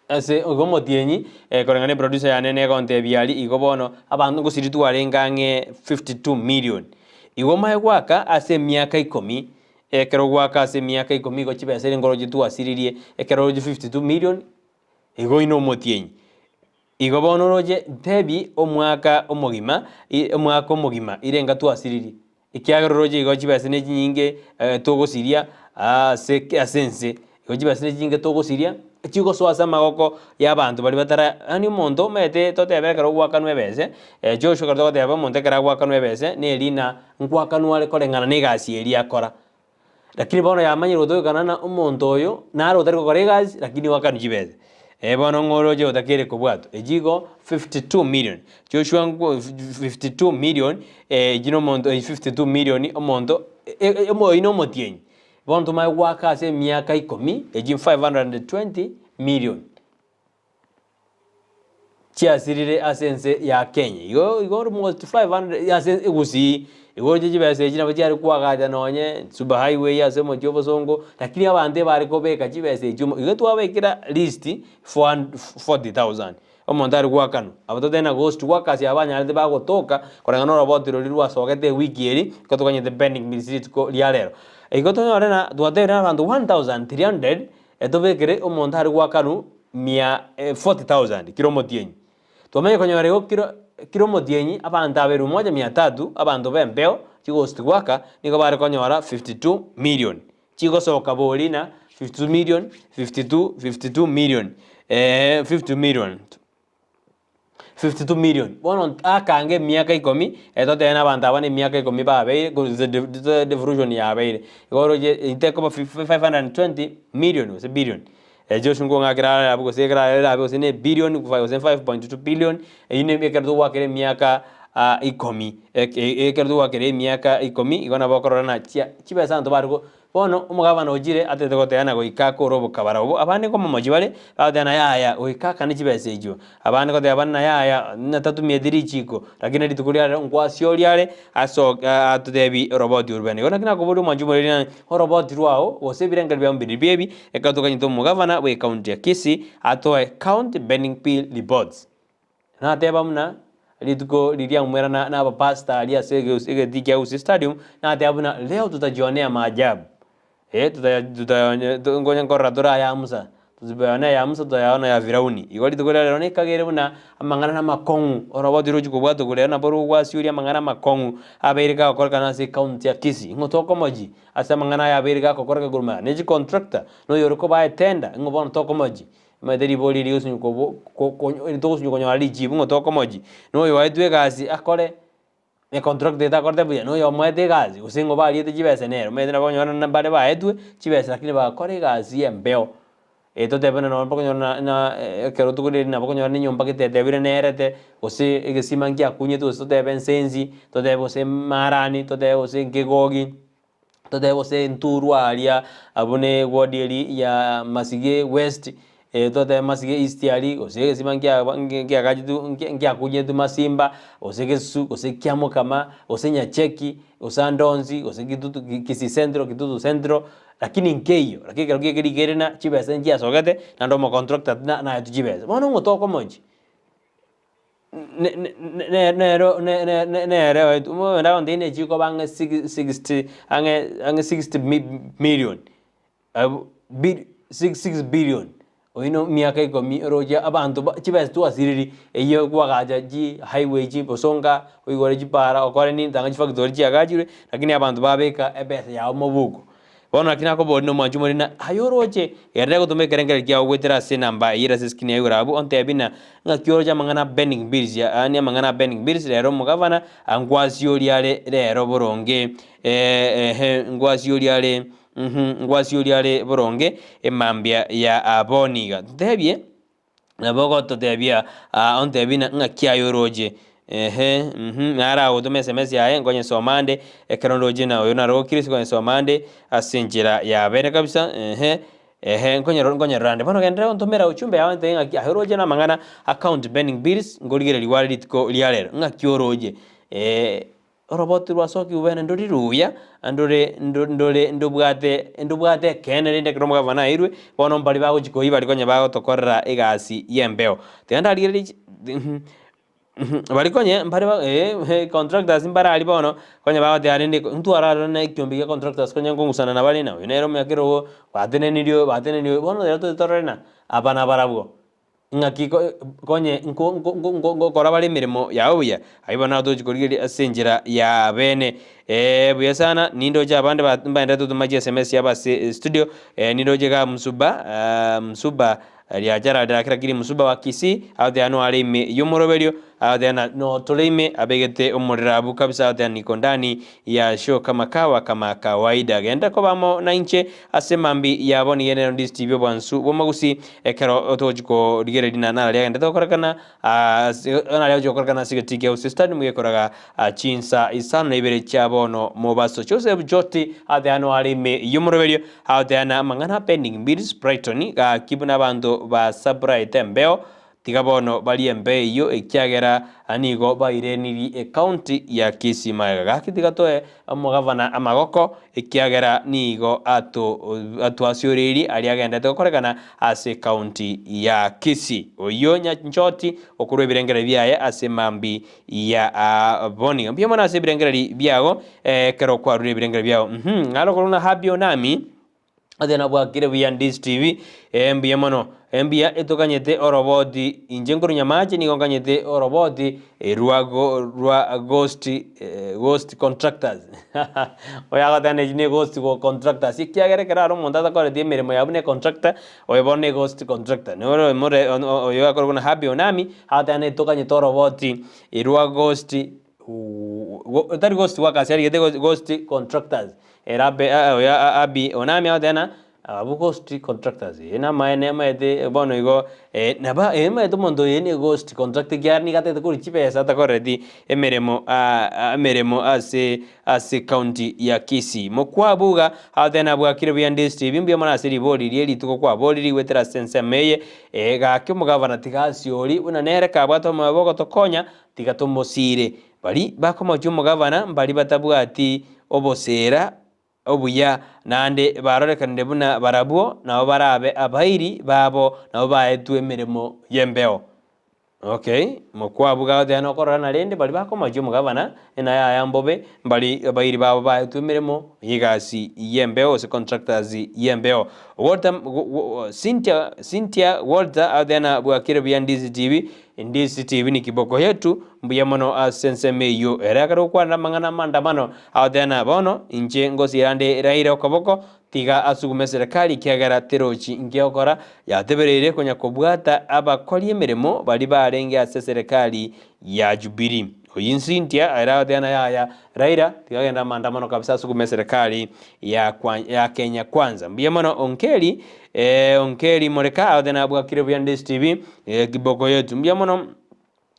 ase igo omotienyi koreng'ana na eproducer yane negontebia aria igo bono abanto ngosiri twarenge ang'e 52 million. Igo omanye goaka ase emiaka ikomi, ekero goaka ase emiaka ikomi igo chibesa eria nkoroche twasiririe, ekero oroche 52 million, igo oine omotienyi. Igo bono oroche ntebi omwaka omogima, omwaka omogima irenga twasiririe, ekiagera oroche igo chibesa ne chinyinge togosiria ase ase ense, igo chibesa ne chinyinge togosiria, chigosoa ase amagoko ya abanto baria batara yaani omonto omanyete totebe ekero ogoakanwa ebese, Joshua ekero togoteba omonto ekero agoakanwa ebese, neri na ngoakanwa are koreng'ana na egasi eria akora. Lakini bono yamanyire gotokana na omonto oyo naro otari gokora egasi lakini oakanwe chibesa. Eh bono ng'o oroche otakeire kobwatwa? Echi igo 52 million. Joshua nko 52 million echi na omonto 52 million omonto oyo na omotienyi. Bono tomanye goaka ase emiaka ikomi echi 520 million. Chiasirire ase ense ya Kenya. Igo igo almost 500 ase egusii, igo oche chibesa echi nabo chiare koagacha nonye super highway ase omochie o bosongo, lakini abanto ebare kobeka chibesa echio mo igo twabekera list 40,000 omonto are goakanwa. Aba totebe na ghost workers aba banyarete bagotoka koreng'ana na oroboti roria rwasogete ewiki eria, igo tokonyete pending bills rituko ria rero. Igo tonyore ng'a twatebire na abanto 1300 Etobekere omonto are goakanwa mia 40,000 kera omotienyi. Twamanya konyora igo kera kera omotienyi abanto aba elfu moja mia tatu abanto b'empeo chigosti goaka nigo bare konyora 52 million. Chigosoka bori na 52 million, 52, 52 million, 52 million. 52 million. Bono akange emiaka ikomi, totebe na abanto aba na emiaka ikomi babeire, gose devolution yabeire. Igo oroche tekoba 520 million gose billion. Joshua nkong'akera are abwo gose ekero erabe gose na ebillion gose 5.2 billion, eywo ne ekero togoakera emiaka ikomi, ekero togoakera emiaka ikomi, igo nabo okorora ng'a chia chibesa abanto bare go. Bono omogabana ochire atete goteana goika akore obokabara obo, abande nkomomochia bare, bagoteana yaya, goika akane chibesa echio. Abande goteba ng'a yaya, ng'a tatumieti richiko, lakini rituko ria rero nkwasioria are aso atotebi oroboti orwo bene. Igo naki nakoboria omwanchi omoreri ng'a oroboti rwao gose ebirengererio biao mbiri biebi, ekero tokanyete omogabana bw'ecounty ya Kisii atoe county burning bill reports. Nateba buna rituko riria aumera na abapastor aria ase egetii kia Gusii Stadium, nateba buna leo tutajionea maajabu, eh tuta tuta nkonya nkorora tore aya Musa, tusipoyaona ya Musa tutayaona ya Firauni. Igo rituko ria rero nekagere buna amang'ana namakong'u, oroboti rochia kobwatwa korwa ere nabo rogwasioria amang'ana amakong'u abeire gagokorekana ase ecounty ya Kisii. Ng'o tokomochie ase amang'ana aya abeire gagokoreka korwa magega? Ne chicontractor, noyo ore kobaa etender, ng'o bono tokomochie? Omanyete ribori eri rigosunywa kobo ko ko togosunywa konyora richibu ng'a tokomochie, na oyo oetwe egasi akore, econtract etakorete buya, na oyo omoete egasi, gose ng'o bariete chibesa nere, omanyete nabo okonyora na mbare baetwe chibesa lakini bagakora egasi y'embeo. Totebe buna nonye okonyora na na ekero tokorire nabo okonyora na enyomba gete etebire nerete, gose egesima nkiakunyetwe gose totebe ensensi, totebe gose marani, totebe gose nkegogi. Totebe gose nturwa aria abwo ne ward eria ya Masige West, totebe Masige East aria, gose egesima nkiaba nkiagachetwe nkiakunyetwe Masimba, gose Gesusu, gose Kiamokama, gose Nyacheki, gose ande onsi, gose Kitutu Kisii Central, Kitutu Central, lakini nkeiyo, lakini ekero kia ekerigeria na chibesa nchiasogete, naende omocontractor na naetwe chibesa. Bono ng'o tokomochia? Nere nere oende agontebia ne chikoba ang'e sixty ang'e ang'e sixty million six billion oyio na emiaka ikomi oroche abanto ba chibesa twasiriri eywo kwagacha chi highway chi bosonga oigore chipara okore nini tanga chifactory chiagachirwe lakini abanto babeka ebesa yabo mobuko. Bono naki nakoboria nomwanchi omoriri ng'a aye oroche, gerera gotoma ekerengererio kiao goetera ase enamba eyio ere ase escreen yaye igoro abwo, ontebie ng'a ng'aki oroche amang'ana a Burning Bills yaani amang'ana a Burning Bills rero omogavana ngwasioria are rero boronge eeh ngwasioria are mh ngwasioria are boronge emambia ya aboni iga. Ntebie. Nabo ogototebia ontebie ng'a ng'aki aye oroche, ehe mh naro agotoma esemesi yaye nkonyesoma ande, ekero ndoche na oyo naro gokire ase konyesoma ande, ase enchera yabene kabisa ehe, ehe nkonyero nkonyerora ande. Bono genderera gontomera ujumbe yao ontebie ng'aki aye oroche na amang'ana account pending bills, nkorigereria are rituko ria rero, ng'aki oroche. Oroboti rwasokigwe bene ndori ruya, ndore ndore ndobwate ndobwate ekeene rende ekero omogabana airwe, bono mbaria bagochia koyia baria konya bagotokorera egasi y'embeo. Tiga ndarigererie chi baria konye mbare ba eh contractors mbare aria bono, konya bagoteba rende ntwararora na ekiombe gia contractors konya nkong'usana nabare na oyo nere omonyakerogo batenenirie batenenirie bono rero toche torore na aba nabarabwo. Ng'aki konye nkokora bare emeremo yao buya, ayio bono nabo togochia korigereria ase enchera ya bene. Buya sana, nindoche abande mbaenderete gotoma chiSMS chiabo ase studio, nindoche iga Msuba, Msuba riachara rirakera kiri Msuba wa Kisii, agoteba noare ime y'omoroberio, agoteba na notore ime abegete omorero abwo kabisa agoteba niko ndani ya show kama kawa kama kawaida. Genda koba amo nainche ase mambi ya bono iga nero ndisiti bi'obwansu bw'omogusi ekero togochia korigereria na naro riagenderete gokorekana ase naro riagochia gokorekana ase egetii kia Gusii Stadium gekoraga chinsa isano na ibere chia bono mobaso. Joseph Joti agoteana noare ime y'omoroberio agoteana amang'ana pending bills Brighton gaki buna abanto ba Subraite embeo. Tiga bono barie embeo eyio, ekiagera nigo bairenirie ecounty ya Kisii magega. Gaki tiga toe omogavana amagoko, ekiagera nigo atwasioreirie aria agenderete gokorekana ase ecounty ya Kisii. Oyio Nyanchoti okorua ebirengererio biaye ase mambi ya boni. Mbuya mono ase ebirengererio biago, ekero kwarure ebirengererio biago. Naro korwa na Habi Onami. Ase nabwakire buya Ndisi TV, eh mbuya mono. Mbuya etokanyete oroboti inche nkorwa Nyamache nigo nkanyete oroboti rwa go rwa ghost ghost contractors oyo agoteba echi ne ghost contractors ekiagera ekero are omonto atakoreti emeremo yabu ne contractor oyo bono ne ghost contractor noro more oyo akorokwa buna Happy Onami agoteba netokanyete oroboti rwa ghost Tari ghost workers yarigete ghost contractors ere abe oyo Abiy Onami agoteba ng'a abwo ghost contractors eye namaene amaete bono igo nabo emaete omonto oyo ne ghost contractor ekiagera nigo atagete korwa chibesa atakorereti emeremo emeremo ase ase county ya Kisii. Mokwabuga agoteba nabwakire buya ndisiti ebi mbuya mono ase ribori rie rituko kwaborire goetera ase ensemo eye gaki omogavana tiga asiori buna nere kabwate omoyo bogotokonya Tiga tomosiire. Baria bakomochia omogavana mbaria batabwati oboseera obuya, naende barorekanire buna barabwo nabo barabe abairi babo, nabo baetwe emeremo y'embeo. Okay, mokwabu gagoteba nokorora narende baria bakomochia omogavana, naye aya mbobe, mbari abairi babo baetwe emeremo y'egasi y'embeo gose contractors y'embeo. Walter, Cynthia, Cynthia Walter agoteba na bwakire buya Ndizi TV, Ndisi TV ni kiboko yetu, mbuya mono ase ensemo eyio. Ere akare gokwanera amang'ana amandamano, agoteba na bono inche ngosira nde Raila okoboko, tiga asugume eserekari ekiagera terochi nkiokora, yatebereire konya kobwata abakori emeremo baria barenge ase eserekari ya Jubilee. Oyio Cynthia ere agoteba na yaya Raila tiga agende amandamano kabisa asugume eserekari ya ya Kenya Kwanza. Mbuya mono Onkeri Onkeri Moreka agoteba nabwakire buya Ndisi TV. Kiboko yetu mbuya mono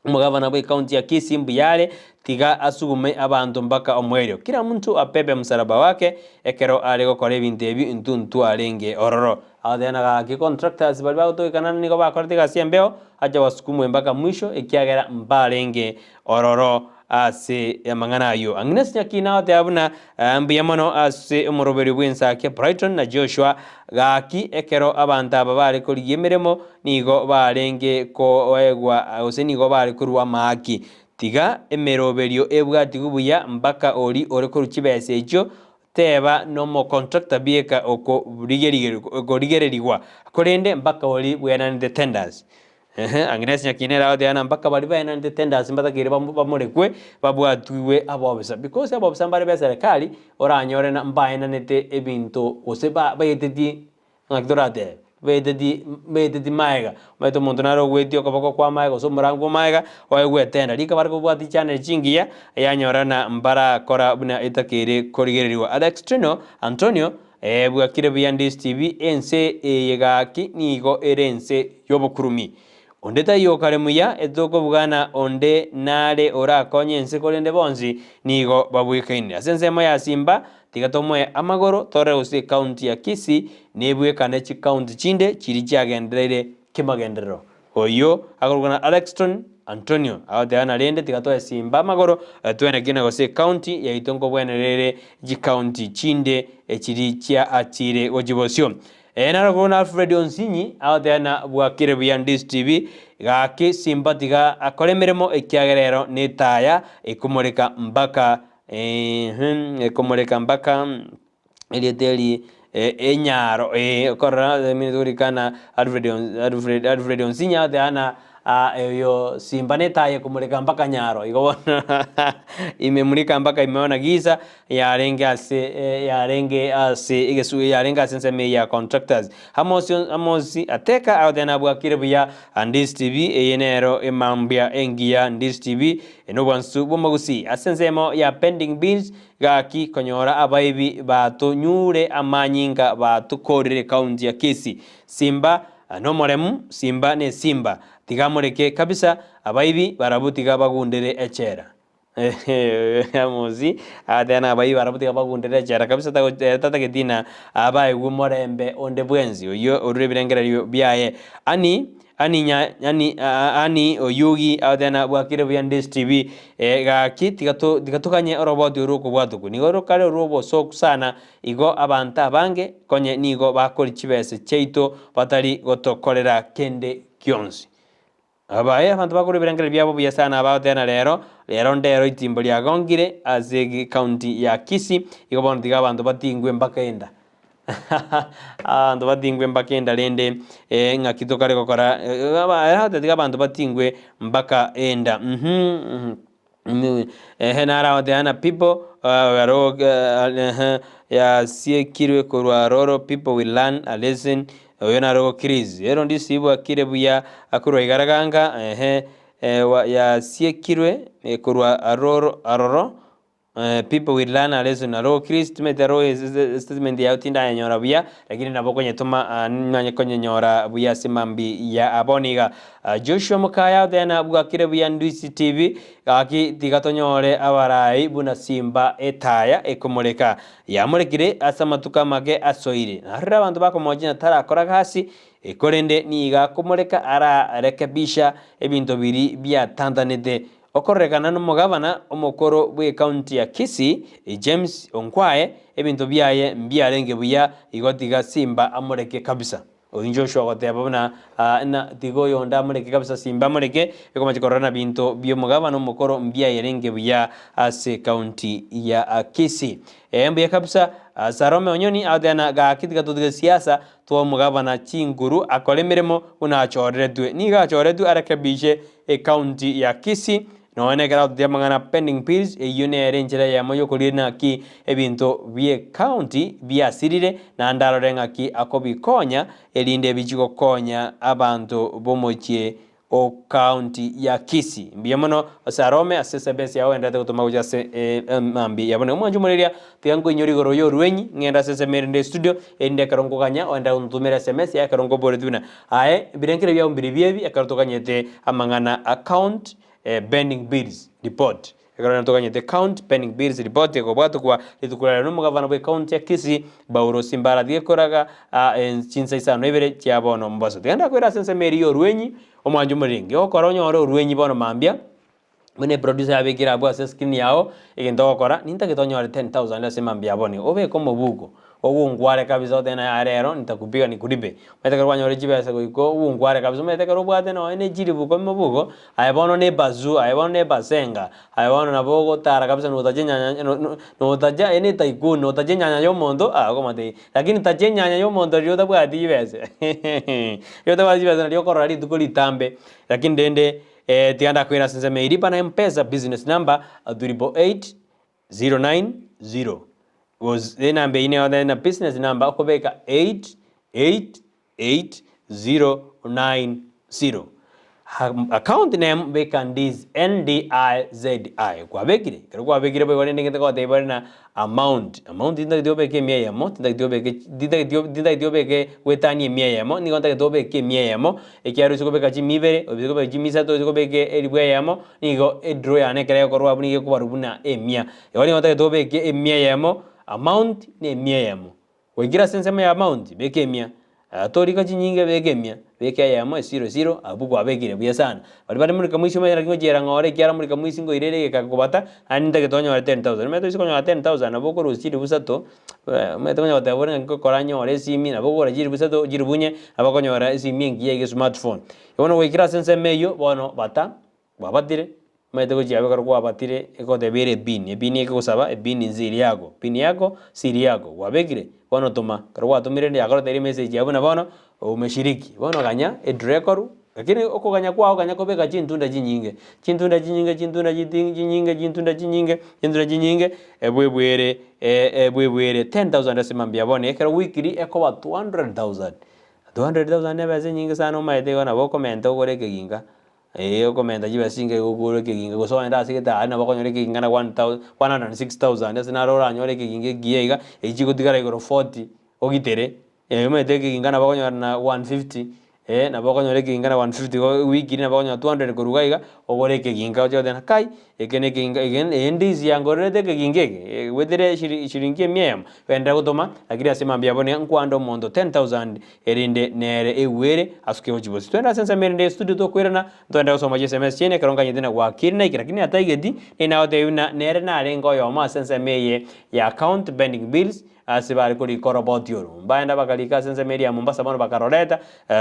omogavana bwe county ya Kisii mbuya are tiga asugume abanto mpaka omoerio kila mtu abebe msalaba wake ekero are gokora ebinto ebi intwe ntwarenge ororo agoteba na gaki contractors baria bagotoikanana nigo bakorete egasi embeo acha basukumwe mpaka mwisho ekiagera mbarenge ororo ase amang'ana ayio. Agnes Nyakina agoteba buna mbuya mono ase omoroberio bw'ensaki Brighton na Joshua gaki ekero abanto aba bare korigia emeremo nigo barenge koegwa gose nigo bare korwa amaaki. Tiga emeroberio ebwatigwe buya mpaka ori ore korwa chibesa echio teba nomocontractor bieka okorigererigwa korende mpaka ori bwenanete tenders. Ehe, Agnes Nyakina ere agoteba ng'a mpaka baria baenanete tenders mbatakeire bamorekwe babwatigwe abobisa because abobisa mbare be eserekari oranyore ng'a mbaenanete ebinto gose baetetie ng'aki toratebe baetetie baetetie maega omanyete omonto nare ogwetie okoboko kwa maega gose omorango o maega oegwe etenda rika bare kobwatia channel chingiya yanyora ng'a mbarakora buna etakeire korigereriwa. Alex Trino Antonio Ee, bwakire buya Ndisi TV, ense eye gaki nigo ere ense y'obokurumi. Onde taiyo okare muya, etokobugana onde nare orakonye ense korende bonsi nigo babwekaine. Ase ensemo ya Simba, tiga tomoe amagoro torore gose ecounty ya Kisii nebwekane chicounty chinde chiria chiagendereire kemagenderero. Oyio akorokwa na Alexton Antonio agoteba na rende tiga toe simba amagoro twenekie na gose ecounty yaito nkobwenerera ere chicounty chinde echiri chia achire gochia bosio. Eye naro korwa na Alfred Onsinyi agoteba na bwakire buya Ndisi TV gaki simba tiga akore emeremo ekiagera ero netaya ekomoreka mpaka ekomoreka mpaka erieta eri enyaro okorora korikana Alfred Alfred Alfred Onsinya agoteba ng'a oyo simba na etaya ekomoreka mpaka nyaro igo bono imemurika mpaka imeona giza yarenge ase yarenge ase egesu yarenge ase ensemo eye ya contractors. Amosi Amosi Ateka agoteba nabwakire buya Ndisi TV eye nero emambia engiya Ndisi TV nobwansu bw'omogusii ase ensemo ya pending bills Gaki konyora abaibi batonyure amanyinga batokorire ekaunti ya Kisii. Simba nomoremu, simba ne simba. Tiga moreke kabisa abaibi barabwo tiga bagundere echela. Amosi agateba na abaibwi barabwo tiga bagundere echela kabisa tago tatageti ng'a abaegwe morembe onde bwensi oyio orure ebirengererio biaye. Ani ani nya ani ani oyugi agateba ng'a bwakire buya Ndisi TV gaki tiga to tiga toganye oroboti orwo okobwatokwa. Nigo rokare orwo obosoku sana igo abanto abange konye nigo bakoria chibese chiaito batari gotokorera kende gionsi. Abaye abanto bakorwa ebirengererio biabo buya sana abagoteba rero, rero ndero itimbo riagongire ase ecounty ya Kisii, igo bono tiga abanto batingwe mpaka enda. Abanto batingwe mpaka enda rende ng'aki tokare gokora tiga abanto batingwe mpaka enda Ehe naro agoteba ng'a people yasiekirwe korwa aroro people will learn a lesson oyo naro Chris ero ndisi bwakire buya korwa igaraganga ehe yasiekirwe korwa aroro aroro people will learn a lesson aro Chris timanyeti aro statement yao tindayenyora buya lakini nabo okonyetoma nanye konyenyora buya ase mambia ya abwo iga. Joshua Mokaya oteba bwakire buya Ndwisi TV, gaki tiga tonyore abarai buna simba etaya ekomoreka. Yamorekire ase amatuko amake asoire. Narorire abanto bakomochina tarakora gasi, korende nigo akomoreka ararekebisha ebinto biri biatantanete. Okororekana nomogabana omokoro bw'ecounty ya Kisii, James Onkwae, ebinto biaye mbiarenge buya igo tiga simba amoreke kabisa. Oyio Joshua ogoteba buna ng'a tiga oyonde amoreke kabisa simba amoreke, ekomacha korora na binto bi'omogabana omokoro mbiayerenge buya ase ekaunti ya Kisii. Ee mbuya kabisa, Salome Onyoni agoteba ng'a gaki tiga totige siasa twa omogabana chinguru akore emeremo buna achoreretwe. Nigo achoretwe arekebishe Ecounty ya Kisii, nonya nekero agototia amang'ana pending bills, eyio nere enchera eyemo yokorire naki ebinto bie county biasirire naende arore ng'aki akobikonya erinde bichi gokonya abanto bomochie o county ya Kisii. Mbuya mono Sarome ase esebesi yao oenderete gotoma gocha ase emambia ya bono. Omwancho omoreria tiga nkoinyore igoro ya orwenyi ng'ende ase ensemo erinde estudio erinde ekero nkoganya oenderere gontomera sms ekero nkoboretie buna Aye, ebirengererio biao mbiribio ebi ekero toganyete amang'ana a count pending bills report. Ekero rero toganyete count pending bills report ekobwatokwa rituko riarero nomogavana bwe county ya Kisii Bauro Simbara tiga ekoraga chinsa isano na ibere chia bono mobaso. Tiga ndakwere ase ensemo eria ya orwenyi omwancho omorenge ogokora onyore orwenyi bono mambia buna eproducer yabekire abwo ase escreen yao, egento ogokora, nintagete onyore 10,000 ase mambia abwo nigo, obeke omobuko, ogungware kabisa otebe naye aa rero nitakupiga nikulipe. Omanyete ekero kwanyora chibesa goika ogungware kabisa, omanyete ekero obwate nonye na echilifu ikomi mobuko, aye bono na ebazuu, aye bono na ebazenga, aye bono nabo ogotara kabisa notacha enyanya no no notacha yaani etycoon, notacha enyanya ya omonto, ah okomotebia, lakini tacha enyanya ya omonto riria otabwati chibesa riria otabwati chibesa nario okorora rituko ritambe, lakini rende Tiga ndakoira ase ensemo eye lipa na mpesa business number 888090 gose enamba eyio nigo na business number okobeka 888090 account name beka ndizi N-D-I-Z-I kwabekire ekero kwabekire boigo rende ngete gotebia bare na amount amount tintageti obeke emia eyemo tintageti obeke tintageti tintageti obeke goetania emia eyemo nigo ntagete obeke emia eyemo Ekiagera oise kobeka chimi ibere, oise kobeka chimi isato, oise kobeka elifu eyemo, nigo edraw yane ekero egokorwa abwo nigo ekobarwa buna emia. Igo nigo otagete obeke emia eyemo, amount na emia eyemo. Gwaikire ase ensemo ya amount, beka emia, torika chinyinge beka emia, beka eyemo esiro esiro abwo kwabekire buya sana. Baria bare morika mwisho omanyete naki ngochiera ng'ore ekiagera morika mwisho ngoirere egeka kobata, naende ntagete onyore 10,000. Omanyete oise konyora 10,000 nabo okorusia chilifu isato, Omanyete konya goteba ore ng'aki ngokora nyore esimi, nabo okogora chilifu isato, chilifu inye, nabo okonyora esimi engiya iga esmartphone. Bono goikera ase ensemo eywo, bono bata, kwabatire, omanyete gochia abwo ekero kwabatire, egoteba ere epin, epin ekegosaba, epin nsiri yako, pin yako, siri yako, kwabekire, bono toma, ekero kwatomire rende yakoreteire emessage yago buna bono, umeshiriki, bono ganya edraw ekorwe, lakini okoganya kwao ganya kobeka chintunda chinyinge, chintunda chinyinge chintunda chiti chinyinge chintunda chinyinge chintunda chinyinge, ebwebwere ebwebwere 10,000 ase mambia bono ekero weekly ekoba 200,000, 200,000 na ebesa enyinge sana omanyete igo nabo okomenta ogore ekeginga, eh okomenta chibesa chinke igo okore ekeginga gose ogende ase getari nabo okonyora ekeginga na one thou 106,000 ase naro oranyore ekeginga ekiya iga, echi chigotigara igoro 40 ogitere. Omanyete ekeginga nabo okonyora na 150, nabo okonyora ekeginga na 150 igo ewiki nabo okonyora 200 korwa iga iga. Ogore ekeginka oche goteba kai, eke ne ekeginka eke eye ndizi yangorerete ekeginka eke, egwetere shiri shiringi emia eyemo, genderera gotoma, lakini ase mambia abwo niga nkwande omonto 10,000 erinde nere egwere asuke gochia bosio. Twende ase ensemo erinde estudio tokoirana, ntogende gosoma chi sms chiaino ekero nkanyete na gwakire naikire lakini ataigeti, nigo nagotebia buna nere narenge oyomo ase ensemo eye ya account pending bills, Ase bare korika oroboti oro, mbaenda bakarika ase ensemo eria ya Mombasa bono bakaroreta,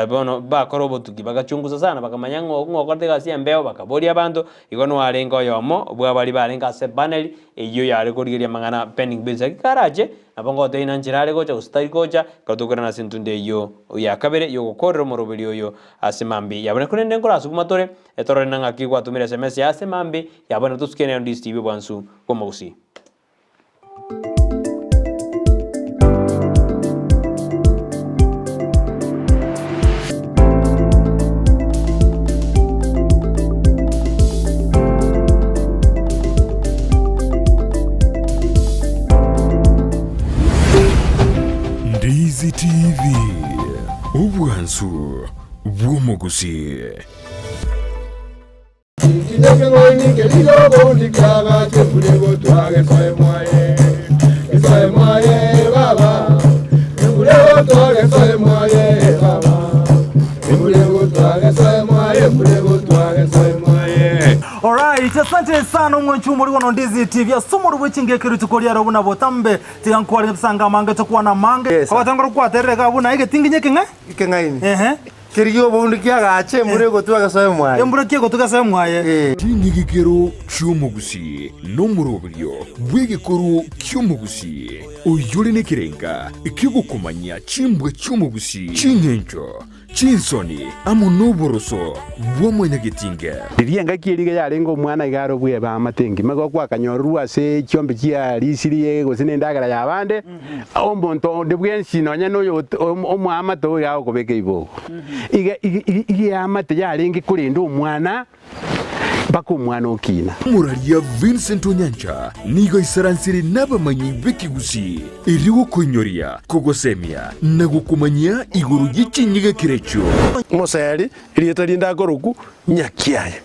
bono bakora obotuki, bagachungusa sana, bakamanya ng'a ng'o okorete egasi y'embeo, bakaboria abanto, igo noarenge oyomo bw'abaria barenge ase panel eyio yare korigereria amang'ana pending bills. Lakini karache, nabo ngotebia ng'a nchera are gocha gose tari gocha, ekero tokoirana ase entunda eyio ya kabere y'ogokorera omoroberi oyo ase mambia yabone. Korende nkorasuguma tore, torore na ng'aki gwatomire sms ya ase mambia yabone tosuke nero Ndisi TV obwansu bw'omogusii. Ndizi TV, obwansu bw'omogusii. Alright, asante sana omwanchi omori bono Ndizi TV ase omoro bwe chingeke rituko riaro buna botambe tiga nkware ngesanga amange tokwana amange Yes, sir. obatangora kwaterere iga buna egetinginye ekeng'e Ekeng'aini. Ehe. Kerigia oboundu kiagache embura egotwa egesoe mwaye. Embura ki egotwa egesoe mwaye. Chinyigikero chi'omogusii nomoroberio bw'egekoro ki'omogusii, oyore nekerenga ki'ogokomanya chimbwa chi'omogusii, ching'encho, chinsoni, amo noboroso bwa mwanyagetinge. Riria engaki eria iga yarenge omwana iga are obw'eamate engima, igo gwakanyororwa ase chiombe chiarisirie gose nendagera y'abande, omonto onde bwensi nonya noyo omoamate oyo iga agokobeka eibogo. Iga iga eamate yarenge korenda omwana mpaka omwana okina. Omoraria Vincent Onyancha nigo aisaransire nabamanyi b'ekegusii erio gokoinyoria, kogosemia na gokomanyia igoro ye chinyigekero echio. Moseri, erieta rinde akorokwa Nyakiaye,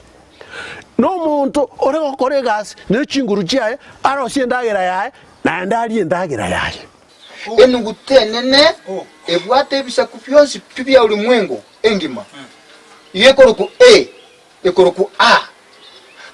nomonto ore gokora egasi ne chinguru chiaye, arosie endagera yaye, naende arie endagera yaye. Enuguta enene ebwate ebisaku bionsi pi bia ulimwengu engima, iga ekorokwa A, ekorokwa A.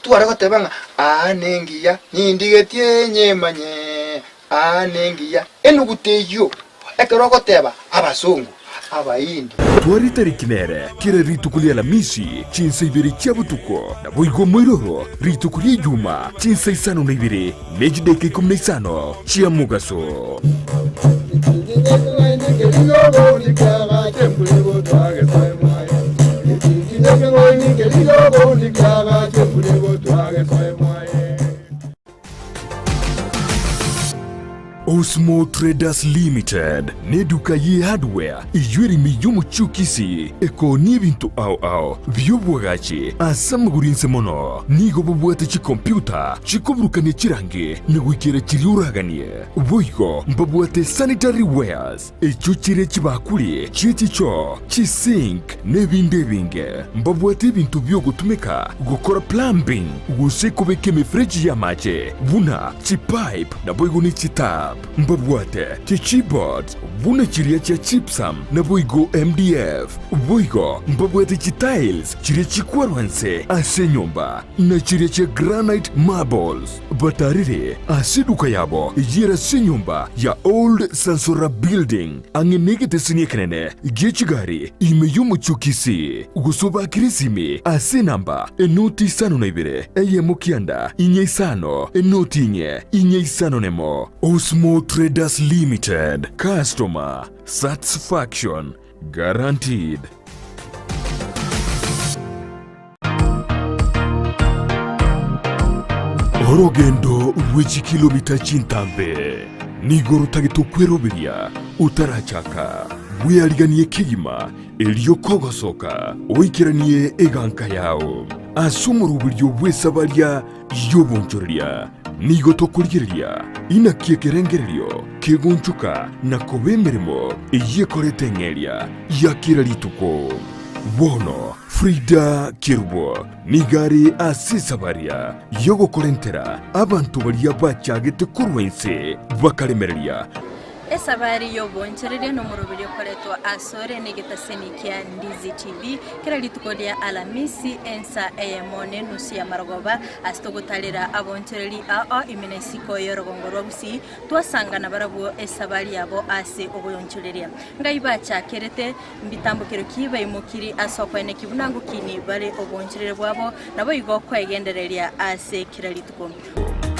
Tware goteba ng'a aa nengiya, nindigetie nyemanye, aa nengiya. Enuguta eyio, ekero ogoteba abasongo, Abaindi. Tware etariki nere kera rituko ri'Alamisi, chinsa ibere chia botuko, naboigo moiroro rituko ri'Ejuma, chinsa isano na ibere ne chidaeka ikomi na isano chia mogaso. Osmo Traders Limited neduka ye hardware eyio ere ime y'omochie o Kisii ekoonia ebinto ao ao bi'obwagachi ase amagoro inse mono. Nigo bobwate chikompiuta chikoburukania chirangi na goikera chiria oraganie. Boigo mbabwate sanitary wares echio chire chibakuri chie chichoo, chisink na ebinde ebinge. Mbabwate ebinto bi'ogotumeka gokora plumbing gose kobeka emefereji y'amache buna chipipe naboigo ne chitap. Mbabwate chichipboards buna chiria chia gypsum naboigo MDF. Boigo mbabwate chitiles chiria chikwarwa nse ase enyomba na chiria chia granite marbles. Batarire ase eduka yabo eyere ase enyomba ya Old Sansora Building ang'e negeteseni ekenene gie chigari ime y'omochie o Kisii, gose obakere esimi ase enamba enoti isano na ibere eyemo kianda inye isano enoti inye inye isano nemo. Osmo Traders Limited, Customer Satisfaction Guaranteed. Orogendo rwe chikilomita chintambe nigo rotagete okweroberia otarachaka. Bweariganie kegima erio kogosoka oikeranie eganka yao. Ase omoroberio bw'esabaria y'obonchoreria nigo tokorigereria inaki ekerengererio kegonchoka na koba emeremo eyio ekoreta eng'eria ya kera rituko. Bono. Frida Kerubo nigo are ase esabaria y'ogokorentera abanto baria bachagete korwa inse bakaremereria. Esabari y'oboonchoreria nomoroberio okoretwa asore negetaseni kia Ndizi TV kera rituko ria Alamisi ensa eyemo nenusu y'amarogoba ase togotarera aboonchoreri ao ime na isiko y'orogongo rwa Gusii twasanga nabarabwo esabari yabo ase oboonchoreria. Ngai bachakerete mbitambokero ki baimokiri ase okoeneki buna ngokini bare oboonchoreria bwabo naboigo kwegendereria ase kera rituko.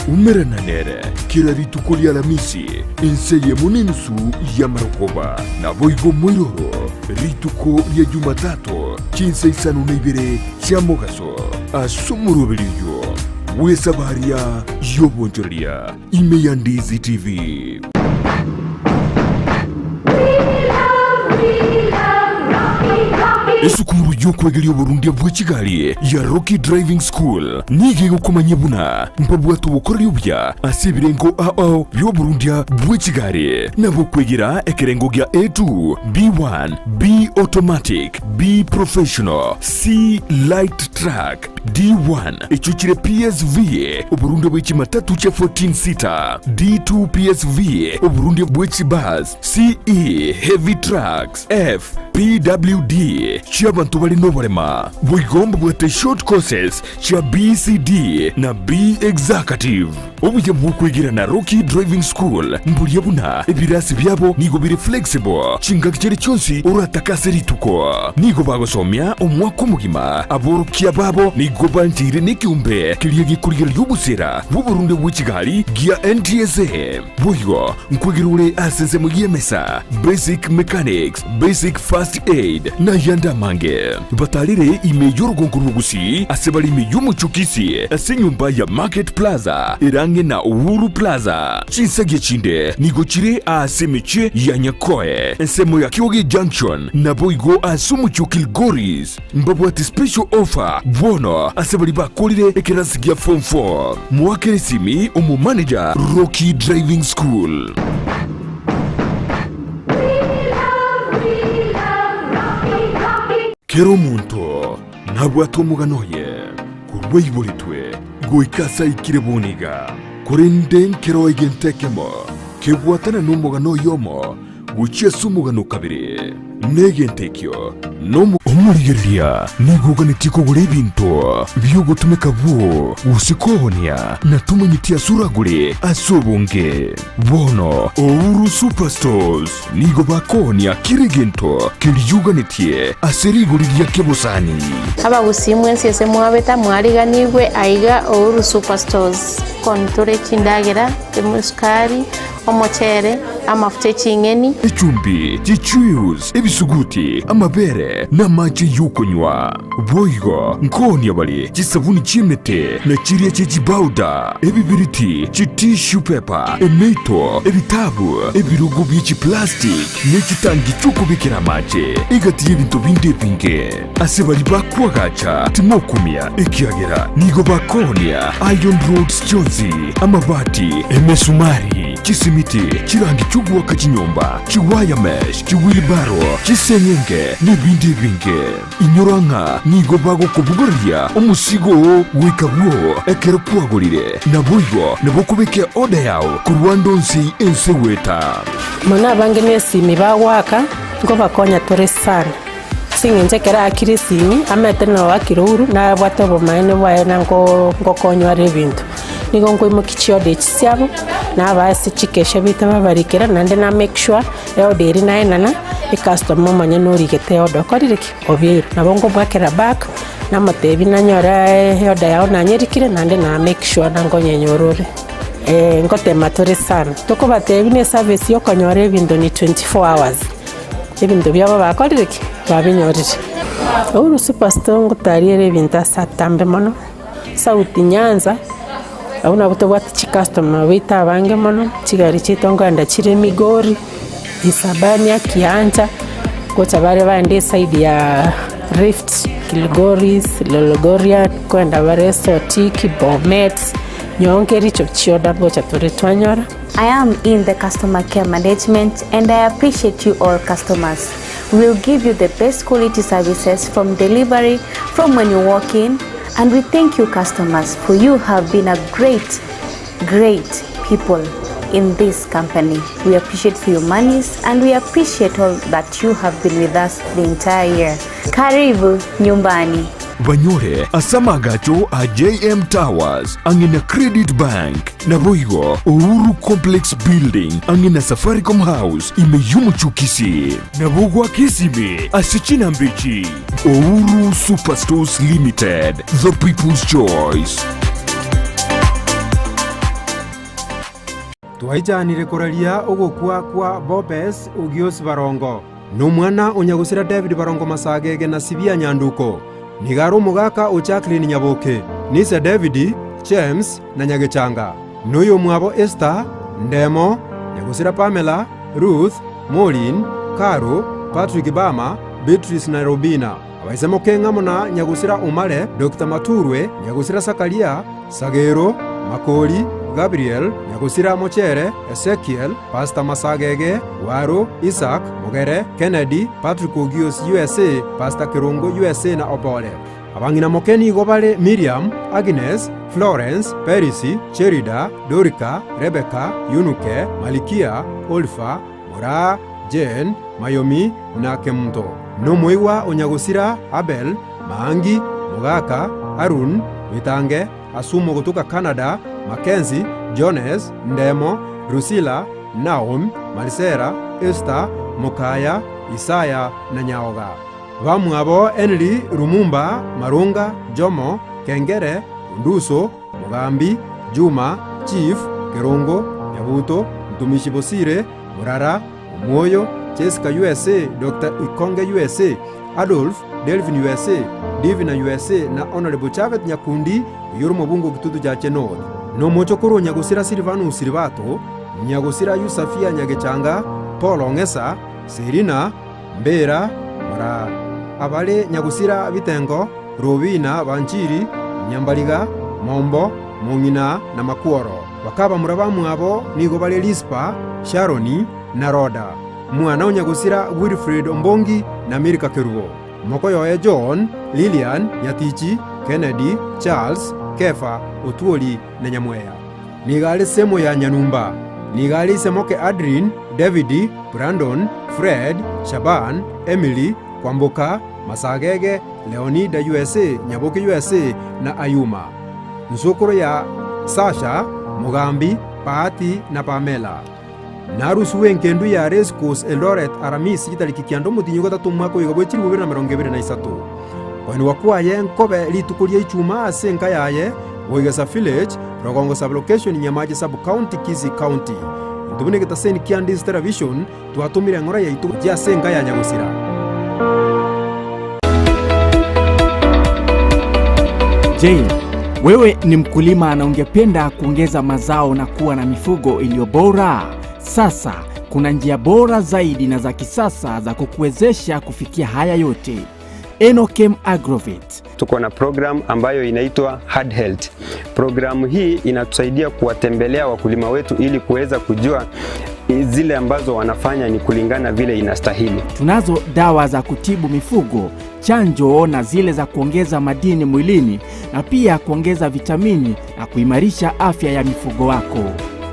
Umerana nere kera rituko ri'Alamisi, ense eyemo nenusu y'amarogoba, naboigo moiroro rituko ria Jumatato chinsa isano na ibere chia mogaso, ase omoroberio oyio bw'esabaria y'obonchoreria ime ya Ndizi TV. Esukuru y'okwegeria oborundia bwe chigari ya Rocky Driving School nigo egokomanyia buna mbabwate obokoreri obuya ase ebirengo ao bi'oborundia bwe chigari nabo okwegera ekerengo gia A2, B1, B Automatic, B Professional, C Light Truck, D1 echio chire PSV, oborundia bwe chimatatu chia 14 seater, D2 PSV, oborundia bwe chibus, CE, heavy trucks, F, PWD, chi'abanto bare noborema. Boigo mbabwate short courses chia BCD na B Executive. Obuya bw'okwegera na Rocky Driving School mboria buna ebirasi biabo nigo bire flexible chingaki chiria chionsi oratake ase rituko. Nigo bagosomia omwaka omogima. Aborokia babo nigo bancheire nekeombe keria gekorigereria obosera bw'oborunde bwe chigari gia NTSA. Boigo nkwegera ore ase ensemo y'emesa, basic mechanics, basic first aid, na ayande amange. Batarere ime y'orogongo rw'Ogusii ase bare ime y'omochie o Kisii ase enyomba ya Market Plaza ere ang'e na Uhuru Plaza. Chinsagia chinde nigo chire aase emechie ya Nyakoe, ensemo ya Kioge Junction, naboigo ase omochie o Kilgoris. Mbabwate special offer bono ase baria bakorire ekerasi gia form 4. Moakere esimi omomanager Rocky Driving School. Kera omonto nabwate omogano oye korwa aiboretwe goika ase aikire bono iga, korende nkero egento ekemo kebwatana nomogano oyomo gochia ase omogano o kabere, na egento ekio nomo. Omorigereria nigo oganetie kogora ebinto bi'ogotumeka bwoo gose koonia, na tomanyeti ase oragore ase obonge. Bono Ouru Superstores nigo bakoonia kera egento keria oganetie ase rigori ria kebosani. Abagusii mwensi ase mwabeta mwariganigwe aiga Ouru Superstores. Kontore chindagera, esukari, Omochere, amafuta e ching'eni. Echumbi, chichuius, ebisuguti, amabere, na amache y'okonywa. Boigo nkoonia bare chisabuni chi'emete, na chiria chie chibauda, ebibiriti, chitissue paper, emeito, ebitabu, ebirogo bie chiplastic, ne chitangi chi'okobekera amache, egati y'ebinto binde ebinge. Ase baria bakoagacha timokumia, ekiagera nigo bakoonia iron rods chionsi, amabati, emesumari, chisimiti, chirangi chi'ogoaka chinyomba, chiwire mesh, chiwheelbarrow, chiseng'enge, nebinde ebinge. Inyora ng'a nigo bagokobogoreria omosigo oo goika bwoo ekero kwagorire, naboigo nabo okobeka eorder yao korwa ande onsi ense goeta. Mono abange nesimi bagoaka, nkobakonya tore sana. Ase eng'encho ekero aakire esimi, amaete na oakire ouru, nabwate obomaene bwaye na nko nkokonywa are ebinto. Nigo nkoimokia chiorder echi chiabo, nabaa ase chikesha baito babarikera, naende na make sure, eorder eria naenana, ecustomer omonyene origete eorder okorire ki? Obeire. Nabo nkomoakera back, namotebia nanyora eorder yago nanyerikire, naende na make sure na nkonyenyora ore. Ngotema tore sana, tokobatebia buna eservice ya okonyora ebinto ni 24 hours. Ebinto biabo bakorire ki? Babinyorire. Uhuru Superstore ngotariere ebinto ase atambe mono, South Nyanza, abwo nabwo tobwate chicustomer baito abange mono, chigari chiaito nkoenda chire Migori, Isabania, Kiancha, gocha bare baende eside ya Rift, Kilgoris, Lologorian, nkoenda bare Sotik, Bomet, Nyonke, Kericho, chioda ngocha tore twanyora. I am in the customer care management and I appreciate you all customers. We'll give you the best quality services from delivery, from when you walk in, and we thank you customers for you have been a great, great people in this company. We appreciate for your monies and we appreciate all that you have been with us the entire year. Karibu nyumbani. Banyore ase amagacho a JM Towers ang'e na Credit Bank, naboigo Uhuru Complex Building ang'e na Safaricom House ime y'omochie o Kisii. Nabo goaka esimi ase chinamba echi, Uhuru Superstores Limited, the people's choice. Twaichanire koraria ogokwa kwa Bobes Ogios Barongo, na omwana o nyagosira David Barongo Masagege na Sibia Nyanduko. Nigo are omogaka o Jacqueline Nyaboke, na ise David, James, na Nyagechanga, na oyomwabo Esther, Ndemo, nyagosira Pamela, Ruth, Maureen, Caro, Patrick Bama, Beatrice na Robina. Abaise mokeng'a amo na nyagosira Omare, Doctor Maturwe, nyagosira Sakaria, Sagero, Makori, Gabriel, nyagosira Mochere, Ezekiel, Pastor Masagege, Waru, Isaac, Mogere, Kennedy, Patrick Ogios USA, Pastor Kerongo USA na Obore. Abang'ina moke nigo bare Miriam, Agnes, Florence, Perisi, Cherida, Dorika, Rebecca, Yunuke, Malikia, Olifa, Moraa, Jane, Mayomi, na Kemunto. Nomoigwa o nyagosira Abel, Maangi, Mogaka, Harun, Bitange, Asumo gotoka Canada, Mackenzie, Jones, Ndemo, Drusilla, Naum, Marisera, Esther, Mokaya, Isaya na Nyaoga. Bamwabo Henry, Lumumba, Marunga, Jomo, Kengere, Onduso, Mogambi, Juma, Chief, Kerongo, Nyabuto, Mtumishi Bosire, Murara, Omwoyo, Jessica USA, Doctor Ikonge USA, Adolf, Delvin USA, Divina USA na Honourable Chavet Nyakundi oyio ore omobunge o Kitutu Chache North. Na omochokoro o Nyagosira Silvanus Silibato, Nyagosira Yusafia Nyagechanga, Paul Ong'esa, Selina, Mbera, Moraa. Abare Nyagusira Bitengo, Robina, Banchiri, Nyambariga, Mombo, Mong'ina na Makworo. Bakabamura bamwabo nigo bare Rispa, Sharoni, na Roda. Mwana o Nyagusira Wilfred Ombongi na Milka Kerubo. Mokoyoe John, Lilian, Nyatichi, Kennedy, Charles, Kefa, Otwoli na Nyamweya. Nigo are Semo ya Nyanumba. Nigo are ise moke Adrin, David, Brandon, Fred, Shaban, Emily, Kwamboka, Masagege, Leonida USA, Nyaboke USA, na Ayuma. Nsokoro ya Sasha, Mogambi, Bahati na Pamela. Narusiwe engendu ya Race Course Eldoret Aramisi chitariki kianda omotinyi ogatato omwaka oyoga bwe chilifu bibere na emerongo ebere na isato. Koenigwa kwaye nkobe rituko ria Ichuma ase enka yaye, Boigesa Village, Rogongo Sub-location, Nyamache Sub-county, Kisii County. Intwe buna egetaseni kia Ndizi Television twatomire eng'ora yaito gochia ase enka ya Nyagosira. Je, wewe ni mkulima na ungependa kuongeza mazao na kuwa na mifugo iliyo bora? Sasa kuna njia bora zaidi na za kisasa za kukuwezesha kufikia haya yote. Enokem Agrovet. Tuko na program ambayo inaitwa Hard Health. Programu hii inatusaidia kuwatembelea wakulima wetu ili kuweza kujua zile ambazo wanafanya ni kulingana vile inastahili. Tunazo dawa za kutibu mifugo, chanjo na zile za kuongeza madini mwilini na pia kuongeza vitamini na kuimarisha afya ya mifugo wako.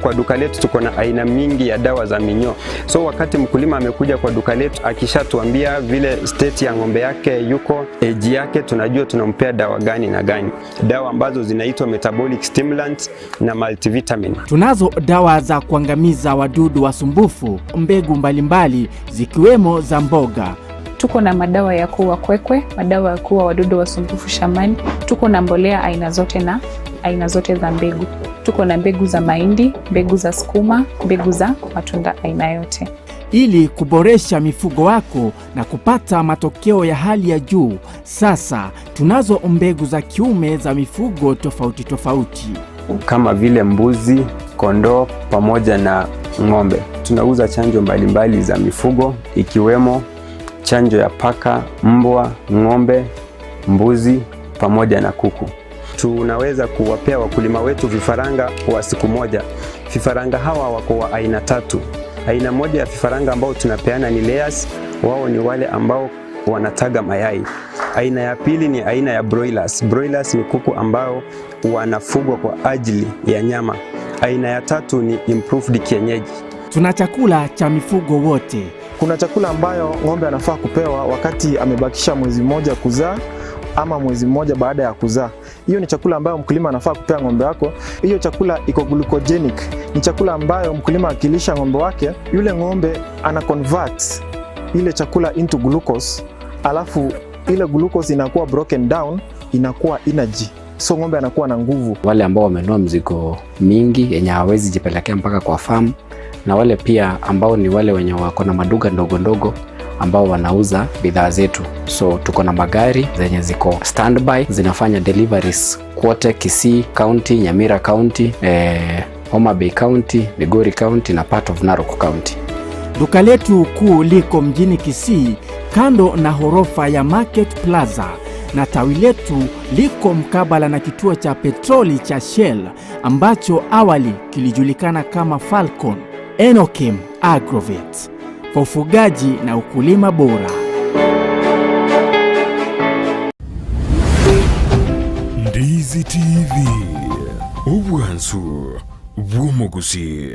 Kwa duka letu tuko na aina mingi ya dawa za minyoo. So wakati mkulima amekuja kwa duka letu akishatuambia vile state ya ng'ombe yake yuko, age yake, tunajua tunampea dawa gani na gani, dawa ambazo zinaitwa metabolic stimulants na multivitamin. Tunazo dawa za kuangamiza wadudu wasumbufu, mbegu mbalimbali zikiwemo za mboga. Tuko na madawa ya kuua kwekwe, madawa ya kuua wadudu wasumbufu shambani. Tuko na mbolea aina zote na aina zote za mbegu. Tuko na mbegu za mahindi, mbegu za sukuma, mbegu za matunda aina yote. Ili kuboresha mifugo wako na kupata matokeo ya hali ya juu, sasa tunazo mbegu za kiume za mifugo tofauti tofauti. kama vile mbuzi, kondoo pamoja na ng'ombe. Tunauza chanjo mbalimbali za mifugo ikiwemo chanjo ya paka, mbwa, ng'ombe, mbuzi pamoja na kuku. Tunaweza kuwapea wakulima wetu vifaranga wa siku moja. Vifaranga hawa wako wa aina tatu. Aina moja ya vifaranga ambao tunapeana ni layers. Wao ni wale ambao wanataga mayai. Aina ya pili ni aina ya broilers. Broilers ni kuku ambao wanafugwa kwa ajili ya nyama. Aina ya tatu ni improved kienyeji. Tuna chakula cha mifugo wote. Kuna chakula ambayo ng'ombe anafaa kupewa wakati amebakisha mwezi mmoja kuzaa ama mwezi mmoja baada ya kuzaa. Hiyo ni chakula ambayo mkulima anafaa kupea ng'ombe wako. Hiyo chakula iko glucogenic, ni chakula ambayo mkulima akilisha ng'ombe wake, yule ng'ombe ana convert ile chakula into glucose, alafu ile glucose inakuwa broken down, inakuwa energy, so ng'ombe anakuwa na nguvu. Wale ambao wamenunua mzigo mingi yenye hawawezi jipelekea mpaka kwa farm, na wale pia ambao ni wale wenye wako na maduka ndogo ndogo ambao wanauza bidhaa zetu. So tuko na magari zenye ziko standby zinafanya deliveries kwote Kisii County, Nyamira County, Homa Bay County, Migori County na part of Narok County. Duka letu kuu liko mjini Kisii kando na ghorofa ya Market Plaza na tawi letu liko mkabala na kituo cha petroli cha Shell ambacho awali kilijulikana kama Falcon. Enokim Agrovet kwa ufugaji na ukulima bora. Ndizi TV, obwansu bw'omogusi.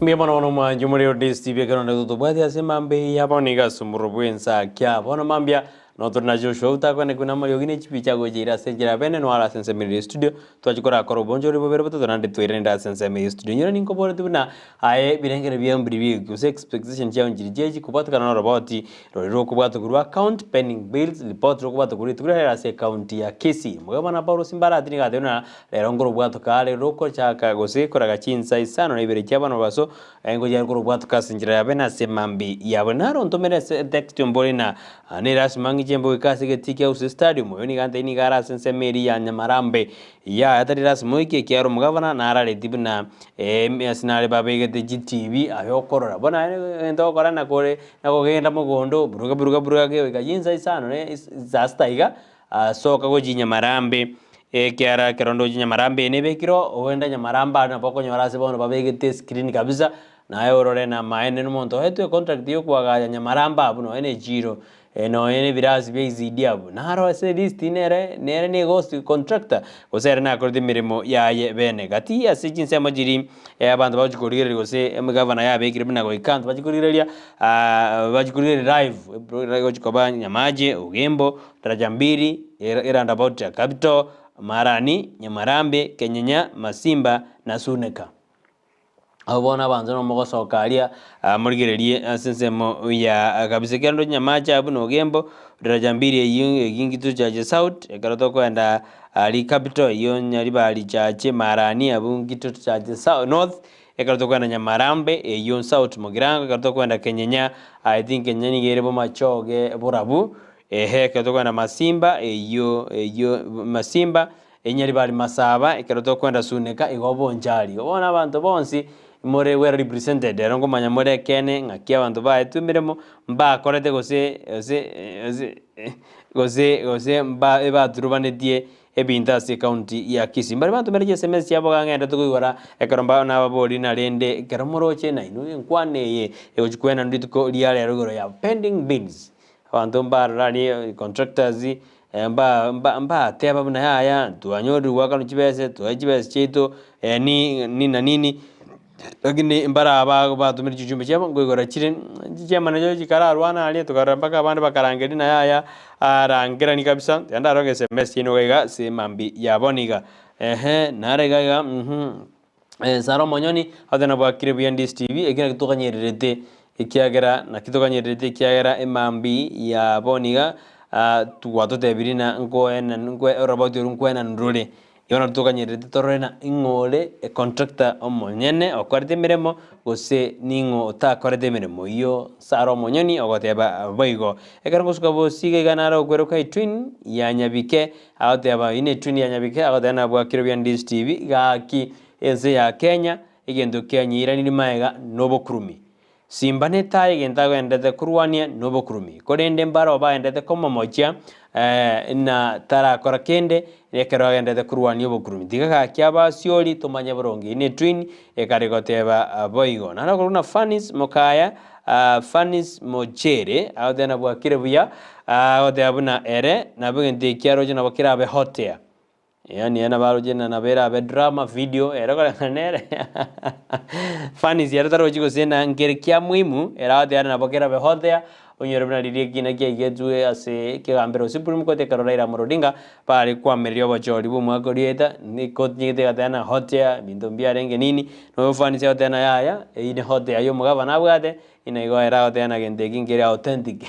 Mbuya mono bono mwanche more Odesi TV ekero onde totobwati ase mambia eye bono iga ase omorero bwensa kia bono mambia notore na Joshua otakwane na amariogi ne chibicha agocha ire ase enchera bene noare ase ensemo ere studio twachi korakora obonchori bobere botato naende twairanere ase ensemo eye studio nyora ninkoboreti buna aye ebirengero biao mbiri bike gose expectation chiao nchiri chiachi kobwatekana na oroboti rori rokobwata korwa account pending bills report rokobwata korwa rituko riarero ase ecounty ya Kisii. Omogabana Paul Simbarati nigo atebire buna rero nkorobwatoka are rokochaka gose koraga chinsa isano na ibere chia abana baso ngochia korobwatoka ase enchera yabe na ase mambi yabo. Naro ntomere ase etext ombore na nere ase mang'iche mboike ase egetii kia Gusii Stadium. Oyo nigo antebia nigo are ase ensemo eria ya Nyamarambe yaya tari lasima oike ekiagera omogabana narareti buna ase nare babegete chitibi aye okorora. Bono aye egento ogokora nakore nakogenda mogondo buruga buruga buruga goika chinsa isano na saa sita iga soka gochia Nyamarambe ekiagera ekero ndoche Nyamarambe eye nebekire oo ogende Nyamarambe aria nabo okonyora ase bono babegete escreen kabisa naye orore namaene na omonto oetwe econtract ya okoagacha Nyamarambe abwo nonye na echiro Nonya nebirasi bia ECD abwo naro ase list nere nere ne ghost contractor gose ere nakorete emeremo yaye bene. Gati ase chinsemo chiria abanto bagochia korigereria gose emegavana yabekire buna goika abanto bachie korigereria bachie korigereria live egochia koba Nyamache, Ogembo, Daraja Mbili, eroundabout ya Capital, Marani, Nyamarambe, Kenyenya, Masimba na Suneka. Abwo bono abanto nomogosoka aria, morigererie ase ensemo ya kabisa. Ekero ndoche amache aya buna Ogembo, daraja mbili eyio eyio Ngito Chache South, ekero tokoenda aria Capital eyio Nyaribari Chache Marani abwo Ngito Chache South North, ekero tokoenda Nyamarambe eyio South Mugirango, ekero tokoenda Kenyenya I think Kenyenya nigo ere Bomachoge Borabu, ehe ekero tokoenda Masimba eyio eyio Masimba, Enyaribari Masaba, ekero tokwenda Suneka igo Bonchari. Igo bono abanto bonsi more well represented ero nkomanya more ekeene ng'aki abanto baetwe emeremo mbakorete gose gose gose gose gose mba ebaturubanetie ebinto ase ecounty ya Kisii. Mbare bantomere chiSMS chiabo iga ng'ende tokoigora ekero mba nababori narende ekero moroche nainwe enkwana eye egochi koenanwa rituko ria rero igoro ya pending bills. Abanto mbarora aria contractors mbateba buna yaya twanyorire goakanwa chibese twae chibese chiaito nini na nini, lakini mbaraba batomire chichumbe chiabo nkoigora chire chiamana nacho chikararwana aria tokarora mpaka abande bakarangeria na yaya arangerani kabisa, tiga ndarore SMS yaino iga iga ase mambia ya bono iga, ehe nare iga iga. Sara omonyoni agote nabwakire buya Ndisi TV, ekio nakio tokanyererete ekiagera nakio tokanyererete ekiagera emambi ya bono iga gwatotebirie na nkoena nkwe oroboti orwo nkoenana rore. Igo nabo tokanyererete torore na ing'o ore econtractor omonyene okorete emeremo gose ning'o otakorete emeremo oyio Sara omonyoni ogoteba boigo. Ekero ngosuka bosio iga iga naro okweroka etwin ya Nyabike agoteba oyio ne etwin ya Nyabike agoteba nabwakire buya Ndisi TV gaki Ense ya Kenya, egento kianyiraniri magega nobokurumi. Simba netae egento agenderete korwania nobokurumi, korende mbarabwo bagenderete komomochia na tarakora kende ekero agenderete korwania obokurumi. Tiga gaki Abaasiori tomanye boronge. Eyio netwin ekare goteba boigo. Naende okorokwa buna Fanis Mokaya, Fanis Mochere, agoteba na bwakire buya, agoteba buna ere nabo egento eki aroche nabo kerabe hotea. Yaani ere nabo aroche na nabo erabe drama, video, ere koreng'ana nere funnies ere tarochi gose na nkere kia muhimu, ere agoteba ere nabo kerabe hotea, onyore buna riria ekina kiaigetwe ase ekegambero Supreme Court ekero Raila Amolo Odinga bare koamereria obochori bwa omwaka oria oeta, ecourt nigo egateba ng'a hotea, ebinto mbiarenge nini, noyo funnies agoteba ng'a yaya, eywo ne hotea ya omogabana abwate, Inee igo ere agoteba ng'a gento eki nkere authentic?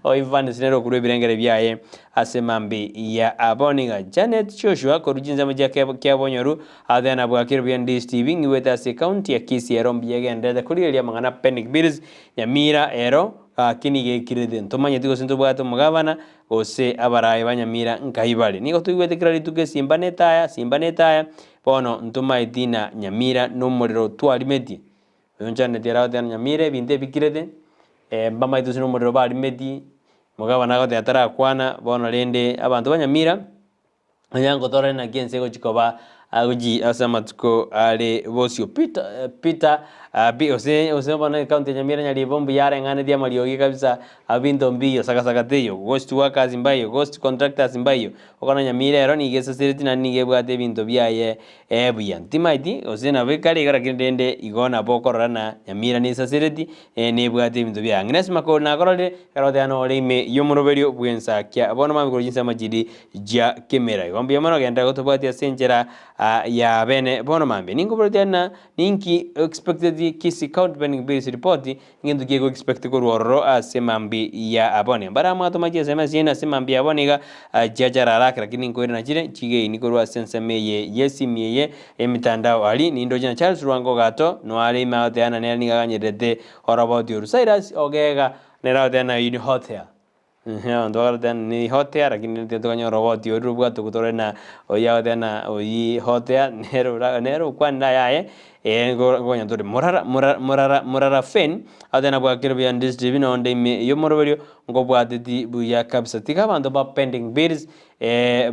Oyo Evans nere okorua ebirengere biaye ase mambi ya abwo. Niga Janet Joshua korwa chinsemo chia Kiabonyoru agoteba ng'a bwakire buya Ndisi TV ng'igwete ase ecounty ya Kisii ero mbuya egendererete korigereria amang'ana Pending Bills Nyamira ero gaki nigo ekirete ntomanyeti gose ntobwate omogabana gose abaraai ba Nyamira nkai bare. Nigo toigwete kera rituko esimba netaya simba netaya bono ntomaeti na Nyamira nomorero twarimetie. Oyo nchaneti ere agoteba nyamira ebinto ebikirete, mbamaete gose nomorero barimeti, omogabana agoteba tarakwana, bono rende abanto ba nyamira, onye ngotorore naki ense egochi koba agochi ase amatuko are bosio. Peter Peter pi gose gose bono ecounty ya nyamira nyaribo mbuya areng'anetie amariogi kabisa, abinto mbiyo sakasaka teiyo, ghost workers mbaiyo, ghost contractors mbaiyo, okona nyamira ero nigo esasereti naende nigo ebwate ebinto biaye buya. Timaeti gose nabo ekare iga lakini rende igo nabo okorora na nyamira nesasereti nebwate ebinto biaye. Agnes Makori nakororire ekero ogoteba nore ime y'omoroberio bw'ensakia. Bono mambia korwa chinsemo chiri chia kemera. Igo mbuya mono genderera gotobwatia ase enchera ya bene bono mambia. Ninkoboretie ng'a ninki expected Kisii County Pending Bills report Ngento ki ego expect korwa ororo ase mambi ya abone? Mbare amwatoma chieseme chiaino ase mambi ya abone iga chiachara haraka lakini nkoirana chire chigeini korwa ase ensemo eye yesimi eye emitandao aria nindoche na Charles Rwango Gato noare ime agoteana nere nigo aganyererete oroboti oru Cyrus Ogega nere agoteana oyio ni Hothea. Abanto bakaroteba ni hotea lakini intwe tokanyora roboti oria robwate gotore na oyio agoteba na oyio hotea nere ora nere okwanire ayaye ngonya tore morara morara morara morara fen agoteba nabwakire buya ndisibi nonde ime y'omoroberio nkobwateti buya kabisa. Tiga abanto ba pending bills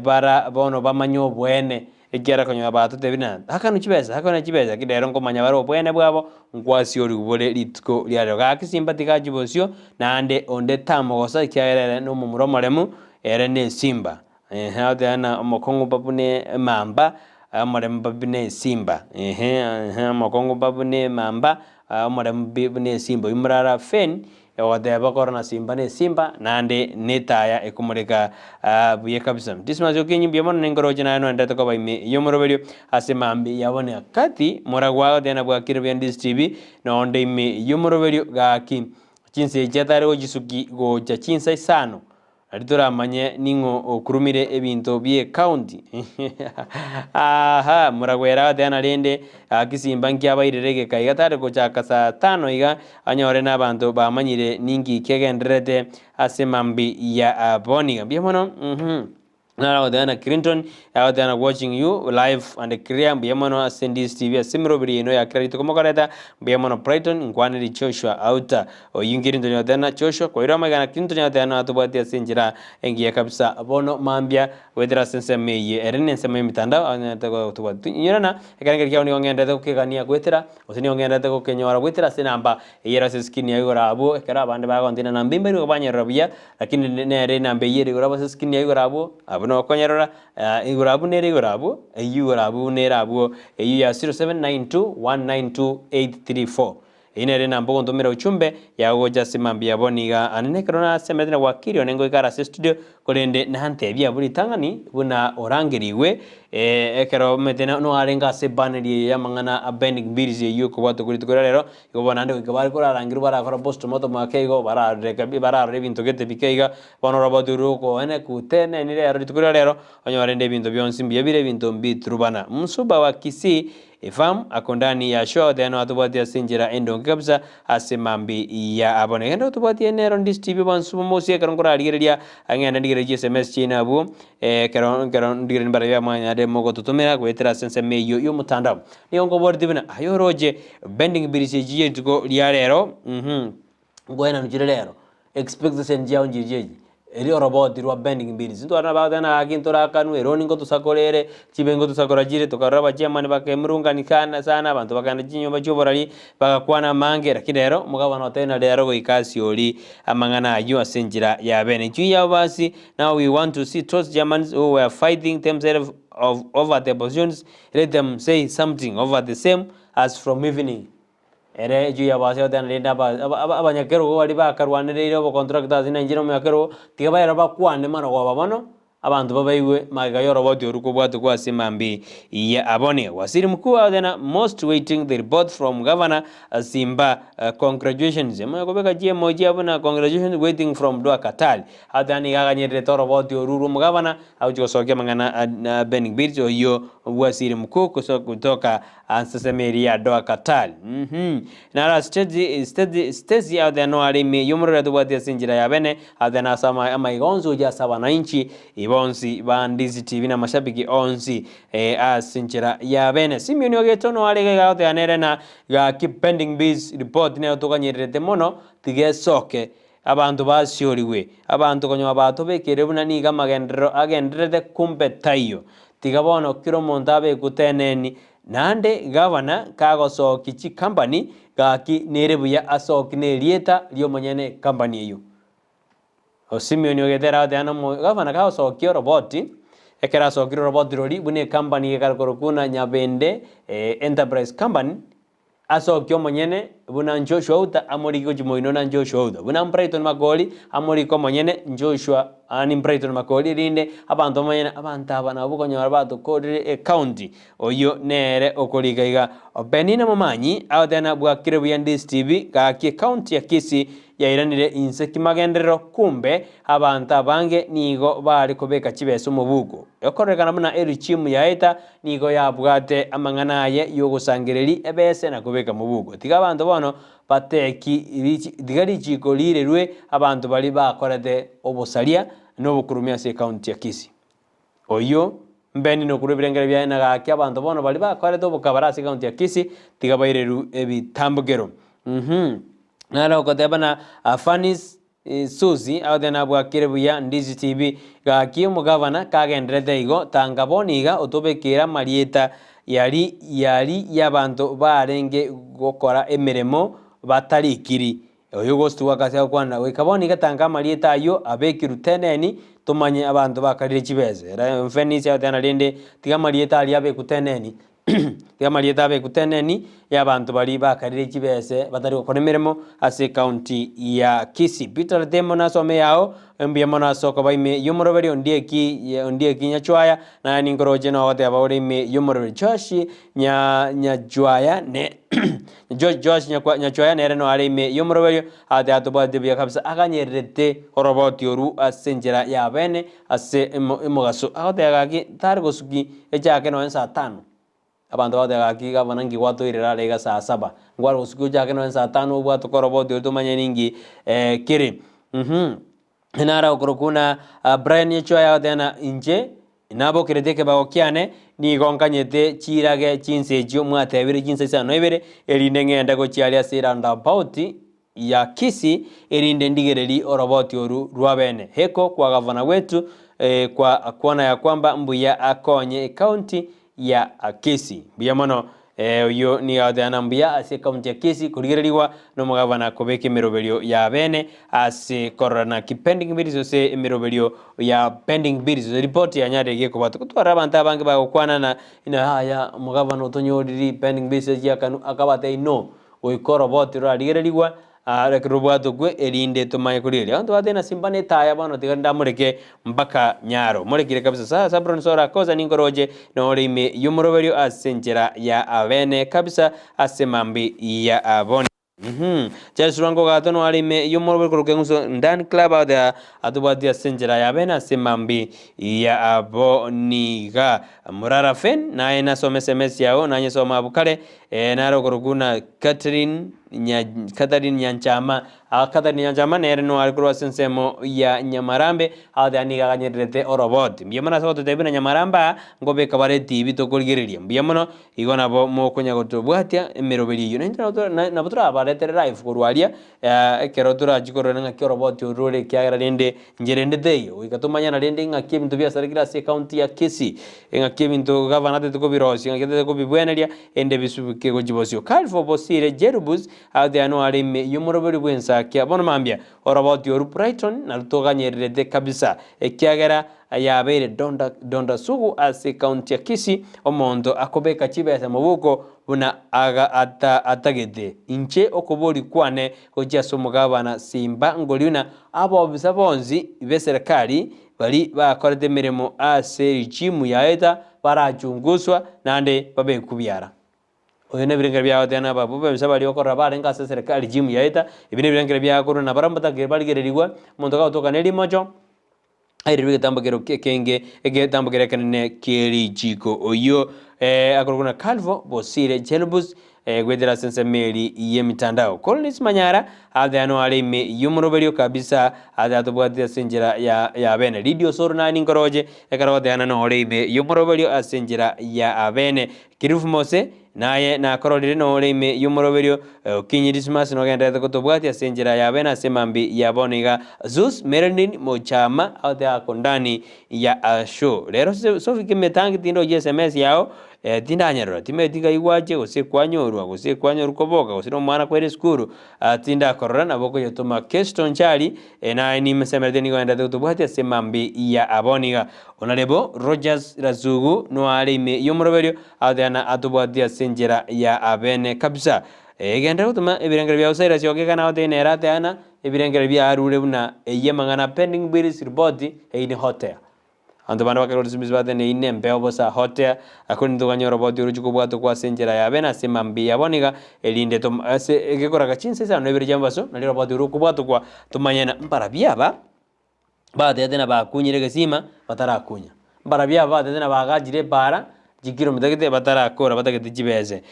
bara bono bamanye oboene Ekiagera konyora batotebire ng'a akanwe chibesa, akanwe chibesa, lakini rero nkomanya bare obwene bwabo, nkwasiorigwe bore rituko ria rero. Gaki simba tigachi bosio, naende onde tamogosa, ekiagera ere nomomura omoremu, ere nesimba. Eeh, agoteba ng'a omokong'u mba buna emamba, omoremu mba buna esimba, eeh, eeh, omokong'u mba buna emamba, omoremu bi buna esimba. Oyio morara fen, Ogoteba korora na simba nesimba, naende netaya ekomoreka buya kabisa. Dismas Okinyi mbuya mono ninkoroche naye noenderete koba ime y'omoroberio ase mambia ya bono Cathy Moragwa agoteba na bwakire buya Ndisi TV nonde ime y'omoroberio gaki chinsa echi atare gochisuki gocha chinsa isano Nario toramanye ning'o okurumire ebinto bi'ecounty. Ahaa, moragwere agateba rende gaki simba nkiabairere egeka iga tari gochaka saa tano iga anyore na abanto bamanyire ninki kegendererete ase mambi ya boni. Mbuya mono uhum. Naro agoteba na Clinton agoteba na watching you live and clear mbuya mono ase Ndisi TV ase emeroberi yaino ya kera rituko mokoreta mbuya mono Brighton nkwaneri Joshua Auta oyio Clinton agoteba na Joshua kwairwe amaiga na Clinton agoteba na tobwati ase enchera engiya kabisa bono mambia goetera ase ensemo eye ere ne ensemo y'emitandao anyarete gotobwati inyorana ekerengerio kiao nigo ngenderete gokegania goetera gose nigo ngenderete gokenyora goetera ase enamba eye ere ase escreen ya igoro abwo ekero abande bagontina namba imbairwe banyerora buya Lakini nere enamba eyio ere igoro ase escreen ya igoro abwo, abwo nokonyerora, igoro abwo nere igoro abwo, eyio igoro abwo nere abwo, eyio ya 0792192834. Eyio nere enamba ogontomera uchumbe yago gocha ase mambia yabo niga ande nekero nasemerete na gwakire one ngoikare ase estudio korende nantebie abwo ritang'ani buna orangerigwe ekero omanyete noarenge ase ebaneri eye y'amang'ana a Bending Bills eyio okobwatwa korituko ria rero. Igo bono naende goika bare korarangerwa barakora postmortem ake igo, bararore kabi bararore ebinto gete bike iga, bono oroboti orwo rokoene kuteneni rero rituko ria rero, onyore rende ebinto bionsi mbuya bire ebinto mbiturubana. Msuba wa Kisii. Efamu ako ndani ya show then atobwatie ase enchera endonge kabisa ase mambi ya abone. Genda otobwatie nero Ndisi TV bonsi momosie ekero nkorarigereria ng'ende ndigererie chisms chiaino abwo ekero ekero ndigererie mbarabia mwanyarire mogototomera goetera ase ensemo eyio y'omotandao. Nigo nkoboretie buna aye oroche bending bills echi chia rituko ria rero mh. Nkoenanu chire rero, expectation chiao nchiria echi, eria oroboti rwa bending bills. Intwe abana bagoteba ng'a gaki ntorakanwe, eroni ngotosakora ere, chibenki ngotosakora chire, tokarora abachairman bakemurungani sana sana, abanto bakagenda chinyomba chia oborari, bagakwana amange, lakini rero omogabana otebire ng'a rero goika ase oria amang'ana aywo ase enchera ya bene. Intwe yabo basi, now we want to see those chairmans who were fighting themselves of over the positions, let them say something over the same as from evening. Ere echio yabaase goteba rende abanyakerogo baria bakarwanereire obocontractor ase Nigeria omonyakerogo, tiga baere bakwane marogoba bono, abanto babaigwe magega y'oroboti orwo kobwatokwa ase mambia ya abone. Waziri Mkuu agoteba most waiting the report from Governor Simba congratulations. Omanye kobeka chiemoji abwo na congratulations waiting from Dua Katari. Agoteba nigo aganyererete oroboti orwo rwa omogabana agochia gosokia amang'ana a Ben Gvir oyio Waziri Mkuu kutoka Anseseme eria ya Doha Qatar. Uhum. Naro Stacy, Stacy, Stacy agoteeba noare ime y'omorero tobwati ase enchera ya bene, agoteeba nase ama amaiga onsi gochia ase abanainchi bonsi ba Ndizi TV na amashabiki onsi eh, ase enchera ya bene. Simeon Ogeto noare iga iga agoteeba nere na gaki pending bills report nero toganyererete mono tiga esoke abanto basiorigwe, abanto konyora batobekeire buna nigo amagenderero agendererete kumbe taiyo. Tiga bono kera omonto abekwe teneni, naende gavana kagosokia chicompany gaki nere buya asokie ne erieta ri'omonyene ecompany eyio. O Simeon ogetera agoteba na omo gavana kagosokia oroboti, ekero asokire oroboti roria buna ecompany ekare korokwa buna Nyabende Enterprise Company, Asokie omonyene buna Joshua Outa amorike gochia moino na Joshua Outa, buna Brighton Makori amorike omonyene Joshua yaani Brighton Makori erinde abanto bamanye abanto aba nabwo okonyora batokorire ecounty. Oyio nere okorika iga. Penina Momanyi agoteba bwakire buya Ndisi TV gaki ecounty ya Kisii yairanire inse kimagenderero kumbe abanto abange nigo bare kobeka chibesa omobuko. Ekororekana buna erichimu yaeta nigo yabwate amang'ana aye y'ogosangereria ebese na kobeka mobuko. Tiga abanto bono bateki tiga richiko rirerwe abanto baria bakorete obosaria na obokurumia ase ecounty ya Kisii. Oyio Mbeni nokorwa ebirengero biaye na gaki abanto bono baria bakorete obokabara ase ecounty ya Kisii tiga bairerwe ebitambokero. Uhum. Naro ogoteba na Fanis Susi agoteba nabwakire buya Ndizi TV gaki omogavana kagenderete igo tanga bono iga otobekere amarieta yari yari yabanto barenge gokora emeremo batarikiri Oyo gositwa akase gokwana, Goika bono iga tanga amarieta ayio abekirwe teneni, tomanye abanto bakarire chibesa. Era Fenisi agoteba rende, tiga amarieta aria abekwe teneni, tiga amarieta abekwe teneni y'abanto baria bakarire chibese batari gokora emeremo ase ecounty ya Kisii. Peter Ratemo nasome yao, mbuya mono ase okoba ime y'omoroberi Ondieki Ondieki Nyachwaya, naye ninkoroche nogoteba ore ime y'omoroberi Josh Nya Nyachwaya ne Joashi Nyachoya nere noare ime y'omoroberio, agateba tobwate buya kabisa, aganyererete oroboti orwo ase enchera y'abene ase omogaso. Agoteba gaki tari gosuki echake nonya saa tano. Abanto bagoteba gaki gavana nki gwatoirera are iga saa saba. Nkware gosuki ochake nonya saa tano obwate oroboti oria tomanye ninki kere. Naro okorokwa buna Brian Nyachoya agoteba ng'a inche nabokerete ekebago kiane, nigo nkanyete chirage chinsa echio mwatebire chinsa isano na ibere, erinde ng'ende gochia aria ase eroundabout ya Kisii, erinde ndigererie oroboti oru rwa bene. Heko kwa gavana wetu kwa kuona ya kwamba mbuya akonye ecounty ya Kisii. Mbuya mono Oyio nigo agoteba ng'a mbuya ase ekaunti ya Kisii korigererigwa nomogabana kobeka emeroberio ya bene ase korora naki pending bills gose emeroberio ya pending bills gose report yanyarire gekobwata. Gotwara abanto abange bagokwana na ng'a yaya omogabana otonyoriri pending bills echiakanwa akabatebia no goika oroboti rorarigererigwa Aa ekero robwatokwe, erinde tomanye korigereria. Abanto bateba Simba netaya bono tiga ndamoreke mpaka nyaro. Morekire kabisa. Sa Zabron Sora kosa ninkoroche nore ime y'omoroberio ase enchera ya abene kabisa ase mambi ya abone. Charles Lwanga ogatonwa are ime y'omoroberi korwa Keng'uso Ndani Club out there atobwatie ase enchera ya bene ase mambi ya abo niga. Murara Fen naye nasome sms yao nanyesoma abwo kare nare okorokwa na Catherine Nya Catherine Nyanchama Catherine Nyanchama nere noare korwa ase ensemo ya Nyamarambe out there niga aganyererete oroboti. Mbuya mono ase gototebia buna Nyamarambe aa nkobeka bare etibi tokorigereria. Mbuya mono Igo nabo mokonya gotobwatia emeroberio eyio, naintwe nabo nabo torabaretere live korwa aria, ekero torachie korora ng'aki oroboti orwo rore ekiagera rende inchera ende teiyo, goika tomanyane rende ng'aki ebinto biasarekire ase ecounty ya Kisii, ng'aki ebinto gavana atagete kobirosia, ng'aki atagete kobibweneria, ende bisubuke gochia bosio. Calf Obosire Jerubus aoteanwa are ime y'omoroberio bw'ensakia bono mambia, oroboti orwo Brighton naru toganyererete kabisa, ekiagera Ayabeire donda donda sugu ase ekaunti ya Kisii, omonto akobeka chibesa mobuko buna aga ata atagete. Inche okobori kwane gochia ase omogabana Simba Ngoriuna, abobisa bonsi b'eserekari bari bakorete emeremo ase regime yaeta barachunguswa naende babekwe biara. Oyo nebirengererio biagoteana na ababwo b'ebisa baria okorora barenge ase eserekari regime yaeta, ebi nebirengererio biakorwa nabarabwo mbatakire barigererigwe, omonto gagotoka nerimocho. Airirwe egetambokero ekenge, egetambokero ekenene kie richiiko. Oyio akorokwa na Calvo Bosire Jelbus goetera ase ensemo eri y'emitandao. Collins Manyara ateanwa are ime y'omoroberio kabisa ase atobwatire ase enchera ya ya bene. Lydia Osoro naye ninkoroche ekero ogoteana nore ime y'omoroberio ase enchera ya bene. Kirifu Mose, naye nakororire nore ime y'omoroberio, Okinyi Dismas nogendererete gotobwatia ase enchera ya bene ase emambi ya bono iga. Zeus Merlin Mochama agote ako ndani ya show. Rero Sophie Kimetangi tindochi sms yao tindanyerora timeti ngai gwache gose kwanyorwa gose kwanyorwa koboka gose nomwana kwere esukuru tindakorora nabo okoyetoma Kesto Nchari naye nimesemerete nigo ogendererete gotobwatia ase emambi ya bono iga. Onarebo Rogers Rasugu noare ime y'omoroberio agoteana atobwatie ase enchera ya abene kabisa. Egenderera gotoma ebirengererio biao Cyrus Ogega na agotebi nere ateana ebirengererio biaye arure buna eyio amang'ana pending bills report eine hot air. Abanto bande bakagora chisimisi bateba eyio nembeo bosa hot air lakini ntoganye oroboti orochie kobwatokwa ase enchera ya abene ase mambia ya bono iga erinde tom ase egekoraka chinsa isano na ibere chia mobaso nario oroboti orwo rokobwatokwa tomanye na mbarabwo aba. Batete na bakunyire egesima batarakunya. Mbarabwo aba batete na bagachire epaara chikilomita gete batarakora batagete chibese.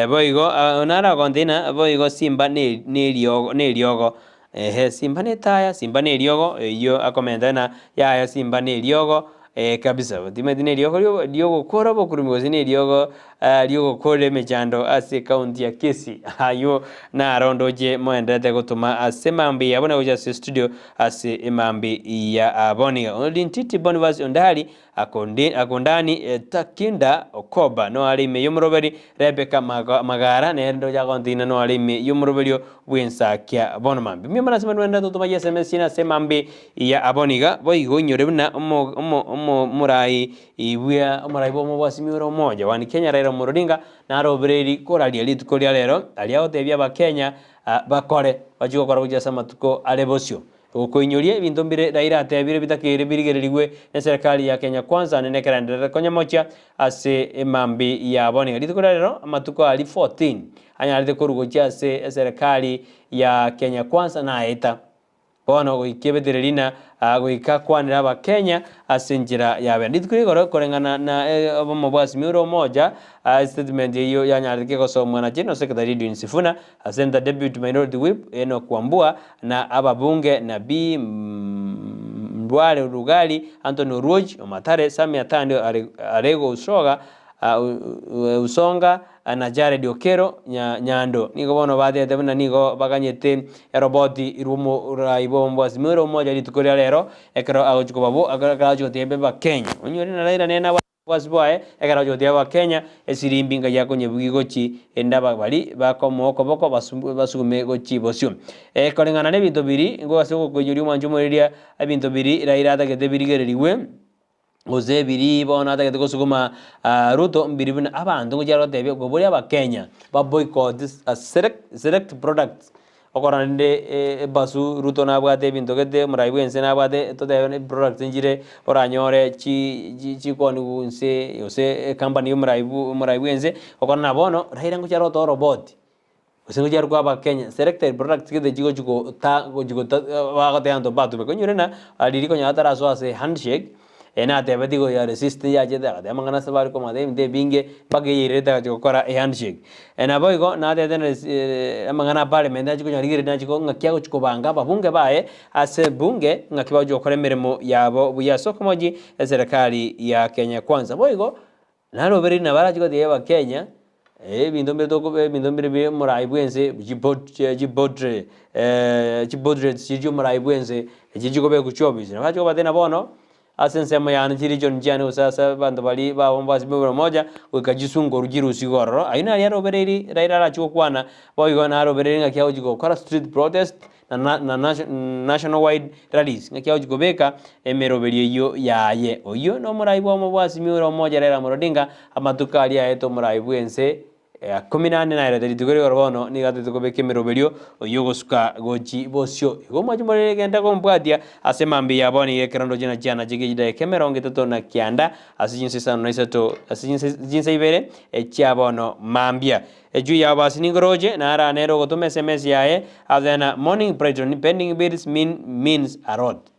Boigo naro agontebia ng'a boigo simba ne neriogo neriogo ehe simba ne etaya simba ne eriogo eyio akomenta ng'a yaya simba ne eriogo kabisa. Timanyeti na eriogo riogokora obokurumi gose na eriogo ri'ogokorera emechando ase ecounty ya Kisii. Ayio naro ndoche moenderete gotoma ase mambia ya bono gocha ase studio ase emambia ya bono. Olintiti Boniface Ondari akondi akondani Takinda Okoba noare ime y'omoroberi Rebecca Magara nere ndoche agontina noare ime y'omoroberio bw'ensakia bono mambia. Mbuya mono ase moenderete gotoma chiSMS chiaino ase emambia ya bono iga boigo inyore buna omo omo omorai Ibwea omorai bw'omobwasimi ore omoja one Kenya Raila Omolo Odinga narobereiri koraria rituko ria rero aria agotebia abakenya bakore bachie gokora gochia ase amatuko are bosio. Gokoinyoria ebinto mbire Raila atebire bitakeire birigererigwe neserekari ya Kenya Kwanza naende ekerenderere konyamochia ase emambi yabo. Nigo rituko ria rero amatuko aria 14 anyarete korwa gochia ase eserekari ya Kenya Kwanza naeta. Bono goika ebetere rina goika akwanere Abakenya ase enchera ya bene. Rituko rigoro koreng'ana na obomo bwa Azimio la Umoja, estatement eyio yanyarete gosomwa na General Secretary Edwin Sifuna, Senator Deputy Minority Whip Enock Wambua na ababunge Nabii Ndwale Rugali, Anthony Oluoch, Omatare, Sammy Atandi Arego Usoga, Usonga na Jared Okello Nyando nigo bono batebete buna nigo baganyete eroboti rw'omorai bw'omobwasi ore omoja rituko ria rero ekero agochia kobabwo ekero agochia gotebia abakenya onyore na Raila nere nabwate obwasi bwaye ekero agochia gotebia abakenya esirimbi ngai akonyebugia gochi erinde aba baria bakomoa okoboko basugume gochia bosio. Koreng'ana na ebinto biria nigo ase ogokoinyoria omwancho omoreria ebinto biria Raila atagete birigererigwe. Gose biri bono atagete gosuguma Ruto mbiri buna abanto ngochia gotebia koboria abakenya ba boycott select select products okora rende ebasu Ruto nabwate ebinto gete omorai bwa ense nabwate totebe products nchire oranyore chi chi chikoniwu nse gose ecompany ya omorai bwa omorai bwa ense okora na bono Raila ngochia are gotoa oroboti. Gose ngochia are kwa Abakenya, selected products gete chigochi gota gochi gota bagoteba abanto mbatumeka. Onyore ng'a riria konyora atarasoa ase handshake, ere natebeti igo ya resist yachete agateba amang'ana ase bare komata ebinto ebinge mpaka eyeirerete agachi gokora ehandshake. Naboigo natebete na amang'ana a parliament nachia konyora rigereria nachia ko ng'aki agochi kobanga ababunge baye ase ebunge ng'aki bagochi gokora emeremo yabo buya ase okomochi eserekari ya Kenya Kwanza. Boigo, Narobereiri nabo arache gotebia Abakenya, ebinto mbire tokobe ebinto mbire bia omorai bwense chibotre chibotrets chiria chia omorai bwense, echio chikobekwa chiofisi. Nabo arache kobatebia bono, ase ensemo yane chiregion chiane gose ase abanto baria babo mbasibwe buna moja, goika chisunguru chirusigwe ororo. Ayio naria arobereiri Raila arache gokwana, boigo narobereiri ng'aki agochi gokora street protest, na na national wide rallies, ng'aki agochia kobeka emeroberio eyio yaye. Oyio nomorai bw'omo bw'Azimio ore omoja Raila Amolo Odinga, amatuko aria aete omorai bw'ense ya kumi na ane naerete rituko rigoro bono nigo atete kobeka emeroberio oyio ogosuka gochi bosio. Igo mwachi more genda kombwatia ase mambia ya bono iga ekero ndoche na chiana chiria chidaeka emerongo etato na kianda ase chinsa isano na isato ase chinsa chinsa ibere chia bono mambia. Ejuu ya basi ningoroche, nara nere ogotoma esemesi yaye, Athena morning Brighton pending bills mean means a lot.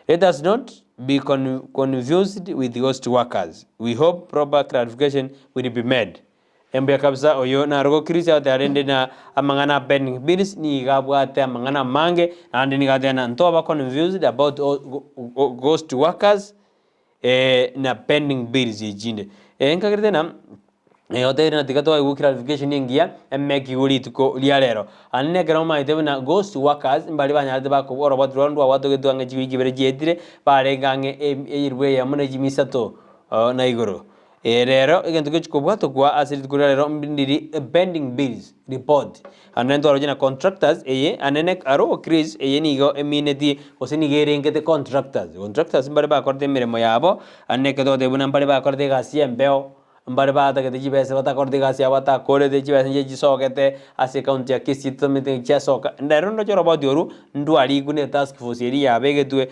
Let us not be confused with ghost workers. We hope proper clarification will be made. Embuya kabisa oyo naro gokirisia goteba rende na amang'ana a pending bills nigo abwate amang'ana amange naende nigo ateba na ntoba confused about ghost workers na pending bills echinde. Nkagerete na oteire na tiga twaigwa clarification engiya emekigwe rituko ria rero. Aande nekero omanyete buna ghost workers mbari banyarete bakobua oroboti rwabo ndwabwatogetwe ang'e chiwiki ibere chietire, barenge ang'e eyerwe eyemo ne chimi isato na igoro. Rero egento gechi kobwatokwa ase rituko ria rero ndiri pending bills report. Ande ntwaroche na contractors eye anene aro Chris eye nigo emineti gose nigo erengete contractors. Contractors mbare bakorete emeremo yabo ande ekero togoteba buna mbare bakorete egasi y'embeo, mbare batagete chibesa batakorete egasi yabo batakorete chibesa nchiria chisogete ase ecounty ya Kisii tomanyete ng'a chiasoka. Rero ndoche oroboti orwo ndwarikwe na etask force eria yabegetwe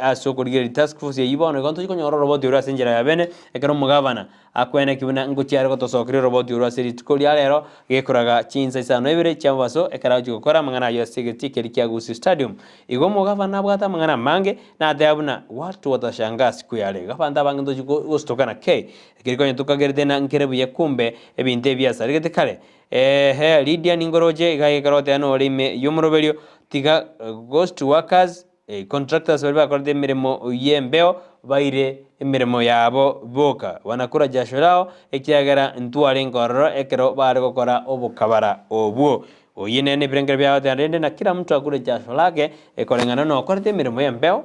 ase okorigereria task force eyio bono igo ntochi konyora oroboti orwo ase enchera ya bene ekero omogavana Akweneki buna ngochia are gotosokeria oroboti orwo ase rituko ria rero, gekoraga chinsa isano na ibere chi'amobaso, ekero agochia gokora amang'ana ayio ase egetii keria kia Gusii Stadium. Igo omogavana nabwate amang'ana amange, nateba buna watu watashangaa siku ya leo. Igo abanto abange ntochi gostuka na kei, ekeri konya tokagerete na nkere buya kumbe ebinto ebi biasaregete kare. Eeh Lydia ningoroche iga ekero oteba nore ime y'omoroberio, tiga ghost workers Contractors baria bakorete emeremo y'embeo baire emeremo yabo boka, banakura jasho rao, ekiagera ntwarenge ororo ekero bare gokora obokabara obwo. Oyio nere nebirengero biao tena rende na kera mtu akure jasho lake, ekoreng'ana nokorete emeremo y'embeo,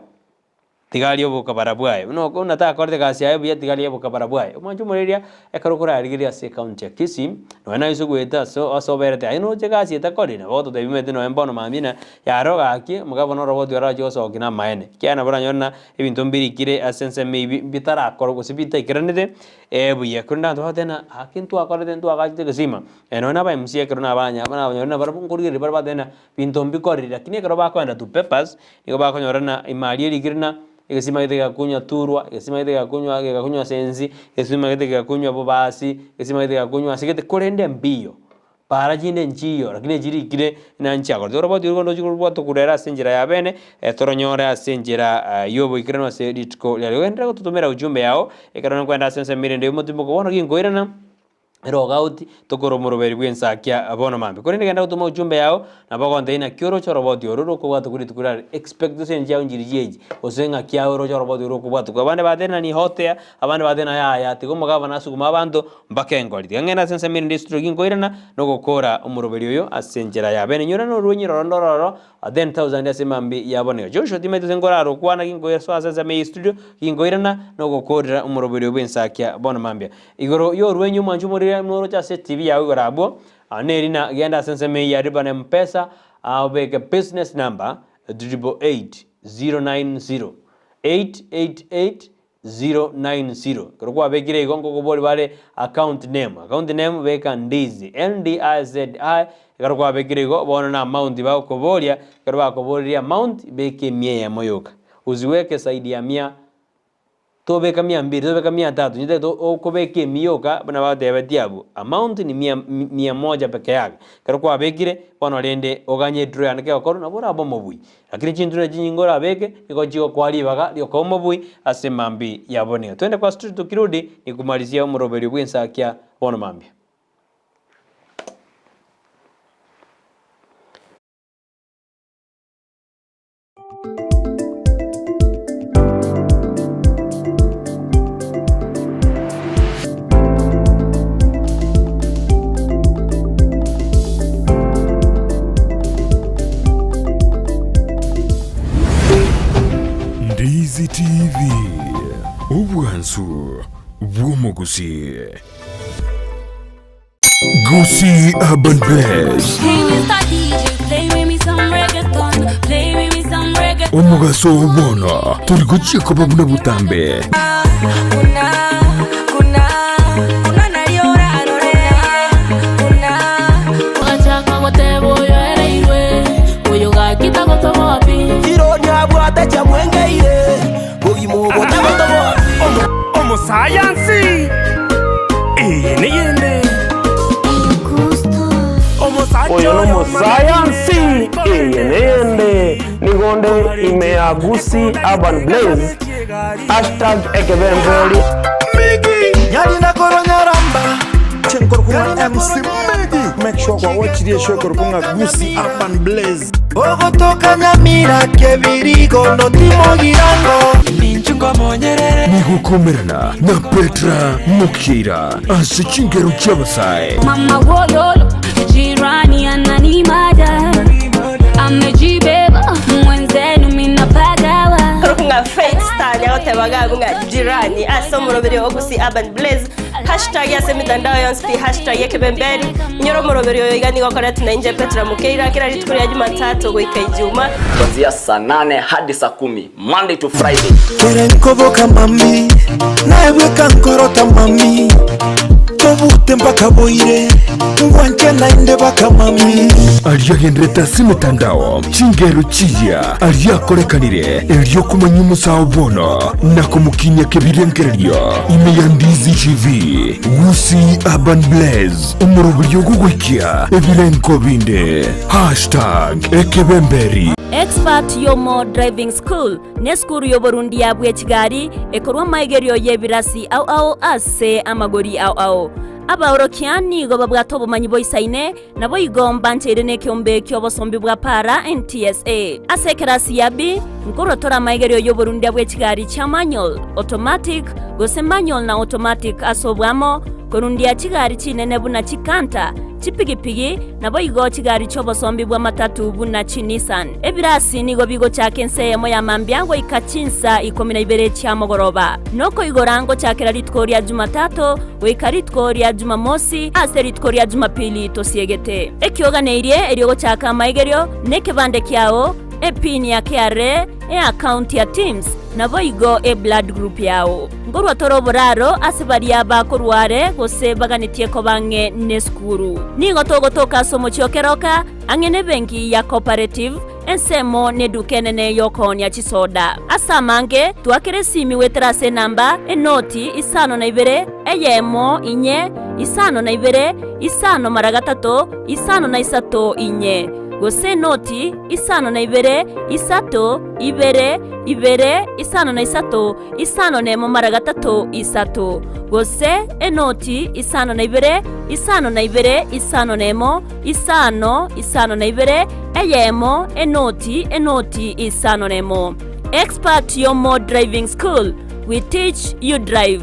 tiga arie obokabara bwaye. Buna oko buna takorete egasi yaye buya tiga arie obokabara bwaye. Omwancho omoreria ekero okorarigereria ase ecounty ya Kisii, nonya naye ase ogoeta ase ase oberete aye noche egasi etakorire, nabo ogototebia omanyete nonya mbono mambia na Yare ogaki, omogabana oroboti oroche gosokia namaene, ekiagera nabo oranyore ng'a ebinto mbirikire ase ensemo ebi bitarakorwa gose bitaikeranete buya. Korende abanto bagoteba ng'a gaki ntwakorete ntwagachete egesima, nonya na aba MCA ekero nabanya nabanyora nabarabwo nkorigereria bare bateba ng'a binto mbikorire lakini ekero bakoenda to papers, nigo bakonyora ng'a ime aria erikire ng'a egesima gete gegakunywa turwa, egesima gete gegakunywa gegakunywa sensi, egesima gete gegakunywa bobasi, egesima gete gegakunywa ase gete korende mbiyo. Para chinde nchiyo, lakini echirikire na nchiakorete. Oroboti orwo ndochi rwatokurera ere ase enchera ya bene, toronyore ase enchera y'oboikeranu ase rituko riaria. Ogenderere gototomera ujumbe yao, ekero nokwenda ase ensemo erende y'omotimoko bono ginkoirana, log out, tokore omoroberi bw'ensakia bono mambia. Korende genda gotoma ujumbe yao, nabo ogontebia naki oroche oroboti oro rokobwatwa korwa rituko riaria, expectations chiao nchiri chiechi, gose ng'aki aye oroche oroboti oro rokobwatwa. Abande batebire ng'a ni hot air, abande batebire ng'a yaya, tiga omogabana asugume abanto, Mpaka engori. Tiga ng'ende ase ensemo erinde esituro ginkoirana, na ogokora omoroberi oyo ase enchera ya bene. Nyora norwenyi roro ndororo 10,000 ase emambi ya bono iga. Joshua timaeti gose nkorara okwana ginkosoa ase ensemo eye estudio, ginkoirana, na ogokorera omoroberi oyo bw'ensakia bono mambia. Igoro y'orwenyi omwanchi omorire noroche ase etibi yao igoro abwo, neri na genda ase ensemo eye ya Riba na Mpesa, obeke business number 888 090, 888 090. Ekero kwabekire igo nkokoboria bare account name. Account name beka Ndizi, N-D-I-Z-I. Ekero kwabekire igo bono na amount bagokoboria, ekero bakoboririe amount beka emia eyemo yoka. Usiweke zaidi ya mia. Tobeka mia mbili, tobeka mia tatu, onye otagete okobeka emia yoka buna bagotebetie abwo, amount ni mia mia moja peke yake. Ekero kwabekire, bono rende oganye edraw yane kegokorwa nabo orabe omobui. Lakini chintura echi chinyinge orabeke, nigo chigokoa ribaga riokoba omobui ase mambia ya bono iga. Twende kwa street tukirudi, nikumalizia omoroberio bw'ensakia bono mambia. Ndizi TV, obwansu bw'omogusii. Gusii Urban Blaze. Omogaso oo bono tori gochia koba buna botambe. Omosayansi eye neyende Oyo nomosayansi eye neyende nigonde ime ya Gusii Urban Blaze hashtag ekebemberi. Nyarina koronyaramba Chenkorokung'a MC Migi Make sure kwa watch show korokung'a Gusii Urban Blaze Ogotoka Nyamira kebirigo notimogirango Nigokomerana na Petra Mokira ase chingero chi'abasae. Mama wololo, jirani ananimada, amejibeba mwenzenu minapagawa. Korokung'a Faith Star nyagoteba gabu ng'a jirani ase omoroberi o Gusii Urban Blaze hashtag ase emitandao yonsi pi hashtag ekebemberi inyore omoroberi oyo iga nigo okoretwa na inche Petra Mukeira kera rituko ria Jumatatu goika Ijuma. Kuanzia saa nane hadi saa kumi Monday to Friday. Kere nkoboka mami naebweka nkorota mami tobute mpaka boire ngwanche naende baka mami Aria agenderete ase emetandao, chingero chiya aria akorekanire erio komanya omosao bono na komokinyia kebirengererio ime ya Ndizi TV, Gusii Urban Blaze, omoroberio ogogoikia ebirengo binde. Hashtag ekebemberi. Expert Yomo Driving School nesukuru y'oborundia bwe chigari ekorwa amaigerio y'ebirasi ao ao ase amagori ao ao. Abaorokia nigo babwate obomanyi boisaine, naboigo mbancheire nekeombe ki'obosombi bwa para, NTSA. Ase ekerasi ya B, nkorwa tore amaigerio y'oborundia bwe chigari chia manual, automatic, gose manual na automatic ase oboamo, korundia chigari chinene buna chikanter, chipigipigi, Naboigo chigari chi'obosombi bw'amatatu buna chiNissan. Ebirasi nigo bigochaka ensa eyemo ya mambia goika chinsa ikomi na ibere chia mogoroba. Nokoigora ngochakera rituko ria Jumatato goika rituko ria Jumamosi, ase rituko ria Jumapili tosiegete. Ekioganeirie erio gochaka amaigerio nekebande kiao, epin ya KRA, eakaunti ya TIMS, naboigo eblood group yao. Nkorwa tore oboraro ase baria bakorwa are gose baganetie koba ang'e nesukuru. Nigo togotoka ase omochie o Keroka, ang'e nebenki ya Cooperative, ensemo neduka enene y'okoonia chisoda. Ase amange, twakera esimi goetera ase enamba, enoti, isano na ibere, eyemo, inye, isano na ibere, isano mara gatato, isano na isato, inye. Gose enoti, isano na ibere, isato, ibere, ibere, isano na isato, isano nemo mara gatato, isato. Gose enoti, isano na ibere, isano na ibere, isano nemo, isano, isano na ibere, eyemo, enoti, enoti, isano nemo. Expert Yomo Driving School, we teach you drive.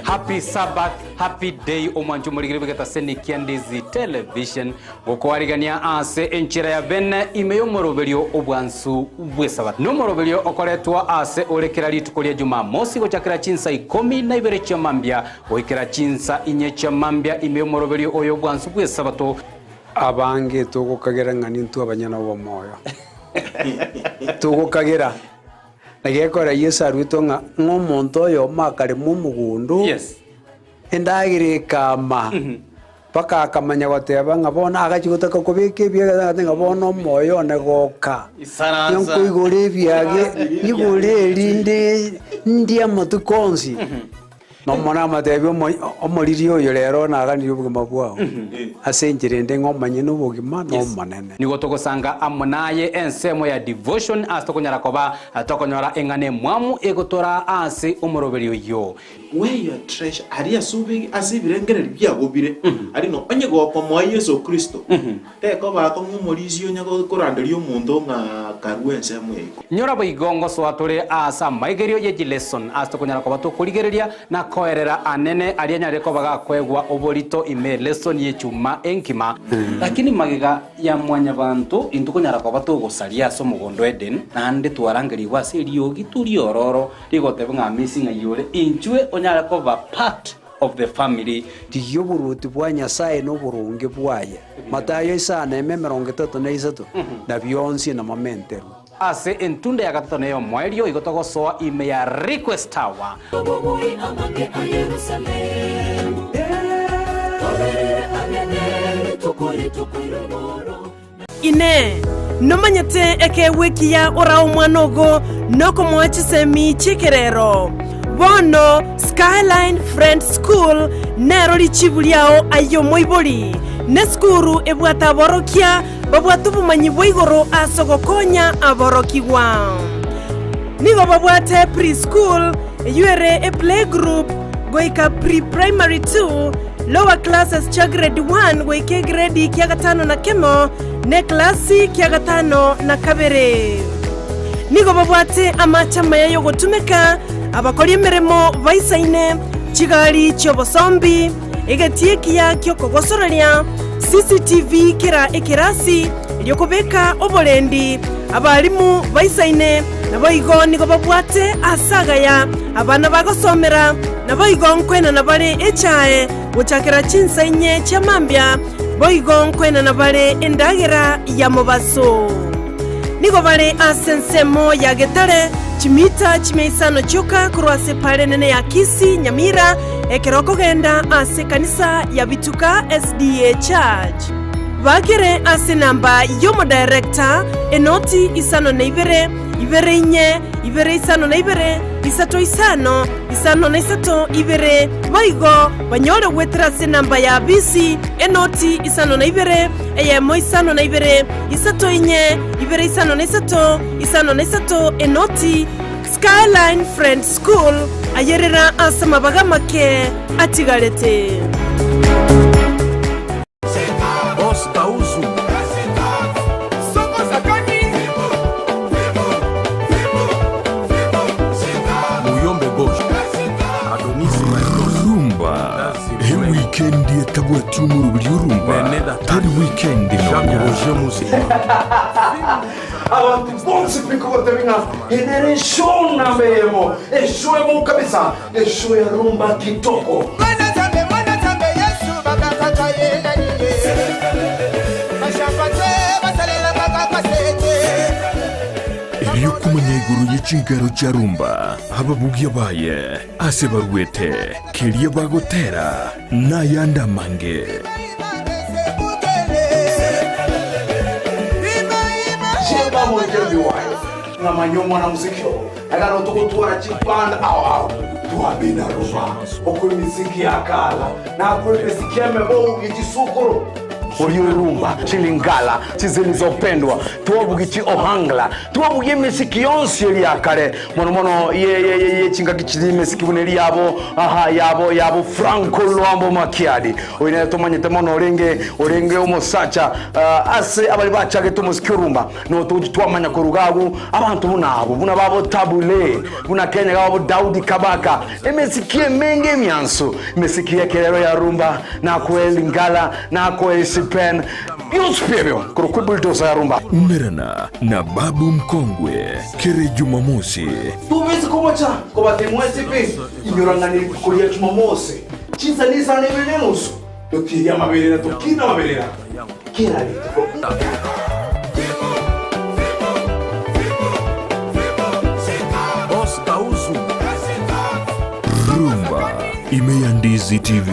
Happy Sabbath, happy day omwancho omorigere bw'egetaseni kia Ndizi Television gokoarigania ase enchera ya bene ime y'omoroberio obwansu bw'esabato. Nomoroberio okoretwa ase ore kera rituko ria Jumamosi gochakera chinsa ikomi na ibere chia mambia goikera chinsa inye chia mambia ime y'omoroberio oyo obwansu bw'esabato. Abange togokagera ng'a nintwe abanyene obomoyo. Togokagera. Na gekora Yeso aruetwe ng'a ng'a omonto oyomo akarema omogondo, endagera ekama. Mpaka akamanya goteba ng'a bono agachia gotaka kobeka ebiage agateba ng'a bono omoyo one goka, Isaransa. nkoigore ebiage, nyigore erinde ndie amatuko onsi. Nomo namotebia omo- omoriri oyo rero naganirie obogima bwao, ase enchera ende ng'a omanye nobogima na Omonene. Nigo togosanga amo naye ensemo ya devotion ase tokonyara koba tokonyora eng'ana emwamu egotoraa ase omoroberio oyio. Where your treasure, aria ase obegi ase ebirengererio biago bire, aria no onye gokomoa Yeso Kristo, tekoba akong'u omorisia onye koranderia omonto ng'a karue ensemo eye. Nyora boigo ngosoa tore aase amaigerio ye chileson ase tokonyara koba tokorigereria na koerera anene aria anyare koba gakoegwa oborito ime elesson y'echuma enkima. Lakini magega ya mwanyabanto intwe konyara koba togosaria ase omogondo o Eden, naende twarangerigwe ase eriogi riororo rigoteba ng'a Amisi ng'ai ore, inchwe onyare koba part of the family. Rigia oboruoti bwa Nyasae na oboronge bwaye, Matayo isano eme 33, na bionsi namamenterwe. Ase entunda ya gatato na ey'omoerio igo togosoa ime ya Request Tower. Inee! Nomanyete ekeegwa ekiya orae omwana ogo nokomoa chisemi chi'ekerero? Bono Skyline Friends School nero richibu riao aye omoibori. Nesukuru ebwate aborokia babwate obomanyi bwa igoro ase ogokonya aborokigwa. Nigo babwate pre-school, eyio ere eplaygroup, goika pre-primary 2, lower classes chia grade 1 goika egredi kia gatano na kemo, na eklasi kia gatano na kabere. Nigo babwate amache amaya y'ogotumeka, abakori emeremo baisaine, chigari chi'obosombi, egetii ekiya ki'okogosoreria, CCTV kera ekerasi, erio kobeka oborendi, abalimu baisaine, Naboigo nigo babwate aase agaya abana bagosomera, naboigo nkoenana bare echae gochakera chinsa inye chia mambia, boigo nkoenana bare endagera ya mobaso. Nigo bare ase ensemo ya Getare, chimita chimia isano chioka korwa ase epaara enene ya Kisii, Nyamira, ekero okogenda ase ekanisa ya Bituka SDA Church. Bakere ase enamba y'omodirector, enoti 52, 24, 52, 3 5, 53 2, boigo banyore goetera ase enamba ya bisi, enoti 52, 1 52, 3 4, 2 53 53 enoti. Skyline Friends School, ayerera ase amabaga amake atigarete. Boss Kauzu. Muyombe Gauche. Adonis Rumba ewikendi etabwati omoroberi orumba tari wikendi Jacques nonya. Roger Muzima. Abantu bonsi pi kogotebia ng'a enere eshow namba eyemo, eshow emo kabisa, eshow ya rumba kitoko. Erio komanya igoro ye chinkero chia rumba, ababugia baye, ase baruete, keria bagotera, na ayande amange. Chemba Mwekembi wayo ng'amanya omwana muziki obo agano tugotwara chiband ao ao twabina rumba okwe miziki ya kala na kwe miziki ya mebo gichisukuru Ulioirumba chilingala chizilizopendwa twabugi ohangla twabugie emisiki yonsi eri yakare mono mono ye ye ye ye chingaki chiri emisiki buna eri yabo aha yabo yabo Franco Luambo Makiadi oyo nere tomanyete mono orenge orenge omosacha uh, ase abari bachagete omosiki orumba no togochi twamanya koruga agwo abanto buna abo buna babo Tabule buna Kenya gabo Daudi Kabaka Emesiki emenge emiansu, emesiki y'ekerero ya rumba, nakoe Lingala, nakoe Isipen, bionsi pi ebio korokwa ebulldozer ya rumba. Umerana na Babu Mkongwe kere Jumamosi. Tobesi komocha kobatia mwensi pi, inyora ng'a nerituko ria Jumamosi, chinsa nisano na ibere na enusu, totirie amaberera tokine amaberera kera rituko. Boss Kauzu. Rumba ime ya Ndizi TV.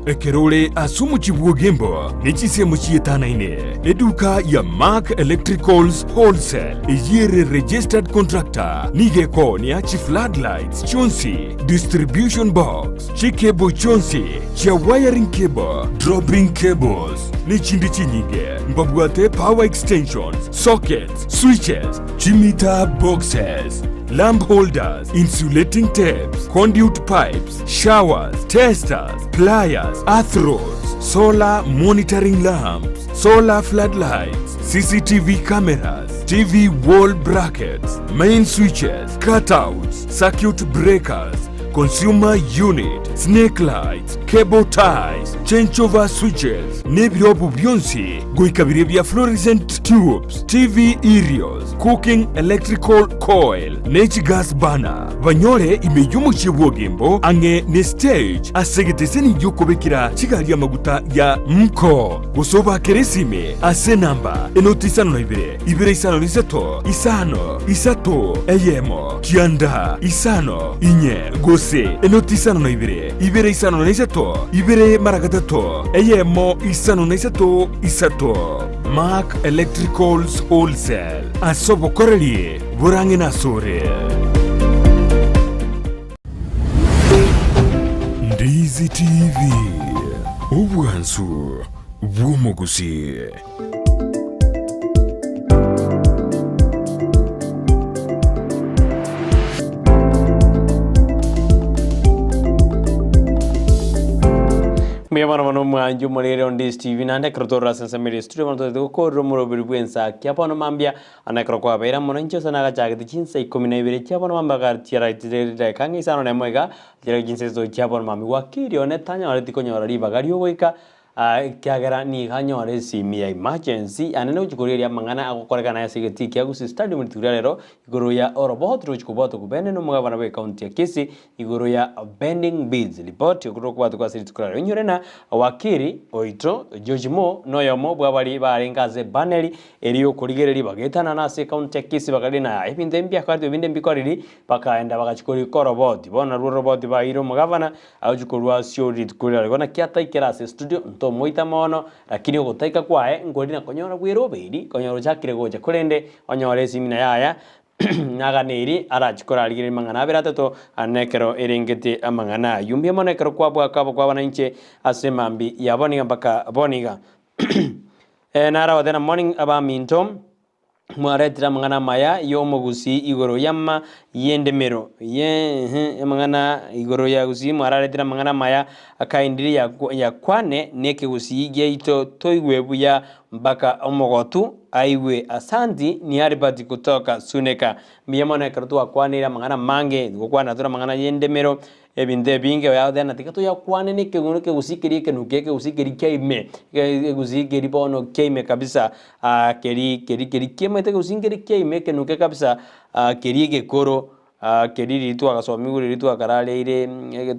Ekero ore ase omochie bw'Ogembo ne chinsemo chietanaine, eduka ya Mark Electricals Wholesale eyio ere registered contractor nigo ekoonia chifloodlights chionsi, distribution box, chicable chionsi chia wiring cable, dropping cables, nechinde chinyinge. Mbabwate power extensions, sockets, switches, chimeter boxes, lamp holders, insulating tapes, conduit pipes, showers, testers, pliers, earth rods, solar monitoring lamps, solar floodlights, CCTV cameras, TV wall brackets, main switches, cutouts, circuit breakers, consumer unit, snake lights, cable ties, changeover switches, nebirobu bionsi goika biria bia fluorescent tubes, TV aerials, cooking electrical coil, ne chigas burner. Banyore ime y'omochie bw'Ogembo ang'e ne stage ase egeteseni gi'okobekera chigari amaguta ya Mko, gose obakere esime ase enamba enoti 52 253 5 3 1 9 5 4 gose enoti 52 253 2 mara gatato 1 53 3. Mark Electricals Wholesale ase obokoreri borang'e nasore. Ndizi TV, obwansu bw'omogusii. Mbuya mono mono omwanchi omorere o Ndizi TV naende ekero torora ase ensemo eria studio bono totagete gokorera omoroberi bw'ensaki bono mambia Ande ekero kwabeire amo nainche ase nagachagete chinsa ikomi na ibere chia bono mambia chiarachire ridaeka ang'e isano nemo iga, chiria chinsa echo chia bono mambia gwakiri one tanyoreti konyora ribaga riogoika ekiagera nigo anyore esimi ya emergency ande nogochia korigereria amang'ana agokorekana ase egetii kia Gusii Stadium rituko ria rero igoro ya oroboti rogochia kobwatwa kobene na omogabana bwe ekaunti ya Kisii Igoro ya Bending Beads Report okorwa okobwatwa ase rituko riaye. Oinyore na wakili oito George Moore noyomo bw'abaria barenge ase ebaneri eria y'okorigereria bagetanana ase ekaunti ya Kisii bakaria na ebinto ebi mbiakoretwe ebinde mbikoriri bakaenda bagachia korika oroboti. Bono narwo oroboti baeire omogavana agochia korwa ase ore rituko riaye. Igo naki ataikera ase estudio ntomoita mono lakini ogotaika kwaye nkori na konyora bwerobeiri konyora ochakire gocha korende onyore esimi na yaya Naganeiri arachie korarigereria amang'ana abere atato, ane ekero erengete amang'ana ayio. Mbuya mono ekero kwabwaka abakwabana inche ase emambi ya bono iga mpaka bono iga. Naragote na morning abaminto, mwaretire amang'ana amaya y'omogusii igoro y'ama y'endemero ye amang'ana igoro ya gusii mwararetire amang'ana amaya akaindiri yakwane nekegusii giaito toigwe buya Mpaka omogotu aigwe asanti ni Albert kutoka Suneka. Mbuya mono ekero twakwanire amang'ana amange, gokwana tore amang'ana y'endemero, ebinto ebinge oyagotebi tiga toyakwane na ekegunu ekegusii keria ekenuke ekegusii keria kia ime, ekegusii keria bono kia ime kabisa keria keria keria kiamaete ekegusii nkeri kia ime ekenuke kabisa keria egekoro Keria riria twagasomiwe riria twakarareire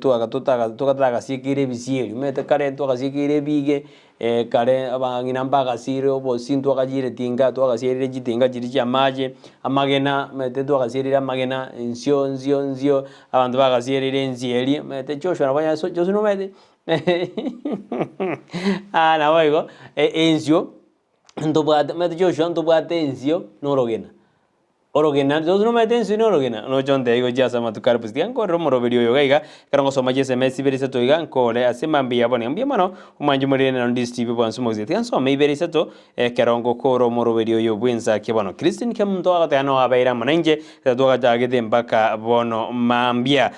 twaka totaka togatagasiekire ebisieri, omanyete kare twagasiekire ebige kare abang'ina mbagasire obosie ntwagachire tinga twagasierire chitinga chiria chia amache, amagena omanyete twagasierire amagena ensio ensio ensio, abanto bagasierire ensieri omanyete Joshua nabo onye Joshua nomanyete naboigo ensio ntobwate omanyete Joshua ntobwate ensio na orogena. Orogena, Josi nomanyete enswe norogena? Noche ontebie gochia ase amatuko are bosio. Tiga nkorere omoroberi oyo iga iga, ekero ngosoma chieseme chibere isato iga, nkore ase mambia bono iga. Mbuya mono, omwanchi morere na Ndisi TV bwansi omogusii. Tiga nsome ibere isato, ekero ngokora omoroberi oyo bw'ensaki bono. Christine Kemunto agoteba noo abeire amo nainche, ekero twagachagete mpaka bono mambia.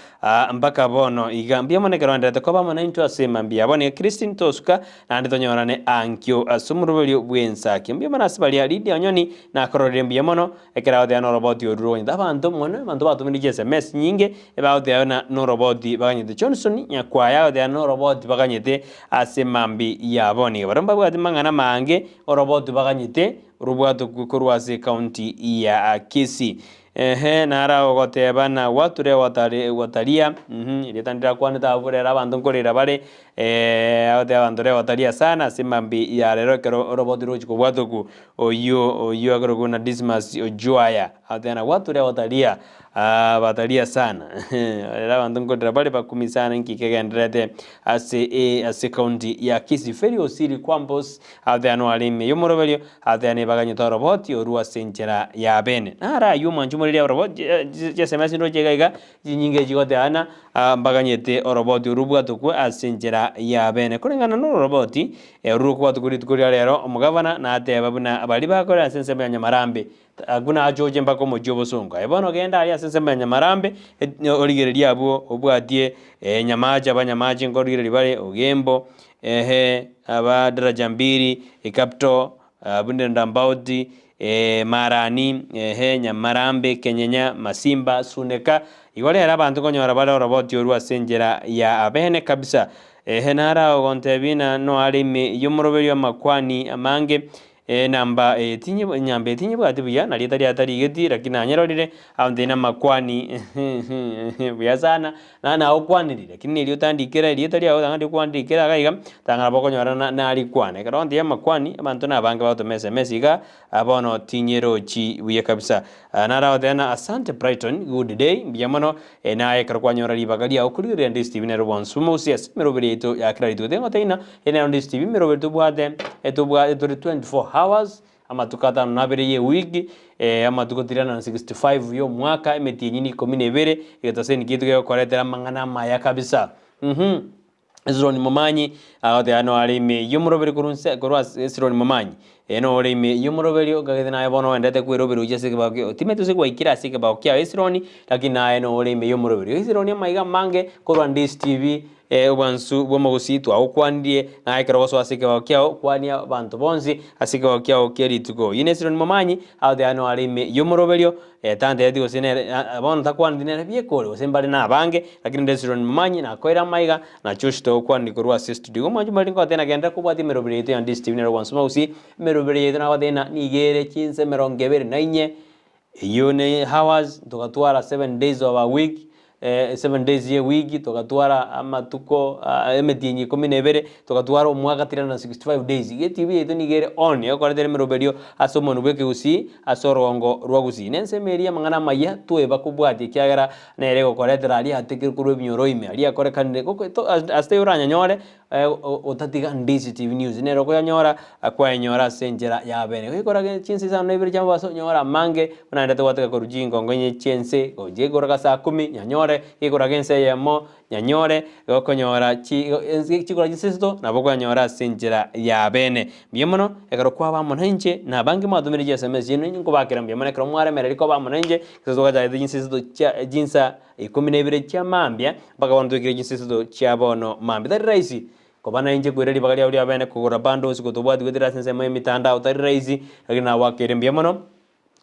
Mpaka bono iga. Mbuya mono ekero oenderete koba amo naintwe ase mambia bono iga. Christine tosuka, naende tonyorane ankio ase omoroberio bw'ensaki. Mbuya mono ase baria Lydia Onyoni, Nakororire mbuya mono ekero agoteba noroboti orwo roganyete abanto mono, abanto batomire chi sms nyinge ebagoteba buna noroboti baganyete. Johnson Nyakwaya agoteba noroboti baganyete ase mambi ya bono iga. Barabwo mbabwati mang'ana amange oroboti baganyete robwatokwe korwa ase ecounty ya Kisii. Ehe naro agoteba na gwature gwatari gwataria erieta ndirakwanete abwo rero abanto nkorera bare agoteba abanto rero gwataria sana ase mambi ya rero ekero oroboti rogochia kobwatokwa. Oyio oyio akorokwa buna Dismas Ojuaya, agoteba na gwature gotaria. Bataria sana rero abanto nkorera bare bakumi sana inki kegendererete ase ase county ya Kisii. Feri Osiri Kwambos ateanwa are ime y'omoroberio ateana ebaganyete oroboti orwo ase enchera ya bene. Naro ayio omwanchi omoreri oroboti chiesms ndoche iga iga chinyinge chigoteana mbaganyete oroboti orwo bwatokwe ase enchera ya bene. Koreng'ana noroboti orwo rokobwatokwa rituko ria rero omogavana nateba buna baria bakorera ase ensemo ya Nyamarambe Buna achoche mpaka omochie obosongo. Aye bono genda aria ase ensemo ya Nyamarambe, origererie abwo obwatie Nyamache, Abanyamache nkorigereria bare, Ogembo, ehe, aba Daraja Mbili, Capital, abwo Ndambauti, Marani, ehe, Nyamarambe, Kenyenya, Masimba, Suneka. Igo rero abanto nkonyora bare oroboti orwo ase enchera ya abene kabisa. Ehe, naro agontebia ng'a noare ime y'omoroberio amakwani amange. Enamba eye tinyebwati, enyamba eye tinyebwati buya, na rieta riaye tarigeti, lakini nanyerorire, aontebi namakwani buya sana, na nagokwaniri, lakini nerio otandikera erieta riago tang'ana rikwandikera iga iga, tang'ana nabo okonyora na narikwana. Ekero ontebia amakwani, abanto na abange bagotoma sms iga, bono tinyerochi buya kabisa. Naro agoteba ng'a asante Brighton, good day, mbuya mono, naye ekero kwanyora ribaga riago korigereria Ndisi TV nere bonsi mogosia ase emeroberi yaito ya kera rituko. Tiga ngotebie ng'a Ere nero Ndisi TV emeroberi tobwate, etobwate tore 24 hours, amatuko atano na abere ye ewiki, amatuko 365 ya omwaka, emetienyi ni ikomi na ebere, egetaseni kiaito gegokoretera amang'ana amaya kabisa. Mh. Hezroni Momanyi agoteba noare ime y'omoroberi korwa inse korwa ase Hezroni Momanyi, ee nore ime y'omoroberi okagete naye bono oendete kwerobera gochia ase ekebao kia otimeti gose gwaikire ase ekebao kiao Hezroni, lakini naye nore ime y'omoroberi. Hezroni amaiga amange korwa Ndisi TV obwansu bw'omogusii twagokwanirie, naye ekero ogosoa ase ekebao kiao kwania abanto bonsi ase ekebao kiao kie rituko. Oyio n'Hezroni Momanyi agoteba noare ime y'omoroberio. Tantebeti gose nere bono takwaneti nere bieka ore, gose mbare nabange, lakini Hezroni Momanyi nakoire amaiga, na Josh togokwaniri korwa ase estudio. Igo mwanche mwari nkogotebia ng'a genderera kobwatia emeroberi yaito ya Ndisi TV nere gwansa omogusii, emeroberi yaito nagotebia ng'a nigo ere chinsa emerongo ebere na inye, eyio ne hours, togatwara 7 days of a week, 7 days ye ewiki, togatwara amatuko emetienyi ikomi na ebere, togatwara omwaka 365 days. Iga etibi yaito nigo ere on, egokoretera emeroberio ase omonwe bwa ekegusii, ase orogongo rwa gusii. Na ensemo eria y'amang'ana amaya toeba kobwatia ekiagera nere egokoretera aria atekire korwa ebinyoro ime, aria akorekanire goko to ase taiyo oranyanyore otatiga Ndisi TV News nere okoyanyora kwayenyora ase enchera ya bene. Goikora chinsa isano na ibere chiamobaso onyore amange buna naende togwateka korwa chingongo inye chi'ense gochia goikora saa kumi nyanyore, gekoraga ense eyemo nyanyore, gokonyora chi ense chikora chinsa isato nabo okoyanyora ase enchera ya bene. Mbuya mono ekero kwaba amo nainche na abange mwatomire chi sms chiaino nkobakera mbuya mono ekero mwaremereri koba amo nainche gose togachagete chinsa isato chia chinsa ikomi na ibere chia mambia, mpaka bono twaikire chinsa isato chia bono mambia. Tari rahisi koba nainche koira ribaga riao ria bene kogora bundles gotobwati goetera ase ensemo y'emitandao tari rahisi, lakini nagoakeire mbuya mono.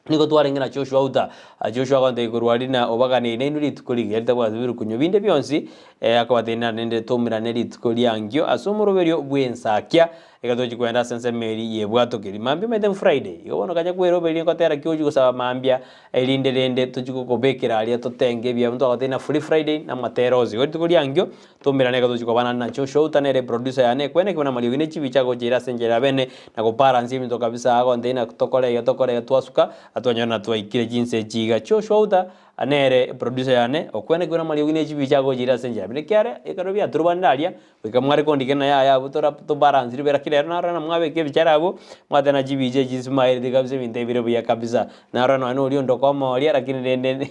Nigo twarenge na Joshua Uta, Joshua agontebia korwa aria na obaganeri nainwe rituko rigiya ritabwati birukunyo binde bionsi, akabatebia naende toumerane rituko riankio ase omoroberio bw'ensakia, Iga tochi kogenda ase ensemo eria y'ebwatokeri mambia omanyete Friday, igo bono kanya kweroberia ngotera ki ochi gosaba mambia erinde rende tochi gokobekera aria totenge ebiabu ntwagotebia na free Friday na amatera onsi. Igo rituko riankio toumerane iga tochi koba naende na Joshua Outa nere eproducer yane ekwene ekero buna amariogi ne chibicha agocha ere ase enchera ya bene na gobalance ebinto kabisa agontebia na tokore iga tokore iga twasuka twanyora na twaikire chinsa echi iga. Joshua Outa nere eproducer yane okwenekigwe na amariogi ne chibicha agocha ere ase enchera ya bene ekiagera ekero biaturubanire aria Goika mware kondikera na yaya abwo tora tobalance ribera kera ero narora namwabeka ebichara abwo, mwateba na chibicha echi chismaereti kabisa ebinto ebire buya kabisa. Narora nonya na oria onde okomoria lakini rende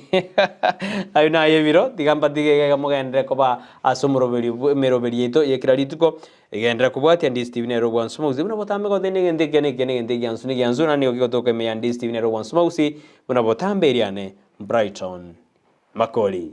ayio naye ebiro, tiga mbatige iga iga mogenderere koba ase omoroberi bwe emeroberi yaito ya kera rituko, egenderera kobwatia Ndisi TV nere obwansu mogusi buna botambe goteba na egento ekiya na ekiya na egento egiansu na egiansu naende nigo kegotoka ime ya Ndisi TV nere obwansu mogusi buna botambe eriane Brighton Makori.